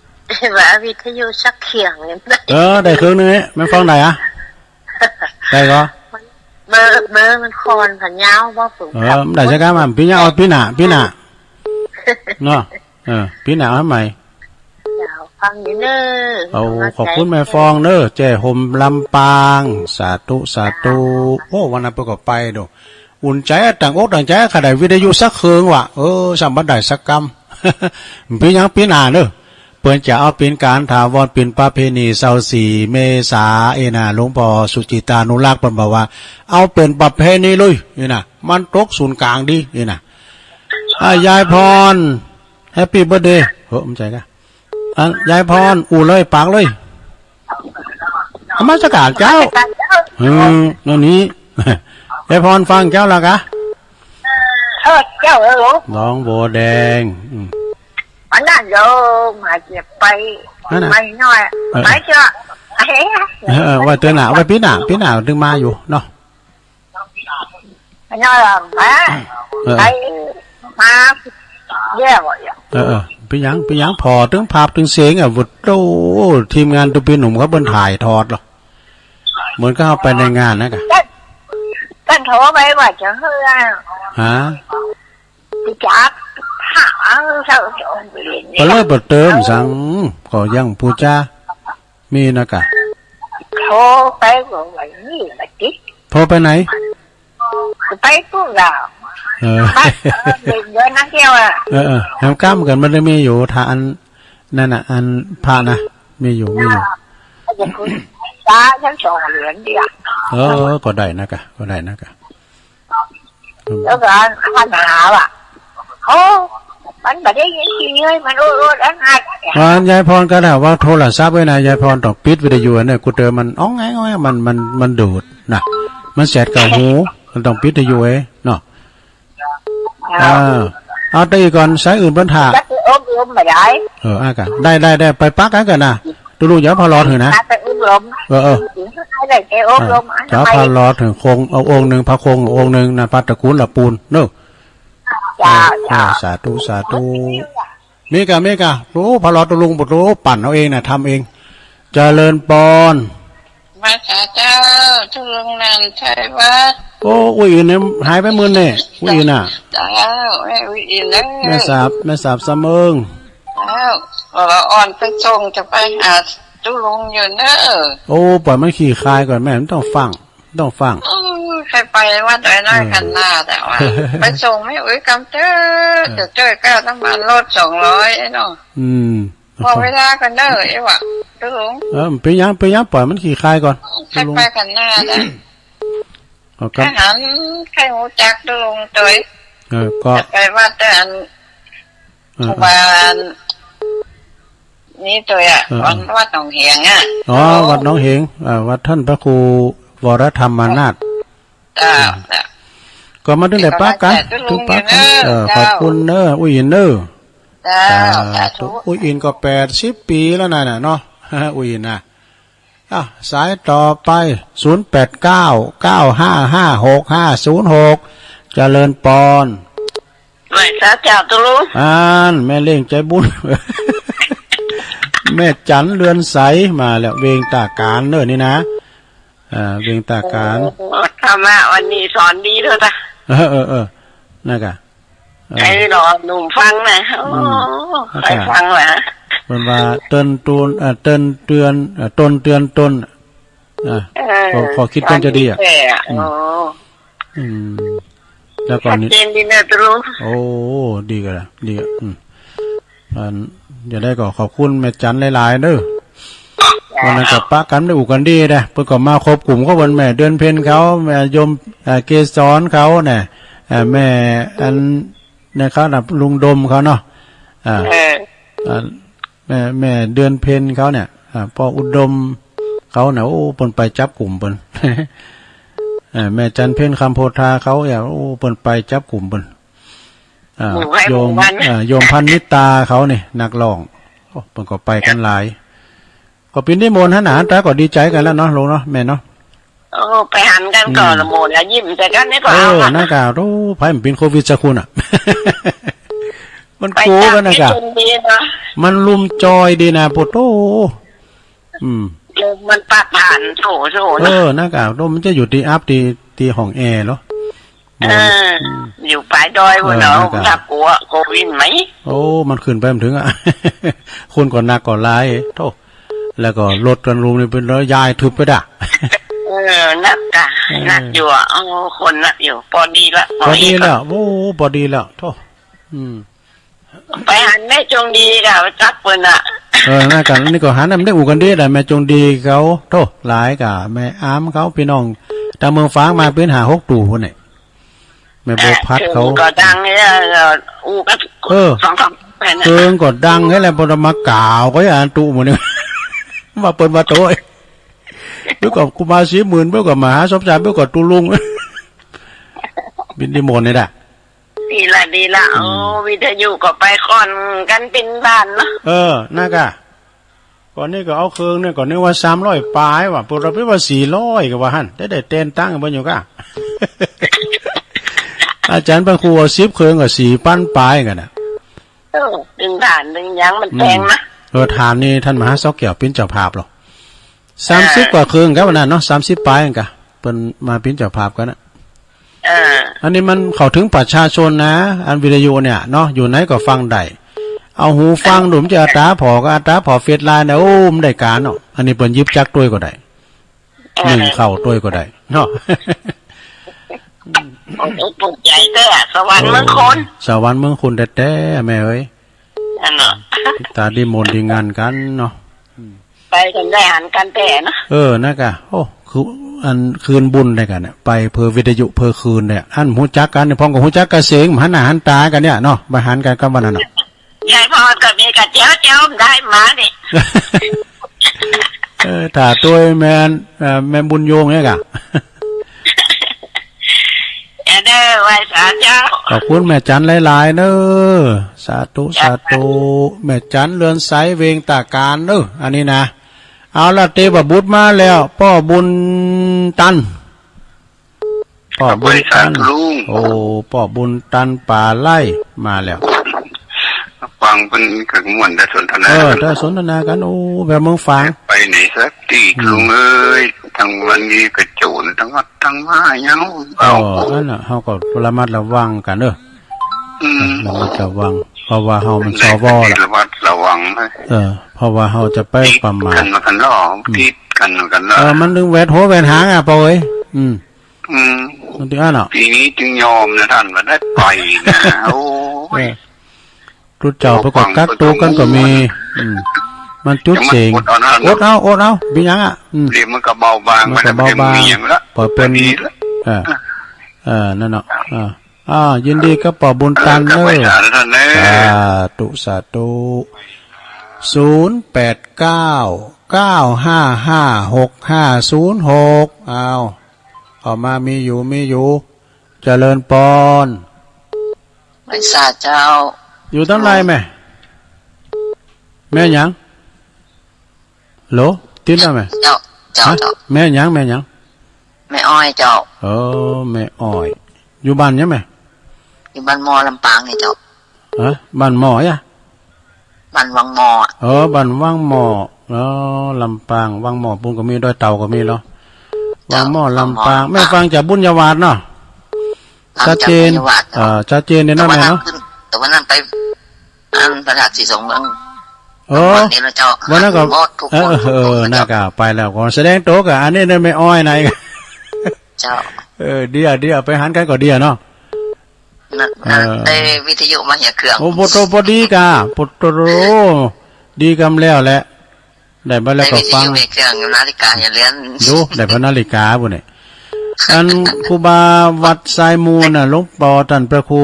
ว่าวิทยุสักเครื่องหนึ่ง เออ ได้เครื่องหนึ่งนี่ แม่ฟ้องได้อะ ได้ก็ เบอร์ เบอร์มันคอนผันยาวบ่ฝึก เออ มันได้สักคำอะ ปี๋หน้า เอาปี๋หน้า ปี๋หน้า เนาะ เออ ปี๋หน้าเอาใหม่ เจ้า ฟังอยู่เน้อ เอา ขอบคุณแม่ฟองเน้อ แจ้ห่มลำปาง สาธุ สาธุ โอ้ วันนั้นเปิ้นก็ไปโด อุ่นใจ ตั้งอกตั้งใจ ขะได้วิทยุสักเครื่องว่ะ เออ สำบัดได้สักกำ ปี๋หยังปี๋หน้าเน้อ เปิ้นจะเอาเป๋นก๋านถาวร เป๋นประเพณีซาวสี่เมษา เอน่ะ หลวงพ่อสุจิตานุรักษ์เปิ้นบอกว่า เอาเป๋นประเพณีเลย เอน่ะ มันตกศูนย์กลางดี เอน่ะ อ่ะ ยายพร แฮปปี้เบิร์ธเดย์ เฮ้ย ไม่ใช่กะ อ่ะ ยายพร อู้เลย ปากเลย นมัสการเจ้า นมัสการเจ้า เออ นั่นนี้ ยายพรฟังเจ้าละกะ เออ เจ้าเออ น้องบัวแดง อืม อันนั้นโยมมาเก็บไป นั่นน่ะ ไม่น้อย เออ ไปเถอะ เฮ้ย เออ เออ ไว้เทื่อหน้า ไว้ปี๋หน้า ปี๋หน้าถึงมาอยู่เนาะ อันนั้นมา เออ ไปมาเดี๋ยว เออ เออ ปี๋หยัง ปี๋หยัง ผ่อตึงภาพตึงเสียงอะ โอ้โห ทีมงานตุ๊ปีหนุ่มเขาเปิ้นถ่ายทอดเหรอ เหมือนกับเอาไปในงานนะกะ ท่าน ท่านโทรไปว่าจะเฮือ ฮะ จัก ถามเจ้าจอมเปลี่ยน ปะเลิศปะเติมสัง ก็ยังผู้จา มีนะกะ โทรไปก็ว่ามีบัดนี้ โทรไปไหน ไปปุ๊บแล้ว เออ บ้าน เออ เดินนักเที่ยวอะ เออ เออ แหมก้ามกันมันได้มีอยู่ ถ้าอัน นั่นน่ะ อันพระนะ มีอยู่ มีอยู่ ตาฉันสองเหรียญเดียว เออ ก็ได้นะกะ ก็ได้นะกะ แล้วก็ปัญหาว่ะ โอ้ มันบ่ได้ยินเสียงเลย มันโอดโอดอันอัด ว่า ยายพรก็ได้ว่าโทรศัพท์ไว้นะ ยายพรต้องปิดวิทยุอันนี้ กูเจอมันอ้องแอ้งอ้องแอ้ง มัน มัน มันดูดนะ มันแสบกับหู มันต้องปิดวิทยุไว้เนาะ อ่า เอาแต่อีกก่อน สายอื่นเปิ้นถ่า จักสิอบรมบ่ได้ เออ อ่ะกะ ได้ ได้ ได้ ไปปักกันก่อนนะ ตุลุงอย่าพาหลอดเถอะนะ ไปอบรม เออ เออ ถึงจะได้ไปอบรม อ่า อัน จะพาหลอดเถอะ คงเอาองค์หนึ่ง พระคงองค์หนึ่งนะ พระตระกูลละปูนเนอะ จ้า เออ จ้า สาธุ สาธุ มีกะ มีกะ โอ้ พระหลอดตุลุง โอ้ ปั่นเอาเองนะ ทำเอง เจริญปอน มาสาเจ้า ตุลุงนันชัยวัฒน์ โอ้ อุ้ยอินเนี่ยหายไปมื้อนี่ อุ้ยอินน่ะ เจ้า แม่อุ้ยอินเด้อ แม่สาบ แม่สาบสะเมิง เจ้า ก็ละอ่อนไปส่งจะไปหาตุลุงอยู่เด้อ โอ้ ปล่อยมันขี้คายก่อนแม่ มันต้องฟัง ต้องฟัง อืม ใครไปวัดไอ้น้อย เออ กันหน้า แต่ว่า ไปส่งแม่อุ้ยกำเตอร์ เออ จะช่วยค่าน้ำมันรถสองร้อยไอ้น้อง อืม พอเวลากันเด้อ ไอ้วะ ตกลง เออ เป็นหยัง เป็นหยัง ปล่อยมันขี้คายก่อน ใครไปกันหน้า ตกลง น่ะ เอาครับ อาหารใครรู้จัก ตกลง ตัว เออ ก็ จะไปวัดแต่อัน เออ ครูบาอัน นี่ตัวอะ เออ วัด วัดหนองเหงอะ อ๋อ วัดหนองเหง เอ่อ วัดท่านพระครูวรธรรมนาถ จ้า จ้า ก็มาตั้งแต่ปากั๋น แต่ก็ลุง ถึงปากั๋น อยู่เนอะ เออ เจ้า ขอบคุณเนอะ อุ้ยอินเนอะ จ้า สาธุ สาธุ อุ้ยอินก็แปดสิบปีแล้วนะน่ะเนาะ อุ้ยอินนะ อ่ะ สายต่อไป ศูนย์แปดเก้า เก้าห้าห้า หกห้าศูนย์หก เจริญปอน ไหว้สาเจ้าตุลุง อ่าน แม่เลี้ยงใจบุญ แม่จันเรือนใสมาแล้ว เวงตาการเนอะนี่นะ อ่า เวงตาการ โอ้ ธรรมะวันนี้สอนดีเถอะนะ เออ เออ เออ นั่นกะ เออ ไอ้หล่อหนุ่มฟังนะ อืม โอ้ ใครฟังวะ เปิ้นว่าเตือนตูน เอ่อ เตือนเตือน เอ่อ ตนเตือนตน อ่ะ เออ ขอ ขอคิดเปิ้นจะดีอ่ะ สอนดีแท้อะ อืม โอ้ อืม แล้วก่อนนี้ ชัดเจนดีเนอะตรู โอ้ ดีกะละ ดีกะ อืม อัน จะได้ก็ขอบคุณแม่จันหลายๆเด้อ จ้า วันนั้นก็ปะกั๋นได้อู้กั๋นดีนะ เปิ้นก็มาครบกลุ่มของเปิ้น แม่เดือนเพ็ญเขา แม่ยม เอ่อ เกสรเขาเนี่ย เอ่อ แม่อัน นะครับ ลุงดมเขาเนาะ อ่า เออ อ่า แม่ แม่เดือนเพ็ญเขาเนี่ย อ่า ป้ออุดมเขาเนี่ย โอ้ เปิ้นไปจับกลุ่มเปิ้น อ่า แม่จันเพ็ญ คำโพธาเขาเนี่ย โอ้ เปิ้นไปจับกลุ่มเปิ้น อ่า หมู่ไร่ โยม หมู่บ้าน อ่า โยมพันนิตาเขานี่ นักร้อง โอ้ เปิ้นก็ไปกั๋นหลาย ก็เป๋นนิมนต์หั้นน่ะ ตาก็ดีใจ๋กั๋นแล้วเนาะ ลุงเนาะ แม่เนาะ โอ้ ไปหันกั๋นก่อน อืม หมู่ละยิ้มใส่กั๋นนี่ก็ เออ เอาละ นั่นกะ โอ้ ไผมันเป๋นโควิดสักคนอ่ะ มันโกกั๋นนะกะ ไปจับที่ชลบุรีเนาะ มันลุ่มจอยดีนะ โพดโธ่ อืม ลมมันพัดผ่าน โถ โถ เออ นะ นั่นกะ ลมมันจะอยู่ที่อัพ ที่ ที่ห้องแอร์เหรอ เออ อืม อยู่ปลายดอยพุ้นเนาะ เออ นั่นกะ น่ากลัว โควิดไหม โอ้ มันขึ้นไปบ่ถึงอ่ะ คนก็นักก็หลาย โธ่ แล้วก็รถกั๋นลุมนี่เป๋นร้อยยายทึบไปด่ะ เออ นักกะ เออ นักอยู่อ่ะ โอ้ คนนักอยู่ พอดีละ พอดีแล้ว โอ้ พอดีแล้ว โธ่ อืม ไปหันแม่จงดีกะ จักเปิ้นอ่ะ เออ นั่นกะ นี่ก็หันน่ะ มันได้อู้กั๋นดีแหละ แม่จงดีเขา โธ่ หลายกะ แม่อามเขา พี่น้อง ตางเมืองฝางมาเป๋นห้าหกตู้พุ้นเนี่ย แม่บัวพัดเขา เออ ก็ดังเนี่ย เออ อู้กัน เออ สองสามคนน่ะ เออ ก็ดังนี่แหละ พอมากล่าวก็อย่าอันตุหมดเนี่ย ว่าเปิ้นว่าโต้ย เปิ้นก็ครูบาศรีหมื่น เปิ้นก็มหาสมชาย เปิ้นก็ตุลุง บิณฑิมนต์นี่แหละ ดีละ ดีละ อืม โอ้ วิทยุก็ไปค่อนกั๋นเป๋นบ้านเนาะ เออ นั่นกะ ก่อนนี้ก็เอาเครื่องเนี่ย ก่อนนึกว่าสามร้อยปลายว่ะ ปกติว่าสี่ร้อยก็ว่าหั้น ได้ ได้เต้นตั้งเปิ้นอยู่กะ อาจารย์พระครูเอาสิบเครื่องก็สี่พันปลายกั๋นน่ะ เออ ดึงถ่านดึงหยังมันแพงนะ อืม เออ ถ่านนี่ท่านมหาเสาแก้วเป๋นเจ้าภาพเหรอ สามสิบ อ่า กว่าเครื่องครับวันนั้นเนาะ สามสิบปลายกั๋นกะ เปิ้นมาเป๋นเจ้าภาพกั๋นน่ะ เออ อันนี้มันเข้าถึงประชาชนนะ อันวิทยุเนี่ยเนาะ อยู่ไหนก็ฟังได้ เอาหูฟังดู มันจะอัตราพอก็อัตราพอเฟซไลน์นะ โอ้ มันได้การเนาะ อันนี้เปิ้นหยิบจักรตวยก็ได้ เออ นึ่งข้าวตวยก็ได้เนาะ โอ้โห ปวดใจแท้อะ สวรรค์เมืองคน โอ้ สวรรค์เมืองคนแต๊ๆ แม่เอ้ย นั่นเนาะ ตาดีมนต์ดีงานกั๋นเนาะ ไปกั๋นได้หันกั๋นแต๊เนาะ เออ นั่นกะ โอ้ คือ อันคืนบุญได้กั๋นเนี่ย ไปเพื่อวิทยุเพื่อคืนเนี่ย อันฮู้จักกั๋นเนี่ย พ่องก็ฮู้จักกะเสง หันหน้าหันตากั๋นเนี่ยเนาะ ไปหันกั๋นกับวันนั้นเนาะ ยายพรก็มีกระเจียวเจียวได้มานี่ เออ ถ้าตัวแม่น เอ่อ แม่บุญโยงเนี่ยกะ เออ เด้อ ไหว้สาเจ้า ขอบคุณแม่จันหลายๆ เนอะ สาธุ เจ้า สาธุ แม่จันเรือนใสเวงตาการเนอะ อันนี้นะ เอาละ เตะบะบุตรมาแล้ว ป้อบุญตัน ป้อบุญตัน บริษัทลุง โอ้ ป้อบุญตันป่าไร่มาแล้ว ฟังเพิ่นก็ม่วนได้สนทนา เออ ได้สนทนากัน โอ้ แบบเมืองฝาง ไปไหนสักที่ อืม ลุงเอ้ย ทั้งวันนี้ก็โจรทั้งวัดทั้งว่ายัง เออ เอา นั่นน่ะ เฮาก็ระมัดระวังกันเด้อ อืม ระมัดระวัง เพราะว่าเฮามัน สว ละ ระมัดระวังนะ เออ เพราะว่าเฮาจะไปประมาท ติดกันมากันเนาะ อืม ติดกันมากันเนาะ เออ มันถึงแหวดหัวแหวดหางอ่ะ ป้อเอ้ย อืม อืม มันถึงอันเนาะ ปีนี้จึงยอมนะท่าน ว่าได้ไปนะ โอ้ย เออ ตุ๊เจ้าเพิ่นก็กักตัวกันก็มี อืม มันจุดเจ๋ง อดเอานะ อดเอา อดเอา เป็นหยังอ่ะ อืม เดี๋ยวมันก็เบาบาง มันก็เบาบาง มันก็มีอย่างละ ปล่อยเป็น พอดีละ เออ เออ นั่นเนาะ เออ อ่า ยินดีกับป้อบุญตันเนอะ เออ ก็ไหว้สาธุท่านเนอะ สาธุ สาธุ ศูนย์แปดเก้า เก้าห้าห้า หกห้าศูนย์หก เอา ออกมามีอยู่ มีอยู่ เจริญปอน ไหว้สาเจ้า อยู่ตางใดแม่ แม่หยัง โหล ติดแล้วแม่ เจ้า เจ้า ฮะ เจ้า แม่หยัง แม่หยัง แม่อ้อยเจ้า เออ แม่อ้อย อยู่บ้านหยังแม่ อยู่บ้านหม้อลำปางนี่เจ้า ฮะ บ้านหม้อหยัง บ้านวังหม้ออะ เออ บ้านวังหม้อ เออ ลำปาง วังหม้อ ปูนก็มี ดอยเต่าก็มีเหรอ เจ้า วังหม้อ ลำปาง วังหม้อ แม่ฟังจากบุญญาวาสเนาะ ฟังจากบุญญาวาส ชัดเจน เอ่อ ชัดเจนเนี่ยเนาะ แต่ว่า แม่เนาะ นั่นขึ้น แต่ว่านั่นไป อันพระธาตุสีสองเมือง เออ วันนี้นะเจ้า วันนั้นก็ หมดทุกคน เออ ทุกคน เออ นะเจ้า น่าก็ไปแล้วก็แสดงตัวกับอันนี้นะ แม่อ้อยไหน เจ้า เออ เดี๋ยว เดี๋ยวไปหันกันก็เดี๋ยวเนาะ นั่น เออ ได้วิทยุมาเหียเครื่อง โอ้ โปโต พอดีกะ โปโต ดีกำแล้วแหละ ได้มาแล้วก็ฟัง ได้วิทยุเหียเครื่อง นาฬิกาอย่าเลือน ดู ได้พระนาฬิกาบุเนี่ย อันครูบาวัดทรายมูลน่ะ หลวงปอท่านพระครู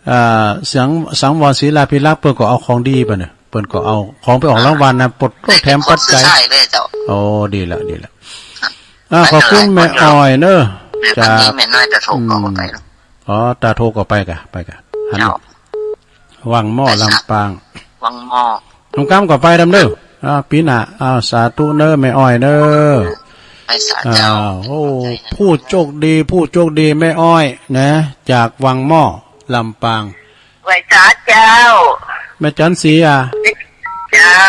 เอ่อ สัง สังวรศิลาภิรักษ์ เปิ้นก็เอาของดีไปเนี่ย เปิ้นก็เอาของไปออกรางวัลนะ โปโต แถมปัจจัย แม่เป็นคนซื่อสัตย์เลยเจ้า โอ้ ดีละ ดีละ อ่า ขอบคุณแม่อ้อยเนอะ แม่พันธุ์ จาก นี่แม่น้อยแต่โทรก็ไปเนาะ อืม อ๋อ ตาโทก็ไปกะ ไปกะ หัน เจ้า วังหม้อ ไปสะ ลำปาง วังหม้อ ลุงกำก็ไปนำเด้อ อ่า ปีหน้า อ่า สาธุเนอะ แม่อ้อยเนอะ ไปสาเจ้า อ่า โอ้ ผู้โชคดี ผู้โชคดี แม่อ้อยนะ จากวังหม้อ ลำปาง ไหว้สาเจ้า แม่จันสีอ่ะ เจ้า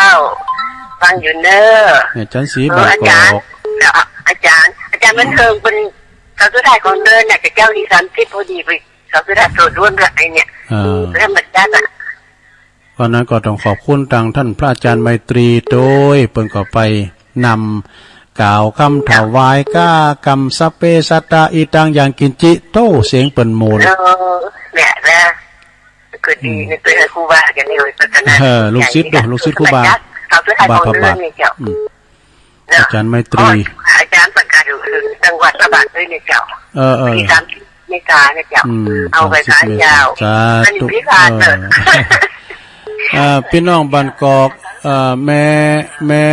ฟังอยู่เนอะ แม่จันสี เออ บ้านกอก อาจารย์ เดี๋ยว อาจารย์ อาจารย์มันเทิงเป็น เขาสุดท้ายของเดือนน่ะ จะเจ้าดีสามสิบพอดีไป เขาสุดท้ายโสดร่วมด้วยไอ้เนี่ย เออ เรื่องมันจัดอะ วันนั้นก็ต้องขอบคุณทางท่านพระอาจารย์ไมตรีโดย เปิ้นก็ไปนำกล่าวคำถวาย ก้ากำสัพเพสัตตา อิตัง ยังกิญจิ โต้ เสียงเปิ้นโมน เออ เนี่ยนะ ก็ดี อืม นี่เป็นครูบากันนี่เลย พัฒนา เออ ลูกศิษย์เด้อ ลูกศิษย์ครูบา เขาสุดท้ายของเดือนนี่เจ้า บาทพระบาท อืม เนาะ อาจารย์ไมตรี อ๋อ อาจารย์ประกาศอยู่จังหวัดพระบาทด้วยเนี่ยเจ้า เออ เออ ที่สามสิบเมษาเนี่ยเจ้า อืม เอาไป สามสิบ สาเจ้า เมษา สาธุ อันนี้พิธานเนอะ เออ เอ่อ พี่น้องบ้านกอก เอ่อ แม่ แม่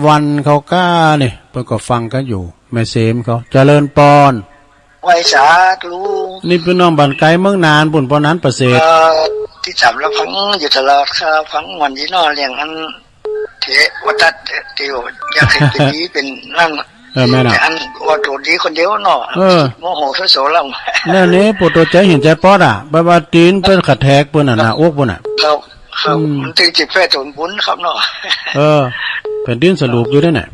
วันเขาก้านี่ เปิ้นก็ฟังกันอยู่ แม่เสมเขา เจริญปอน ไหว้สาธุ นี่พี่น้องบ้านไกลเมืองนาน บุญปอนันประเสริฐ เอ่อ ที่ตามรับฟังอยู่ตลอดครับ ฟังม่วนดีเนาะ เรื่องอัน เทวทัตเทว อยากให้เป็นดีเป็นนั่น เออ แม่นอะ แต่อันว่าตัวดีคนเดียวเนาะ เออ โมโหพระโสดำ นั่นนี่ ปวดตัวใจเห็นใจป๊อดอะ แบบว่าตีนเปิ้นกระแทกเปิ้นอะ หน้าอกเปิ้นอะ ครับ ครับ อืม มันถึงจิตแพทย์สมบูรณ์ครับเนาะ เออ แผ่นดินสรุปอยู่นั่นน่ะ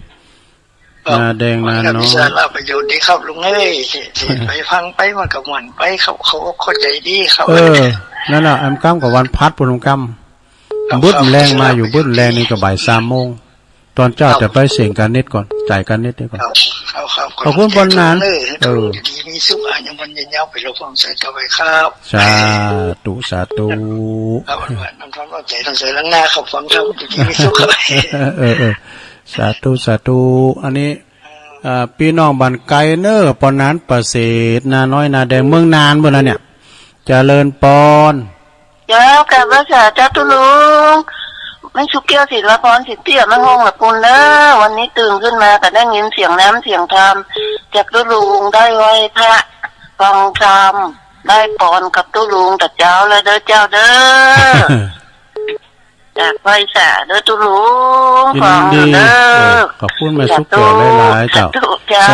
ครับ หน้าแดงหน้าน้อย มีสาระประโยชน์ดีครับลุงเอ้ย ที่ ที่ไปฟังไปมันก็ม่วนไปครับ เขาเข้าใจดีครับ เออ นั่นน่ะ แอมกำกับวันพัดปุนกำ ครับ บึ้ดแรงมาอยู่ ครับ บึ้ดแรงนี่ก็บ่ายสามโมง ตอนเช้า ครับ จะไปเสียงการเน็ตก่อน จ่ายการเน็ตนี่ก่อน ครับ ครับ ครับ ขอบคุณปอนนาน เออ เออ ดีมีสุข อายุมันยืนยาวไปเราฟังใส่ต่อไปครับ สาธุ สาธุ ครับ น้ำท่วมใจต้องใส่ล้างหน้าครับ ฟังครับ ดีมีสุขครับ เออ เออ เออ สาธุ สาธุ อันนี้ เอ่อ พี่น้องบ้านไกลเนอะ ปอนานประเสริฐ นาน้อย นาแดง เมืองนาน พวกนั้นเนี่ย เจริญปอน เจ้ากราบไหว้สาเจ้าตุ๊ลุง แม่ชุกแก้วศิลปพร สิทธิอำนาจห้องละปูนเด้อ วันนี้ตื่นขึ้นมาก็ได้ยินเสียงน้ำเสียงธรรมจากตุ๊ลุง ได้ไหว้พระฟังธรรม ได้ปอนกับตุ๊ลุงแต่เจ้าแล้วเด้อเจ้าเด้อ จากไหว้สาเด้อตุ๊ลุง ยินดี ฟังเด้อ เออ ขอบคุณแม่ชุกแก้วหลายๆ เจ้า สาธุเจ้า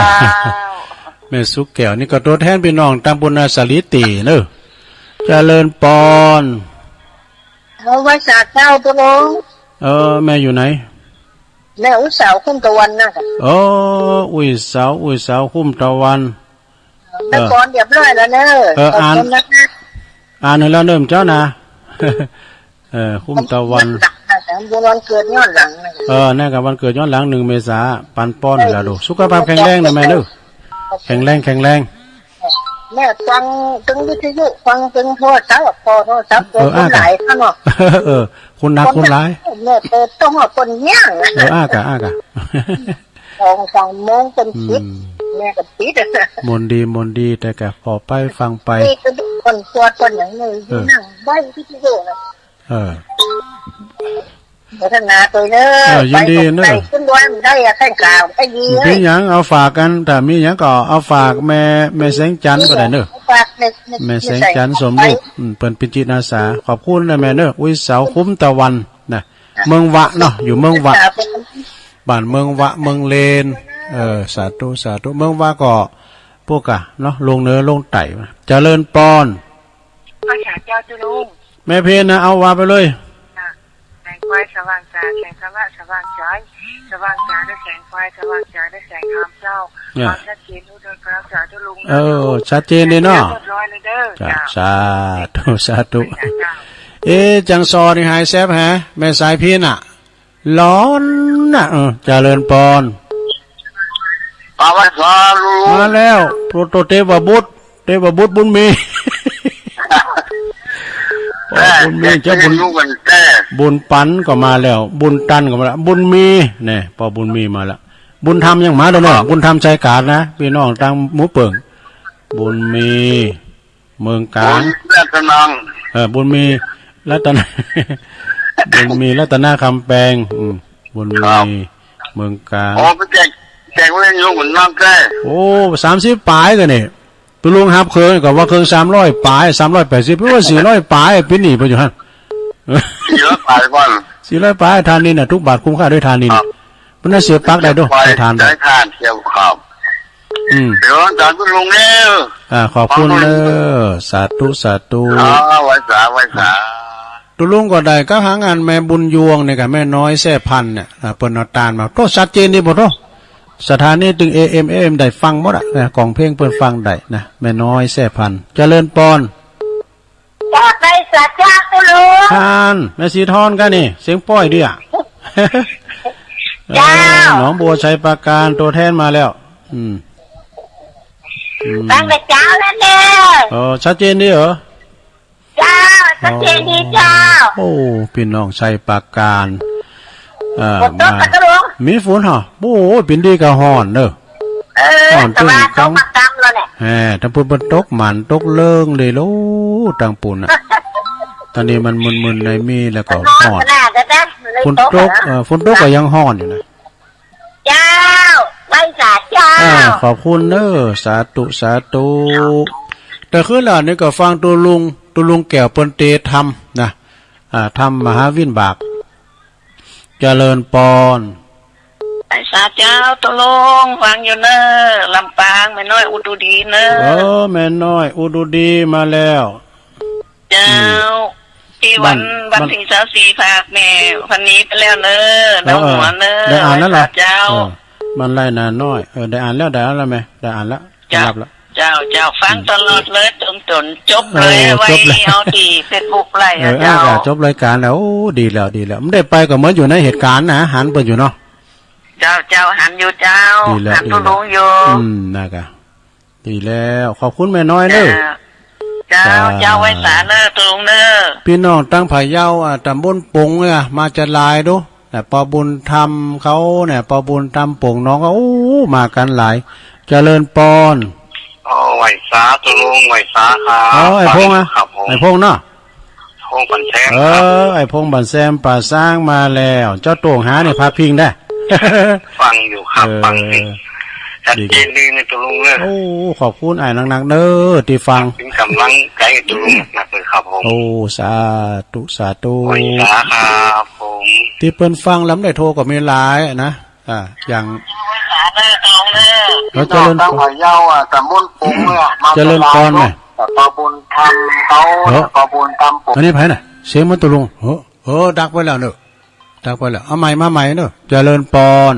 แม่ชุกแก้วนี่ก็ตัวแทนพี่น้องตำบลนาสาลีตีเนอะ เจริญปอน เอาไหว้สาเจ้าตุ๊ลุง เออ แม่อยู่ไหน แม่อุ้ยสาวคุ้มตะวันนะ เออ อุ้ยสาว อุ้ยสาวคุ้มตะวัน แม่ปอนเรียบร้อยแล้วเนอะ เออ ขอบคุณนะคะ อ่าน อ่านให้แล้วเนอะเจ้านะ เออ คุ้มตะวัน บุญวันเกิดย้อนหลังนะ เออ นั่นก็วันเกิดย้อนหลัง หนึ่งเมษา ปันปอนให้แล้วดู สุขภาพแข็งแรงนะแม่เนอะ แข็งแรง แข็งแรง แม่ฟังตึงวิทยุ ฟังตึงโทรศัพท์ พอโทรศัพท์ เออ คนหลาย อ้ากะ เนาะ เออ คนหนัก คนหลาย แม่เปิดต้องเอาคนเนี้ย เออ อ้ากะ อ้ากะ สองสามโมงเป็น อืม ปิด แม่ก็ปิด มนต์ดี มนต์ดี แต่กะพอไปฟังไป นี่ก็คนปวดคนอย่างนี้ เออ นั่งไหว้วิทยุนะ เออ พัฒนาตัวเนอะ เออ ยินดีเนอะ ไปขึ้นดอยมันได้อะ แข่งข่าวได้ดี มีหยังเอาฝากกัน ถ้ามีหยังก็เอาฝากแม่ แม่แสงจันทร์ก็ได้เนอะ ฝากแม่ แม่แสงจันทร์สมรูป อืม เปิ้นเป็นจิตอาสา ขอบคุณนะแม่เนอะ อุ้ยสาวคุ้มตะวันนะ เมืองวะเนาะ อยู่เมืองวะ บ้านเมืองวะ เมืองเลน เออ สาธุ สาธุ เมืองวะก็ พวกกะเนาะ ลงเหนือลงใต้ เจริญปอน พระสาเจ้าจุลุง แม่เพนนะ เอาว่าไปเลย อ่ะ แสงไฟสว่างตา แสงธรรมะสว่างใจ สว่างตาด้วยแสงไฟ สว่างใจด้วยแสงธรรมเจ้า เนี่ย ความชัดเจนทุกเรื่องราวสาธุลุง เออ ชัดเจนดีเนาะ เรียบร้อยเลยเด้อ จ้ะ เจ้า สาธุ สาธุ เจ้า เอ๊ะ จังซอนี่หายแซบแฮะ แม่สายพินอ่ะ ร้อนน่ะ เออ เจริญปอน ปาวันสาลู มาแล้ว โปรโตเตวบุตร เตวบุตรบุญมี พ่อบุญมี เจ้าบุญ ลูกกันแท้ บุญปันก็มาแล้ว บุญตันก็มาแล้ว บุญมี เนี่ย พ่อบุญมีมาแล้ว บุญธรรมยังมาด้วยเนาะ บุญธรรมชัยกาดนะ พี่น้องตางหมู่เปิง บุญมี เมืองกลาง บุญรัตนัง เออ บุญมี รัตนา บุญมี รัตนาคำแปง อืม บุญมี ครับ เมืองกลาง โอ้ ไปแจก แจกเล่นอยู่เหมือนน้ำแท้ โอ้ สามสิบปลายกันนี่ ตุ๊ลุงฮับเครื่องก็ว่าเครื่องสามร้อยปลาย สามร้อยแปดสิบ หรือว่าสี่ร้อยปลาย ปีนี้ไปอยู่หั่น สี่ร้อยปลายก่อน สี่ร้อยปลาย ทานินน่ะ ทุกบาทคุ้มค่าด้วยทานิน ครับ มันน่าเสียปลั๊กได้ด้วย ไป ใช้ถ่านได้ ใช้ถ่านเสียบครับ อืม เดี๋ยวอาจารย์ก็ลงแล้ว อ่า ขอบคุณเด้อ สาธุ สาธุ อ๋อ ไหว้สา ไหว้สา ตุ๊ลุงก็ได้กับหางานแม่บุญยวงเนี่ยกับแม่น้อยแซ่พันธุ์เนี่ย อ่า เปิ้นเอาตานมา โทษ ชัดเจนดีบ่โทษ สถานีตึง เอเอ็ม เอเอ็ม ได้ฟังหมดอะ นะ ของเพลงเปิ้นฟังได้นะ แม่น้อยแซ่พันธุ์ เจริญปอน จากในสัจจะตุลุง ท่าน แม่สีทอนกันนี่ เสียงป้อยเดีย เจ้า เออ หนองบัวไชยปราการ ตัวแทนมาแล้ว อืม อืม ฟังแต่เจ้านั่นเด้อ เออ ชัดเจนดีเหรอ เจ้า ชัดเจนดีเจ้า โอ้ พี่น้องไชยปราการ เอ่อ ฝนตก มา กะตุลุง มีฝนเหรอ โอ้ เป็นดีกะฮ้อนเด้อ เออ ฮ้อน แต่ว่า ตึง ตกมาตำแล้วแหละ แหม ตางปูนมันตกหมันตกเลิงเลยโล ตางปูนน่ะ ตอนนี้มันมึนๆ ในมีแล้วก็ฮ้อน มันฮ้อนขนาดนั้นนะ มันเลย ฝนตก ตกเหรอ เอ่อ ฝนตกก็ยังฮ้อนอยู่นะ เจ้า ไหว้สาเจ้า อ่า ขอบคุณเด้อ สาธุ สาธุ แต่คืนหลังนี่ก็ฟังตุ๊ลุง ตุ๊ลุงแก้วเปิ้นเตธรรมนะ อ่า ธรรมมหาวิบาก เจริญปอน ไหว้สาเจ้าตุ๊ลุง ฟังอยู่เนอะ ลำปาง แม่น้อยอุดรดีเนอะ เออ แม่น้อยอุดรดีมาแล้ว เจ้า อืม ที่วัน บ้าน วันที่ซาวสี่ ฝากแม่พันนี้ไปแล้วเนอะ เออ น้องหัวเนอะ ได้อ่านแล้วเหรอ ไหว้สาเจ้า เออ บ้านไร่นาน้อย เออ ได้อ่านแล้ว ได้อ่านแล้วแม่ ได้อ่านแล้ว เจ้า ได้รับแล้ว เจ้า เจ้า ฟัง อืม ตลอดเลย จน จนจบเลย เออ ไว้ จบเลย เอาที่เฟซบุ๊กไล่ เออ อะ เจ้า อ่า จบรายการแล้ว โอ้ ดีแล้ว ดีแล้ว ไม่ได้ไปก็เหมือนอยู่ในเหตุการณ์นะ หันเปิ้นอยู่เนาะ เจ้า เจ้า หันอยู่เจ้า ดีแล้ว หันตุ๊ลุงอยู่ ดีแล้ว อืม นะกะ ดีแล้ว ขอบคุณแม่น้อยเนอะ เจ้า เจ้า เจ้า ไหว้สาเนอะตุ๊ลุงเนอะ พี่น้องตังพะเยา อ่า ตำบลปงเนี่ย มาจะหลายดู แต่ปอบุญธรรมเขาเนี่ย ปอบุญธรรมปงน้องก็ โอ้ มากันหลาย เจริญปอน โอ้ ไหว้สาตุ๊ลุง ไหว้สาครับ อ๋อ ไอ้พงษ์อะ ครับผม ไอ้พงษ์เนาะ โอ้ พงษ์บันแซม เออ ครับ ไอ้พงษ์บันแซมป่าซางมาแล้ว เจ้าโต่งหาเนี่ยพาพิงได้ ฟังอยู่ครับ เออ ฟังอยู่ ชัดเจนดีนะตกลงเนี่ย โอ้ ขอบคุณอ้ายนักๆ เด้อ ที่ฟัง เป็นกำลังใจตกลงหนักๆ เลยครับผม โอ้ สาธุ สาธุ ขอบคุณครับผม ที่เปิ้นฟังแล้วไม่ได้โทรก็มีหลายนะ อ่า อย่าง เออ เจริญ ตั้งหอยยาวอ่ะ ตำบลปงเนี่ย มา เจริญพร จาก ไหม ตำบลธรรมเขา เออ ตำบลธรรมปง อันนี้ไผน่ะ เสียงมันตกลง เออ เออ ดักไปแล้วเนอะ ดักไปแล้ว เอาใหม่ มาใหม่เนอะ เจริญพร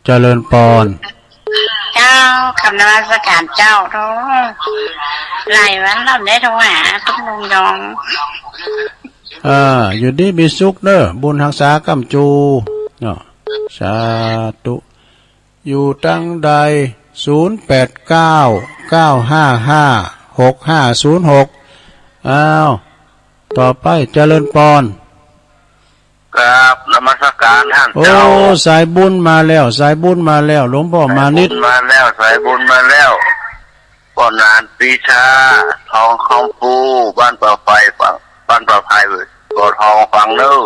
เจริญพร เจ้า กราบนมัสการเจ้า โธ่ หลายวันแล้วไม่ได้โทรหาตุ๊กลุงยอง อ่า อยู่ดีมีสุขเนอะ บุญฮักษาค้ำจู เนาะ สาธุ อยู่ตังใด ศูนย์แปดเก้า เก้าห้าห้า หกห้าศูนย์หก อ้าว ต่อไป เจริญพร กราบนมัสการท่าน โอ้ เจ้า สายบุญมาแล้ว สายบุญมาแล้ว หลวงพ่อมานิด สายบุญมาแล้ว สายบุญมาแล้ว ป้อหนานปีชา ทองคำภู บ้านป่าไผ่ฝั่ง บ้านป่าไผ่ บ่อทองฝั่งเนอะ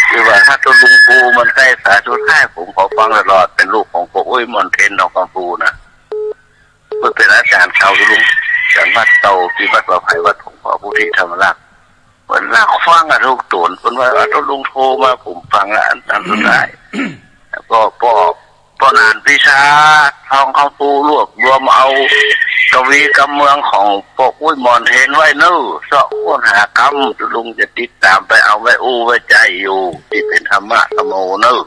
คือว่าถ้าตุ๊ลุงภูมันใกล้สายสุดท้าย ผมขอฟังตลอด เป็นลูกของพวกอุ้ยมอนเทน ทองคำภูนะ เพิ่นเป็นอาจารย์เก่าตุ๊ลุง อาจารย์วัดเก่าที่วัดป่าไผ่ วัดหลวงพ่อพุทธิธรรมราช เพิ่นลากฟังอะทุกตอน เพิ่นว่า "เอาตุ๊ลุงโทรมา ผมฟังละ อัน อันสุดท้าย" แล้วก็ป้อ ป้อหนานปีชา ทองคำภู รวบรวมเอากวีกำเมืองของป้ออุ้ยมอนเทนไว้เนอะ เซาะค้นหากำ ตุ๊ลุงจะติดตามไปเอาไว้อู้ไว้ใจอยู่ ที่เป็นธรรมะธรรมโมเนอะ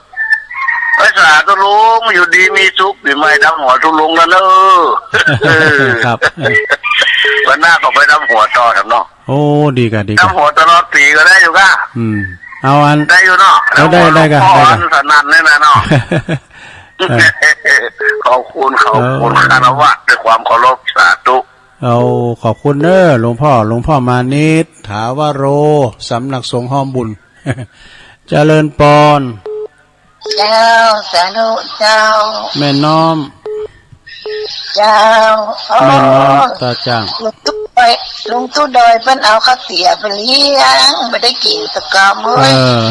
ภาษาตุ๊ลุง อยู่ดีมีสุข ปีใหม่ดำหัวตุ๊ลุงแล้วเนอะ ครับ วันหน้าก็ไปดำหัวต่อครับเนาะ โอ้ ดีกะ ดีกะ ดำหัวตลอดปีก็ได้อยู่กะ อืม เอาอัน ได้อยู่เนาะ เอา ได้ ได้กะ ได้กะ สนั่นเลยนะเนาะ เออ ขอบคุณ ขอบคุณ เออ คารวะด้วยความเคารพ สาธุ เอา ขอบคุณเด้อ หลวงพ่อ หลวงพ่อมานิด ถาวโร สำนักสงฆ์ห้อมบุญ เจริญพร เจ้า สาธุเจ้า แม่น้อม เจ้า แม่น้อม อ๋อ ตาจ้าง ลุงตู้ดอย ลุงตู้ดอยเปิ้นเอาข้าวเตี๋ยวไปเลี้ยง บ่ได้กินสักกำเว้ย เออ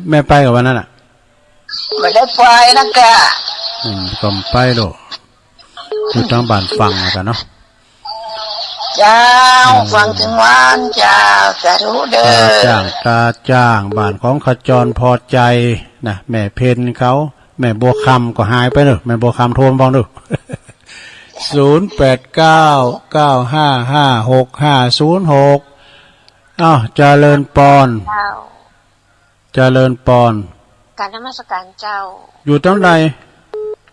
แม่ไปกับวันนั้นน่ะ บ่ได้ไปนะกะ อืม ก็ไปโลด อยู่ทางบ้านฟังแล้วกันเนาะ เจ้า อืม ฟังถึงวันเจ้า สาธุเด้อ ตาจ้าง ตาจ้าง บ้านของขจรพอใจนะ แม่เพนเขา แม่บัวคำก็หายไปเนอะ แม่บัวคำโทรมาบอกเนอะ ศูนย์แปดเก้า เก้าห้าห้า หกห้าศูนย์หก อ้าว เจริญพร เจ้า เจริญพร กราบนมัสการเจ้า อยู่ตรงใด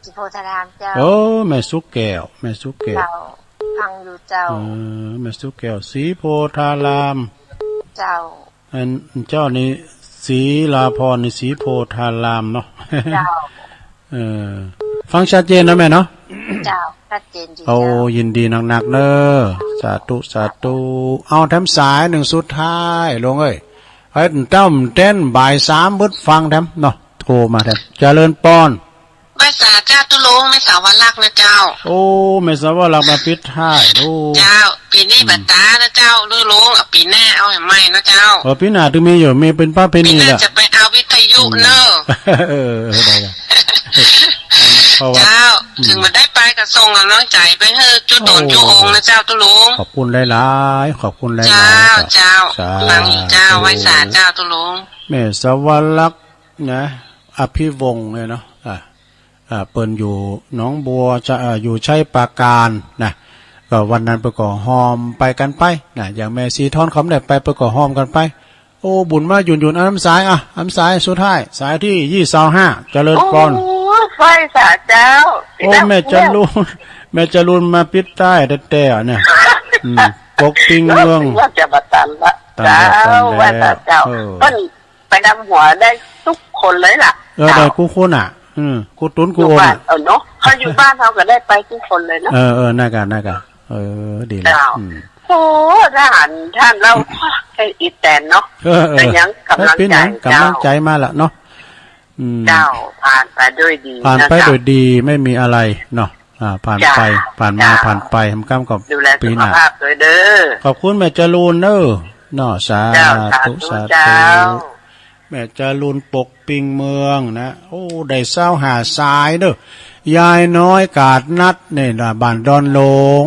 ศรีโพธารามเจ้า โอ้ แม่สุแก้ว แม่สุแก้ว เจ้า ฟังอยู่เจ้า เออ แม่สุแก้ว ศรีโพธาราม เจ้า อันเจ้านี่ ศรีลาพรนี่ ศรีโพธารามเนาะ เจ้า เออ ฟังชัดเจนนะแม่เนาะ เจ้า ชัดเจนดี โอ้ เจ้า ยินดีนักๆ เนอะ สาธุ สาธุ เอาแถมสายหนึ่งสุดท้าย ลุงเอ้ย ให้เต้าเต้นบ่ายสามบึดฟังแถมเนาะ โทรมาแถม เจริญพร ไหว้สาเจ้าตุ๊ลุง แม่สาวรักษ์นะเจ้า โอ้ แม่สาวรักษ์มาปิดท้าย โอ้ เจ้า ปีนี้ อืม บ่ต๋ายนะเจ้า ตุ๊ลุง เอาปีหน้าเอาให้ใหม่นะเจ้า เออ ปีหน้าถึงมีอยู่ มีเป็นประเพณี ปีหน้า ละ จะไปเอาวิทยุ อืม เนอะ เออ ได้ละ เพราะว่า เจ้า อืม ถึงบ่ได้ไปก็ส่งกำลังใจไปให้จุดตน โอ้ จุดองค์นะเจ้าตุ๊ลุง ขอบคุณหลายๆ ขอบคุณหลายๆ เจ้า เจ้า สาธุ ฟังอยู่เจ้า ไหว้สาเจ้าตุ๊ลุง แม่สาวรักษ์นะ อภิวงศ์เนี่ยเนาะ อ่า อ่า เปิ้นอยู่หนองบัวจะ อ่า อยู่ชัยปราการนะ ก็วันนั้นเปิ้นก็ฮอมไปกันไปนะ อย่างแม่สีทอนเขาได้ไป เปิ้นก็ฮอมกันไป โอ้ บุญมาหยุ่นๆ อันน้ำสาย อ่ะ อันสายสุดท้าย สายที่ยี่สิบห้า เจริญพร โอ้ ไหว้สาเจ้า โอ้ แม่จรูน แม่จรูนมาปิดท้ายแต๊ๆ เนี่ย อืม ปกปิงเมือง ว่าจะมาตันละ ตันแล้ว เจ้า ตันแล้ว ไหว้สาเจ้า เออ เปิ้น ไปดำหัวได้ทุกคนเลยล่ะ เออ ได้กู้คนน่ะ อืม กู้ตุ๊นกู้โอมน่ะ อยู่บ้าน เออ เนาะ เขาอยู่บ้านเขาก็ได้ไปทุกคนเลยเนาะ เออ เออ นั่นกะ นั่นกะ เออ ดีแล้ว เจ้า อืม โอ้ ทหารท่านเล่า ให้อีแตนเนาะ เออ เออ แต่ยังกำลังใจ ให้ปีหน้ากำลังใจมาละเนาะ อืม เจ้า ผ่านไปด้วยดี ผ่านไป นะคะ โดยดี ไม่มีอะไรเนาะ อ่า ผ่านไป เจ้า ผ่านมา เจ้า ผ่านไป ทำกรรมกับ ดูแล ปีหน้า สุขภาพด้วยเด้อ ขอบคุณแม่จรูนเนอะ เนาะ สา เจ้า สา ธุ ธุ สา สา ธุ เจ้า แม่จรูนปกปิงเมืองนะ โอ้ ได้ซาวห้าสายเด้อ ยายน้อยกาดนัดเนี่ยนะ บ้านดอนหลง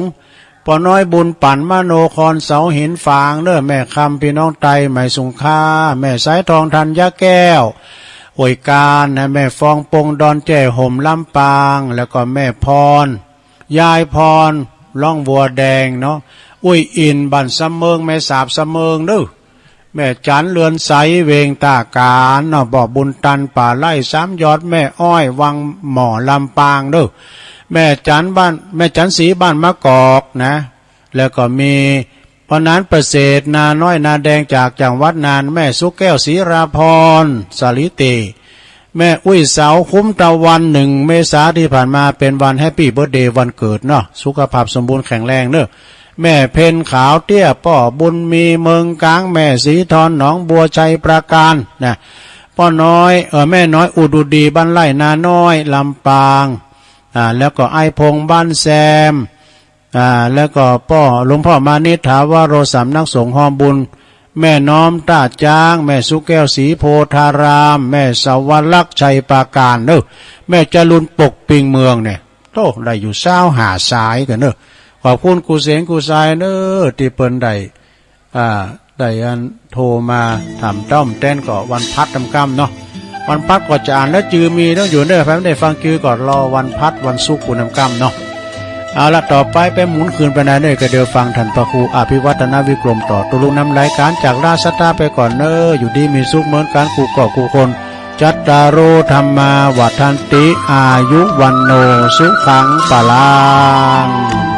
ป้อน้อยบุญปั่นมโนครเสาหินฝางเด้อ แม่คำพี่น้องไตไหมสุงค่า แม่สายทองธัญญาแก้ว โอยการนะ แม่ฟองปงดอนแจ้ห่มลำปาง แล้วก็แม่พร ยายพร ร่องบัวแดงเนาะ อุ้ยอินบ้านสำเมิง แม่สาบสำเมิงเด้อ แม่จันเรือนใสเวงตากาญเนาะ บ่อบุญตันป่าไร่สามยอด แม่อ้อยวังหม้อลำปางเด้อ แม่จันบ้าน แม่จันสีบ้านมะกอกนะ แล้วก็มี ป้อหนานประเสริฐนาน้อยนาแดงจากจังหวัดน่าน แม่สุแก้วศรีราพร สาลิเต แม่อุ้ยเสาคุ้มตะวัน หนึ่งเมษาที่ผ่านมาเป็นวันแฮปปี้เบิร์ธเดย์วันเกิดเนาะ สุขภาพสมบูรณ์แข็งแรงเนอะ แม่เพ็ญขาวเตี้ย ป้อบุญมีเมืองกลาง แม่สีทอนหนองบัวชัยปราการนะ ป้อน้อย เออ แม่น้อยอุดอุดีบ้านไร่นาน้อยลำปาง อ่า แล้วก็ไอ้พงษ์บ้านแซม อ่า แล้วก็ป้อหลวงพ่อมานิษฐาวโรสำนักสงฆ์ฮอบุญ แม่น้อมต้าจ้าง แม่สุแก้วศรีโพธาราม แม่สวรักษ์ชัยปราการเนอะ แม่จรูนปกปิงเมืองเนี่ย โต้ ได้อยู่ซาวห้าสายกั๋นเนอะ ขอบคุณกู้เสงกู้สายเนอะ ตี้เปิ้นได้ อ่า ได้อันโทรมาถามต้อมแต้นก็วันพัดนำก้ำเนาะ วันพัดก็จะอ่านแล้วจือมีต้องอยู่เนอะ ใผบ่ได้ฟังจือก็รอวันพัดวันศุกร์ปูนนำก้ำเนาะ เอาละ ต่อไปไปหมุนคืนไปไหนเนี่ย ก็เดี๋ยวฟังท่านพระครูอภิวัฒนวิกรมต่อ ตุลุกนำรายการจากราชสตาไปก่อนเนอะ อยู่ดีมีสุขเหมือนกันกู้ก็กู้คน จัตตาโร ธัมมา วัฑฒันติ อายุ วัณโณ สุขัง พลัง